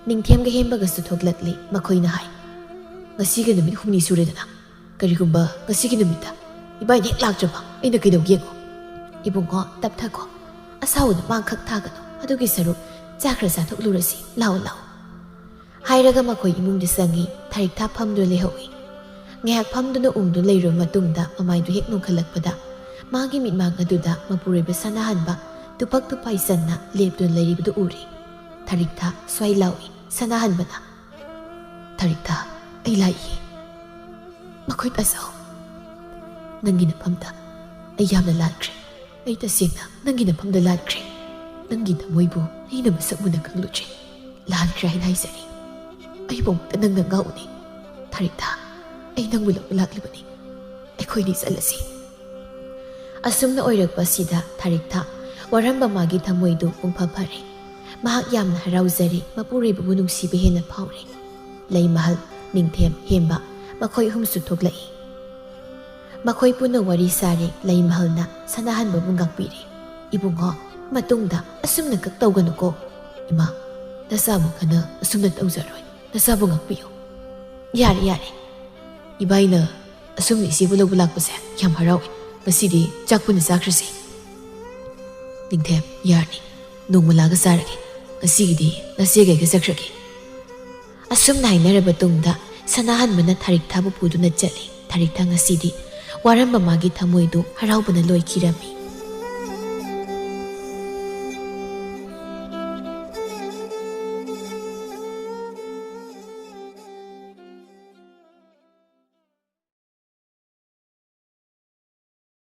ꯅꯤꯡꯊꯦꯝꯒ ꯍꯦꯝꯕꯒꯁꯨ ꯊꯣꯛꯂꯛꯂꯤ꯫ ꯃꯈꯣꯏꯅ ꯍꯥꯏ, "ꯉꯁꯤꯒ ꯅꯨꯃꯤꯠ ꯍꯨꯝꯅꯤ ꯁꯨꯔꯦꯗꯅ꯫ ꯀꯔꯤꯒꯨꯝꯕ ꯉꯁꯤꯒꯤ ꯅꯨꯃꯤꯠꯇ ꯏꯕꯥꯏꯅ ꯍꯦꯛ ꯂꯥꯛꯇ꯭ꯔꯕ ꯑꯩꯅ ꯀꯩꯗꯧꯒꯦ ꯌꯦꯡꯉꯣ꯫" "ꯏꯕꯨꯡꯉꯣ, ꯇꯞꯊꯈꯣ꯫ ꯑꯁꯥꯎꯕꯗ ꯃꯥꯡꯈꯛ ꯊꯥꯒꯅꯨ꯫ ꯑꯗꯨꯒꯤ ꯁꯔꯨꯛ ꯆꯥ ꯈꯔ ꯆꯥꯊꯣꯛꯂꯨꯔꯁꯤ꯫ ꯂꯥꯛꯑꯣ, ꯂꯥꯛꯑꯣ꯫" ꯍꯥꯏꯔꯒ ꯃꯈꯣꯏ ꯏꯃꯨꯡꯗ ꯆꯪꯉꯤ꯫ ꯊꯥꯔꯤꯛꯊꯥ ꯐꯝꯗꯨꯅ ꯂꯩꯍꯧꯏ꯫ ꯉꯥꯏꯍꯥꯛ ꯐꯝꯗꯨꯅ ꯎꯪꯗꯨꯅ ꯂꯩꯔꯕ ꯃꯇꯨꯡꯗ ꯃꯃꯥꯏꯗꯨ ꯍꯦꯛ ꯅꯣꯟꯈꯠꯂꯛꯄꯗ ꯃꯥꯒꯤ ꯃꯤꯠꯃꯥꯡ ꯑꯗꯨꯗ ꯃꯄꯨꯔꯣꯏꯕ ꯁꯅꯥꯍꯟꯕ ꯇꯨꯄꯛ ꯇꯨꯄꯥꯏ ꯆꯟꯅ ꯂꯦꯞꯇꯨꯅ ꯂꯩꯔꯤꯕꯗꯨ ꯎꯔꯦ꯫ ꯊꯥꯔꯤꯛꯊꯥ ꯁ꯭ꯋꯥꯏ ꯂꯥꯎꯏ꯫ ꯁꯅꯥꯍꯟꯕꯅ, "ꯊꯥꯔꯤꯛꯊꯥ, ꯑꯩ ꯂꯥꯛꯏ꯫ ꯃꯈꯣꯏ ꯇꯥꯖꯧ꯫ ꯅꯪꯒꯤ ꯅꯐꯝꯗ ꯑꯩ ꯌꯥꯝꯅ ꯂꯥꯟꯈ꯭ꯔꯦ꯫ ꯑꯩ ꯇꯁꯦꯡꯅ ꯅꯪꯒꯤ ꯅꯐꯝꯗ ꯂꯥꯟꯈ꯭ꯔꯦ꯫ ꯅꯪꯒꯤ ꯊꯃꯣꯏꯕꯨ ꯑꯩꯅ ꯃꯁꯛ ꯃꯨꯟꯅ ꯈꯪꯂꯨꯗ꯭ꯔꯦ꯫ ꯂꯥꯟꯈ꯭ꯔꯦ ꯍꯥꯏꯅ ꯍꯥꯏꯖꯔꯤ꯫ ꯑꯩꯕꯨꯃꯛꯇ ꯅꯪꯅ ꯉꯥꯎꯅꯤ꯫ ꯊꯥꯔꯤꯛꯊꯥ, ꯑꯩ ꯅꯪꯕꯨ ꯂꯧꯕ ꯂꯥꯛꯂꯤꯕꯅꯤ꯫ ꯑꯩꯈꯣꯏꯅꯤ ꯆꯠꯂꯁꯤ꯫" ꯑꯁꯨꯝꯅ ꯑꯣꯏꯔꯛꯄ ꯑꯁꯤꯗ ꯊꯥꯔꯤꯛꯊꯥ ꯋꯥꯔꯝꯕ ꯃꯥꯒꯤ ꯊꯃꯣꯏꯗꯨ ꯄꯨꯡꯐ ꯐꯔꯦ꯫ ꯃꯍꯥꯛ ꯌꯥꯝꯅ ꯍꯔꯥꯎꯖꯔꯦ꯫ ꯃꯄꯨꯔꯣꯏꯕꯕꯨ ꯅꯨꯡꯁꯤꯕ ꯍꯦꯟꯅ ꯐꯥꯎꯔꯦ꯫ ꯂꯩꯃꯍꯜ, ꯅꯤꯡꯊꯦꯝ, ꯍꯦꯝꯕ ꯃꯈꯣꯏ ꯑꯍꯨꯝꯁꯨ ꯊꯣꯛꯂꯛꯏ꯫ ꯃꯈꯣꯏ ꯄꯨꯟꯅ ꯋꯥꯔꯤ ꯁꯥꯔꯦ꯫ ꯂꯩꯃꯍꯜꯅ ꯁꯅꯥꯍꯟꯕꯕꯨ ꯉꯥꯛꯄꯤꯔꯦ꯫ "ꯏꯕꯨꯡꯉꯣ, ꯃꯇꯨꯡꯗ ꯑꯁꯨꯝꯅ ꯀꯛ ꯇꯧꯒꯅꯨꯀꯣ꯫" "ꯏꯃꯥ, ꯅꯆꯥꯕꯨ ꯈꯟꯅ ꯑꯁꯨꯝꯅ ꯇꯧꯖꯔꯣꯏ꯫ ꯅꯆꯥꯕꯨ ꯉꯥꯛꯄꯤꯌꯨ꯫" "ꯌꯥꯔꯦ, ꯌꯥꯔꯦ꯫ ꯏꯕꯥꯏꯅ ꯑꯁꯨꯝꯅ ꯏꯆꯦꯕꯨ ꯂꯧꯕ ꯂꯥꯛꯄꯁꯦ ꯌꯥꯝ ꯍꯔꯥꯎꯏ꯫ ꯉꯁꯤꯗꯤ ꯆꯥꯛ ꯄꯨꯟꯅ ꯆꯥꯈ꯭ꯔꯁꯤ꯫" "ꯅꯤꯡꯊꯦꯝ, ꯌꯥꯔꯅꯤ꯫ ꯅꯣꯡꯃ ꯂꯥꯛꯑꯒ ꯆꯥꯔꯒꯦ꯫ ꯉꯁꯤꯒꯤꯗꯤ ꯅꯆꯦꯒ ꯑꯩꯒ ꯆꯠꯈ꯭ꯔꯒꯦ꯫" ꯑꯁꯨꯝꯅ ꯍꯥꯏꯅꯔꯕ ꯇꯨꯡꯗ ꯁꯅꯥꯍꯟꯕꯅ ꯊꯥꯔꯤꯛꯊꯥꯕꯨ ꯄꯨꯗꯨꯅ ꯆꯠꯂꯤ꯫ ꯊꯥꯔꯤꯛꯊꯥ ꯉꯁꯤꯗꯤ ꯋꯥꯔꯝꯕ ꯃꯥꯒꯤ ꯊꯃꯣꯏꯗꯨ ꯍꯔꯥꯎꯕꯅ ꯂꯣꯏꯈꯤꯔꯝꯃꯤ꯫